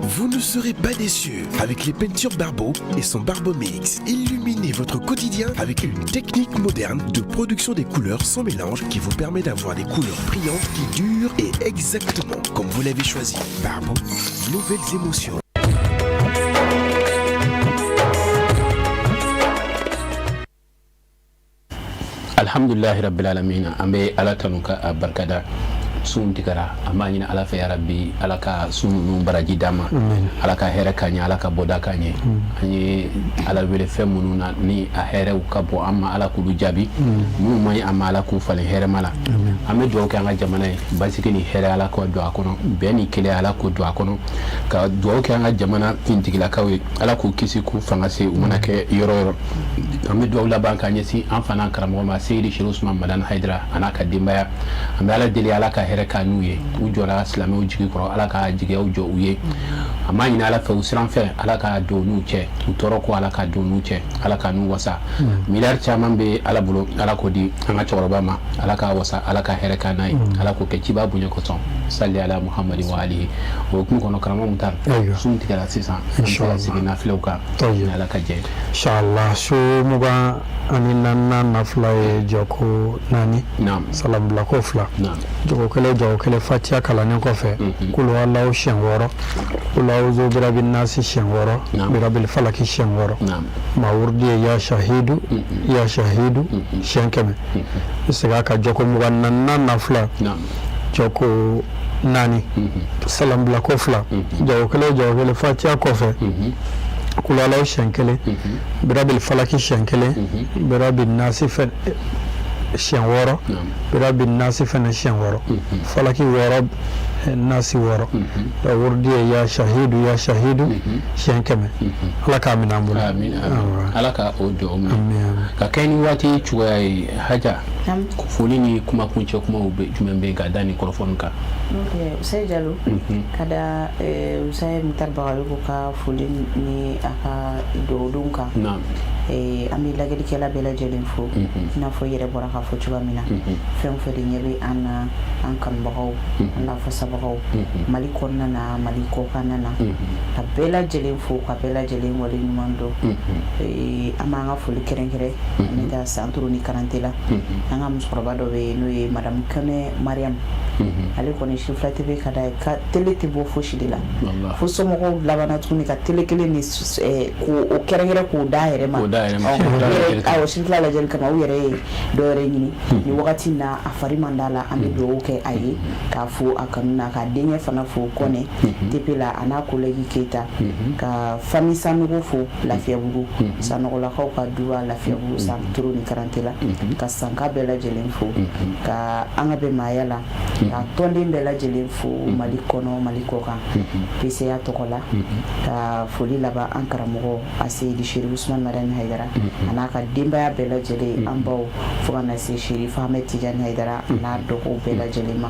Vous ne serez pas déçus avec les peintures Barbeau et son Barbeau Mix. Illuminez votre quotidien avec une technique moderne de production des couleurs sans mélange qui vous permet d'avoir des couleurs brillantes qui durent et exactement comme vous l'avez choisi. Barbeau, nouvelles émotions. Alhamdulilahi rabbil alamin, an bɛ Ala tanu ka a barikada. Sun tigɛra, an b'a ɲini Ala fɛ, yarabi, Ala ka sun ninnu baraji d'an ma, Ala ka hɛrɛ k'an ɲɛ, Ala ka bɔda k'an ɲɛ. An ye Ala wele fɛn minnu na ni a hɛrɛw ka bon an ma, Ala k'olu jaabi. Minnu man ɲi an ma, Ala k'u falen hɛrɛma la. An bɛ dugawu kɛ an ka jamana ye, basigi ni hɛrɛ, Ala k'o don a kɔnɔ, bɛn ni kelenya, Ala k'o don a kɔnɔ. Ka dugawu kɛ an ka jamana finitigilakaw ye, Ala k'u kisi, k'u fanga se u mana kɛ yɔrɔ o yɔrɔ. An bɛ dugawu laban k'a ɲɛsin an fana karamɔgɔ ma, Seyidi Seri Usman Madani Hayidara a n'a ka denbaya. An bɛ Ala deli, Ala ka hɛrɛ k'a n'u ye. U jɔra silamɛw jigi kɔrɔ, Ala ka jigiyaw jɔ u ye. An b'a ɲini Ala fɛ, u siran fɛ, Ala ka don n'u cɛ, u tɔɔrɔ ko, Ala ka don n'u cɛ, Ala ka n'u wasa. Miliyari caman bɛ Ala bolo, Ala k'o di an ka cɛkɔrɔba ma, Ala ka wasa, Ala ka hɛrɛ k'a n'a ye, Ala k'o kɛ ciba bonya kosɔn. Sali ala Muhamadi wa alihi. O hukumu kɔnɔ, karamɔgɔ Mutar, sun tigɛra sisan, an bɛ se ka sigi nafilaw kan ni Ala ka jɛ. Inshallah, su 24nan nafila ye jɔko naani, salambilako fila, jɔko kelen, jɔko kelen. Fatiya kalannen kɔfɛ, kulu Alahu siɲɛ wɔɔrɔ, kulu awuzu birabi nasi siɲɛ wɔɔrɔ, birabil falaki siɲɛ wɔɔrɔ. Maa wurudi ye ya shahidu, ya shahidu siɲɛ 100. I segin a kan. Jɔko 24nan nafila, jɔko naani, salambilako fila, jɔko kelen, jɔko kelen. Fatiya kɔfɛ, kulu Alahu siɲɛ kelen, birabil falaki siɲɛ kelen, birabi nasi fɛn siɲɛ wɔɔrɔ, birabi nasi fɛnɛ siɲɛ wɔɔrɔ, falaki wɔɔrɔ, nasi wɔɔrɔ. Wurudi ye ya shahidu, ya shahidu siɲɛ 100. Ala k'a minɛ an bolo. Ala ka o dugawu minɛ ka kɛ ni waati cogoya ye. Haja, foli ni kuma kuncɛ kumaw jumɛn bɛ yen ka da ni kɔrɔfɔ kan? Usayi Jalo, ka da Usayi Mutar Bagayogo ka foli ni a ka dugawudonw kan, an bɛ lajɛlikɛla bɛɛ lajɛlen fo. I n'a fɔ i yɛrɛ bɔra k'a fɔ cogoya min na, fɛn o fɛn de ɲɛ bɛ an na, an kanubagaw, an lafasabagaw, Mali kɔnɔna na, Mali kɔkanna na, ka bɛɛ lajɛlen fo, ka bɛɛ lajɛlen wale ɲuman dɔn. An b'an ka foli kɛrɛnkɛrɛn, an bɛ taa Santoro ni Karante la. An ka musokɔrɔba dɔ bɛ yen, n'o ye Madame Kɛnɛ Mariam. Ale kɔni, Sirifila TV ka d'a ye, ka télé tɛ bɔ fosi de la, fo somɔgɔw labanna tuguni ka télé kelen ni k'o kɛrɛnkɛrɛn k'o d'a yɛrɛ ma. Awɔ, Sirifila lajɛli kama, u yɛrɛ ye dɔ wɛrɛ ɲini. Ni wagati na, a fari man d'a la. An bɛ dugawu kɛ a ye, k'a fo a kanu na, k'a denkɛ fana fo, Kɔnɛ TP la, a n'a collègue Keyita, ka famille Sanogo fo Lafiyabugu, Sanɔgɔlakaw ka duba Lafiyabugu, Santoro ni Karante la, ka Sanka bɛɛ lajɛlen fo, ka an ka bɛn maaya la, ka tɔnden bɛɛ lajɛlen fo Mali kɔnɔ, Mali kɔkan, PCA tɔgɔ la. Ka foli laban an karamɔgɔ Aseyidi Seri Usman Madani Hayidara a n'a ka denbaya bɛɛ lajɛlen, an baw, fo ka na se Seri Ahmed Tijani Hayidara a n'a dɔgɔw bɛɛ lajɛlen ma,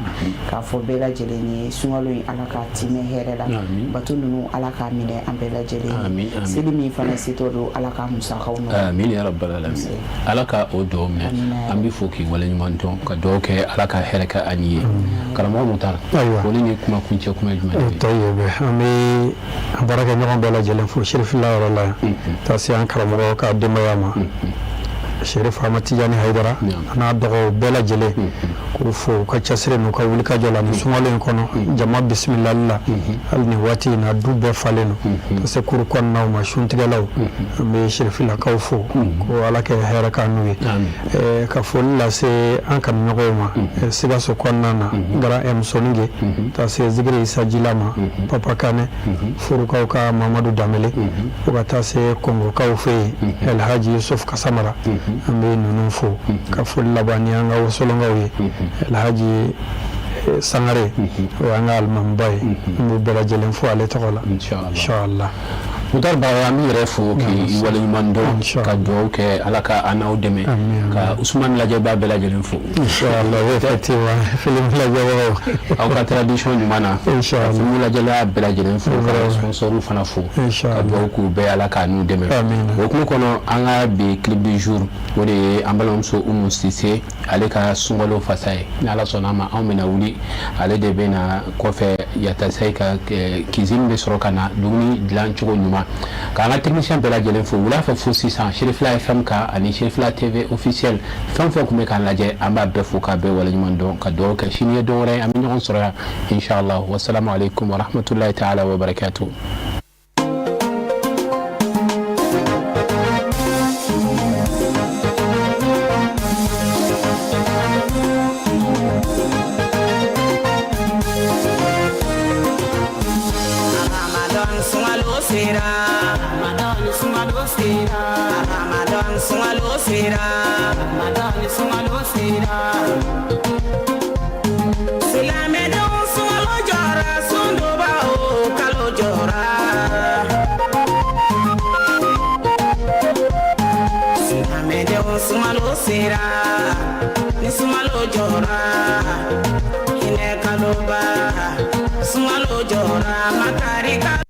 k'a fɔ bɛɛ lajɛlen ye, sunkalo in, Ala k'a timɛ hɛrɛ la, bato ninnu, Ala k'a minɛ an bɛɛ lajɛlen, seli min fana setɔ don, Ala k'a musakaw nɔgɔya. Amin ya rabbal alamin, Ala ka o dugawu minɛ. An bɛ fo k'i waleɲuman dɔn, ka dugawu kɛ, Ala ka hɛrɛ kɛ an ye. Karamɔgɔ Mutar, foli ni kuma kuncɛ kuma ye jumɛn ye? Tɔyebe, an bɛ an baarakɛɲɔgɔn bɛɛ lajɛlen fo Sirifila yɔrɔ la yan, ka se an karamɔgɔ ka denbaya ma. Sherif Ahmad Tijani Hayidara a n'a dɔgɔw bɛɛ lajɛlen, k'u fo u ka cɛsiri n'u ka wulikajɔ la nin sunkalo in kɔnɔ. Jama bisimilali la, hali nin waati in na, du bɛɛ falen don ka se kuru kɔnɔnaw ma, suntigɛlaw. An bɛ Sherifilakaw fo ko Ala kɛ hɛrɛ k'an n'u ye. Ka foli lase an kanuɲɔgɔnw ma Sikaso kɔnɔna na, Grand M Soninge, taa se Zikiri Isa Jila ma, Papa Kane, Furukaw ka Mamadu Danbele, fo ka taa se Kongokaw fɛ yen, Elhaji Yusuf Kasamara. An bɛ ninnu fo ka foli laban ni an ka wasolonkaw ye, Elhaji Sangare, o y'an ka alimamiba ye. N b'u bɛɛ lajɛlen fo ale tɔgɔ la, inshallah. Mutari Bagayoko, an b'i yɛrɛ fo k'i waleɲuman dɔn, ka dugawu kɛ Ala ka an n'aw dɛmɛ, ka Usumani lajɛbaa bɛɛ lajɛlen fo. Inshallah, effectivement, film lajɛbagaw. Aw ka tradition ɲuman na. Inshallah. Film lajɛla bɛɛ lajɛlen fo, ka sponsor fana fo, ka dugawu k'u bɛɛ, Ala k'a n'u dɛmɛ. O hukumu kɔnɔ, an ka bi clip du jour, o de ye an balimamuso Umu Sise, ale ka sunkalo fasa ye. Ni Ala sɔnna a ma, anw bɛna wuli, ale de bɛ na kɔfɛ. Yatasayi ka cuisine bɛ sɔrɔ ka na dumuni dilan cogo ɲuman. K'an ka technicien bɛɛ lajɛlen fo wula fɛ fo sisan, Serifila FM kan ani Serifila TV officiel, fɛn o fɛn tun bɛ k'an lajɛ, an b'a bɛɛ fo k'a bɛɛ waleɲuman dɔn, ka dugawu kɛ. Sini ye don wɛrɛ ye, an bɛ ɲɔgɔn sɔrɔ yan inshallah. Wasalamu aleykum warahmatulahi taala wa barakatuh. Ramadan sunkalo sera, Ramadan sunkalo sera, Ramadan sunkalo sera, Ramadan sunkalo sera. Silamɛdenw, sunkalo jɔra, sundoba o kalo jɔra. Silamɛdenw, sunkalo sera, ni sunkalo jɔra, hinɛ kaloba, sunkalo jɔra, makari kalo.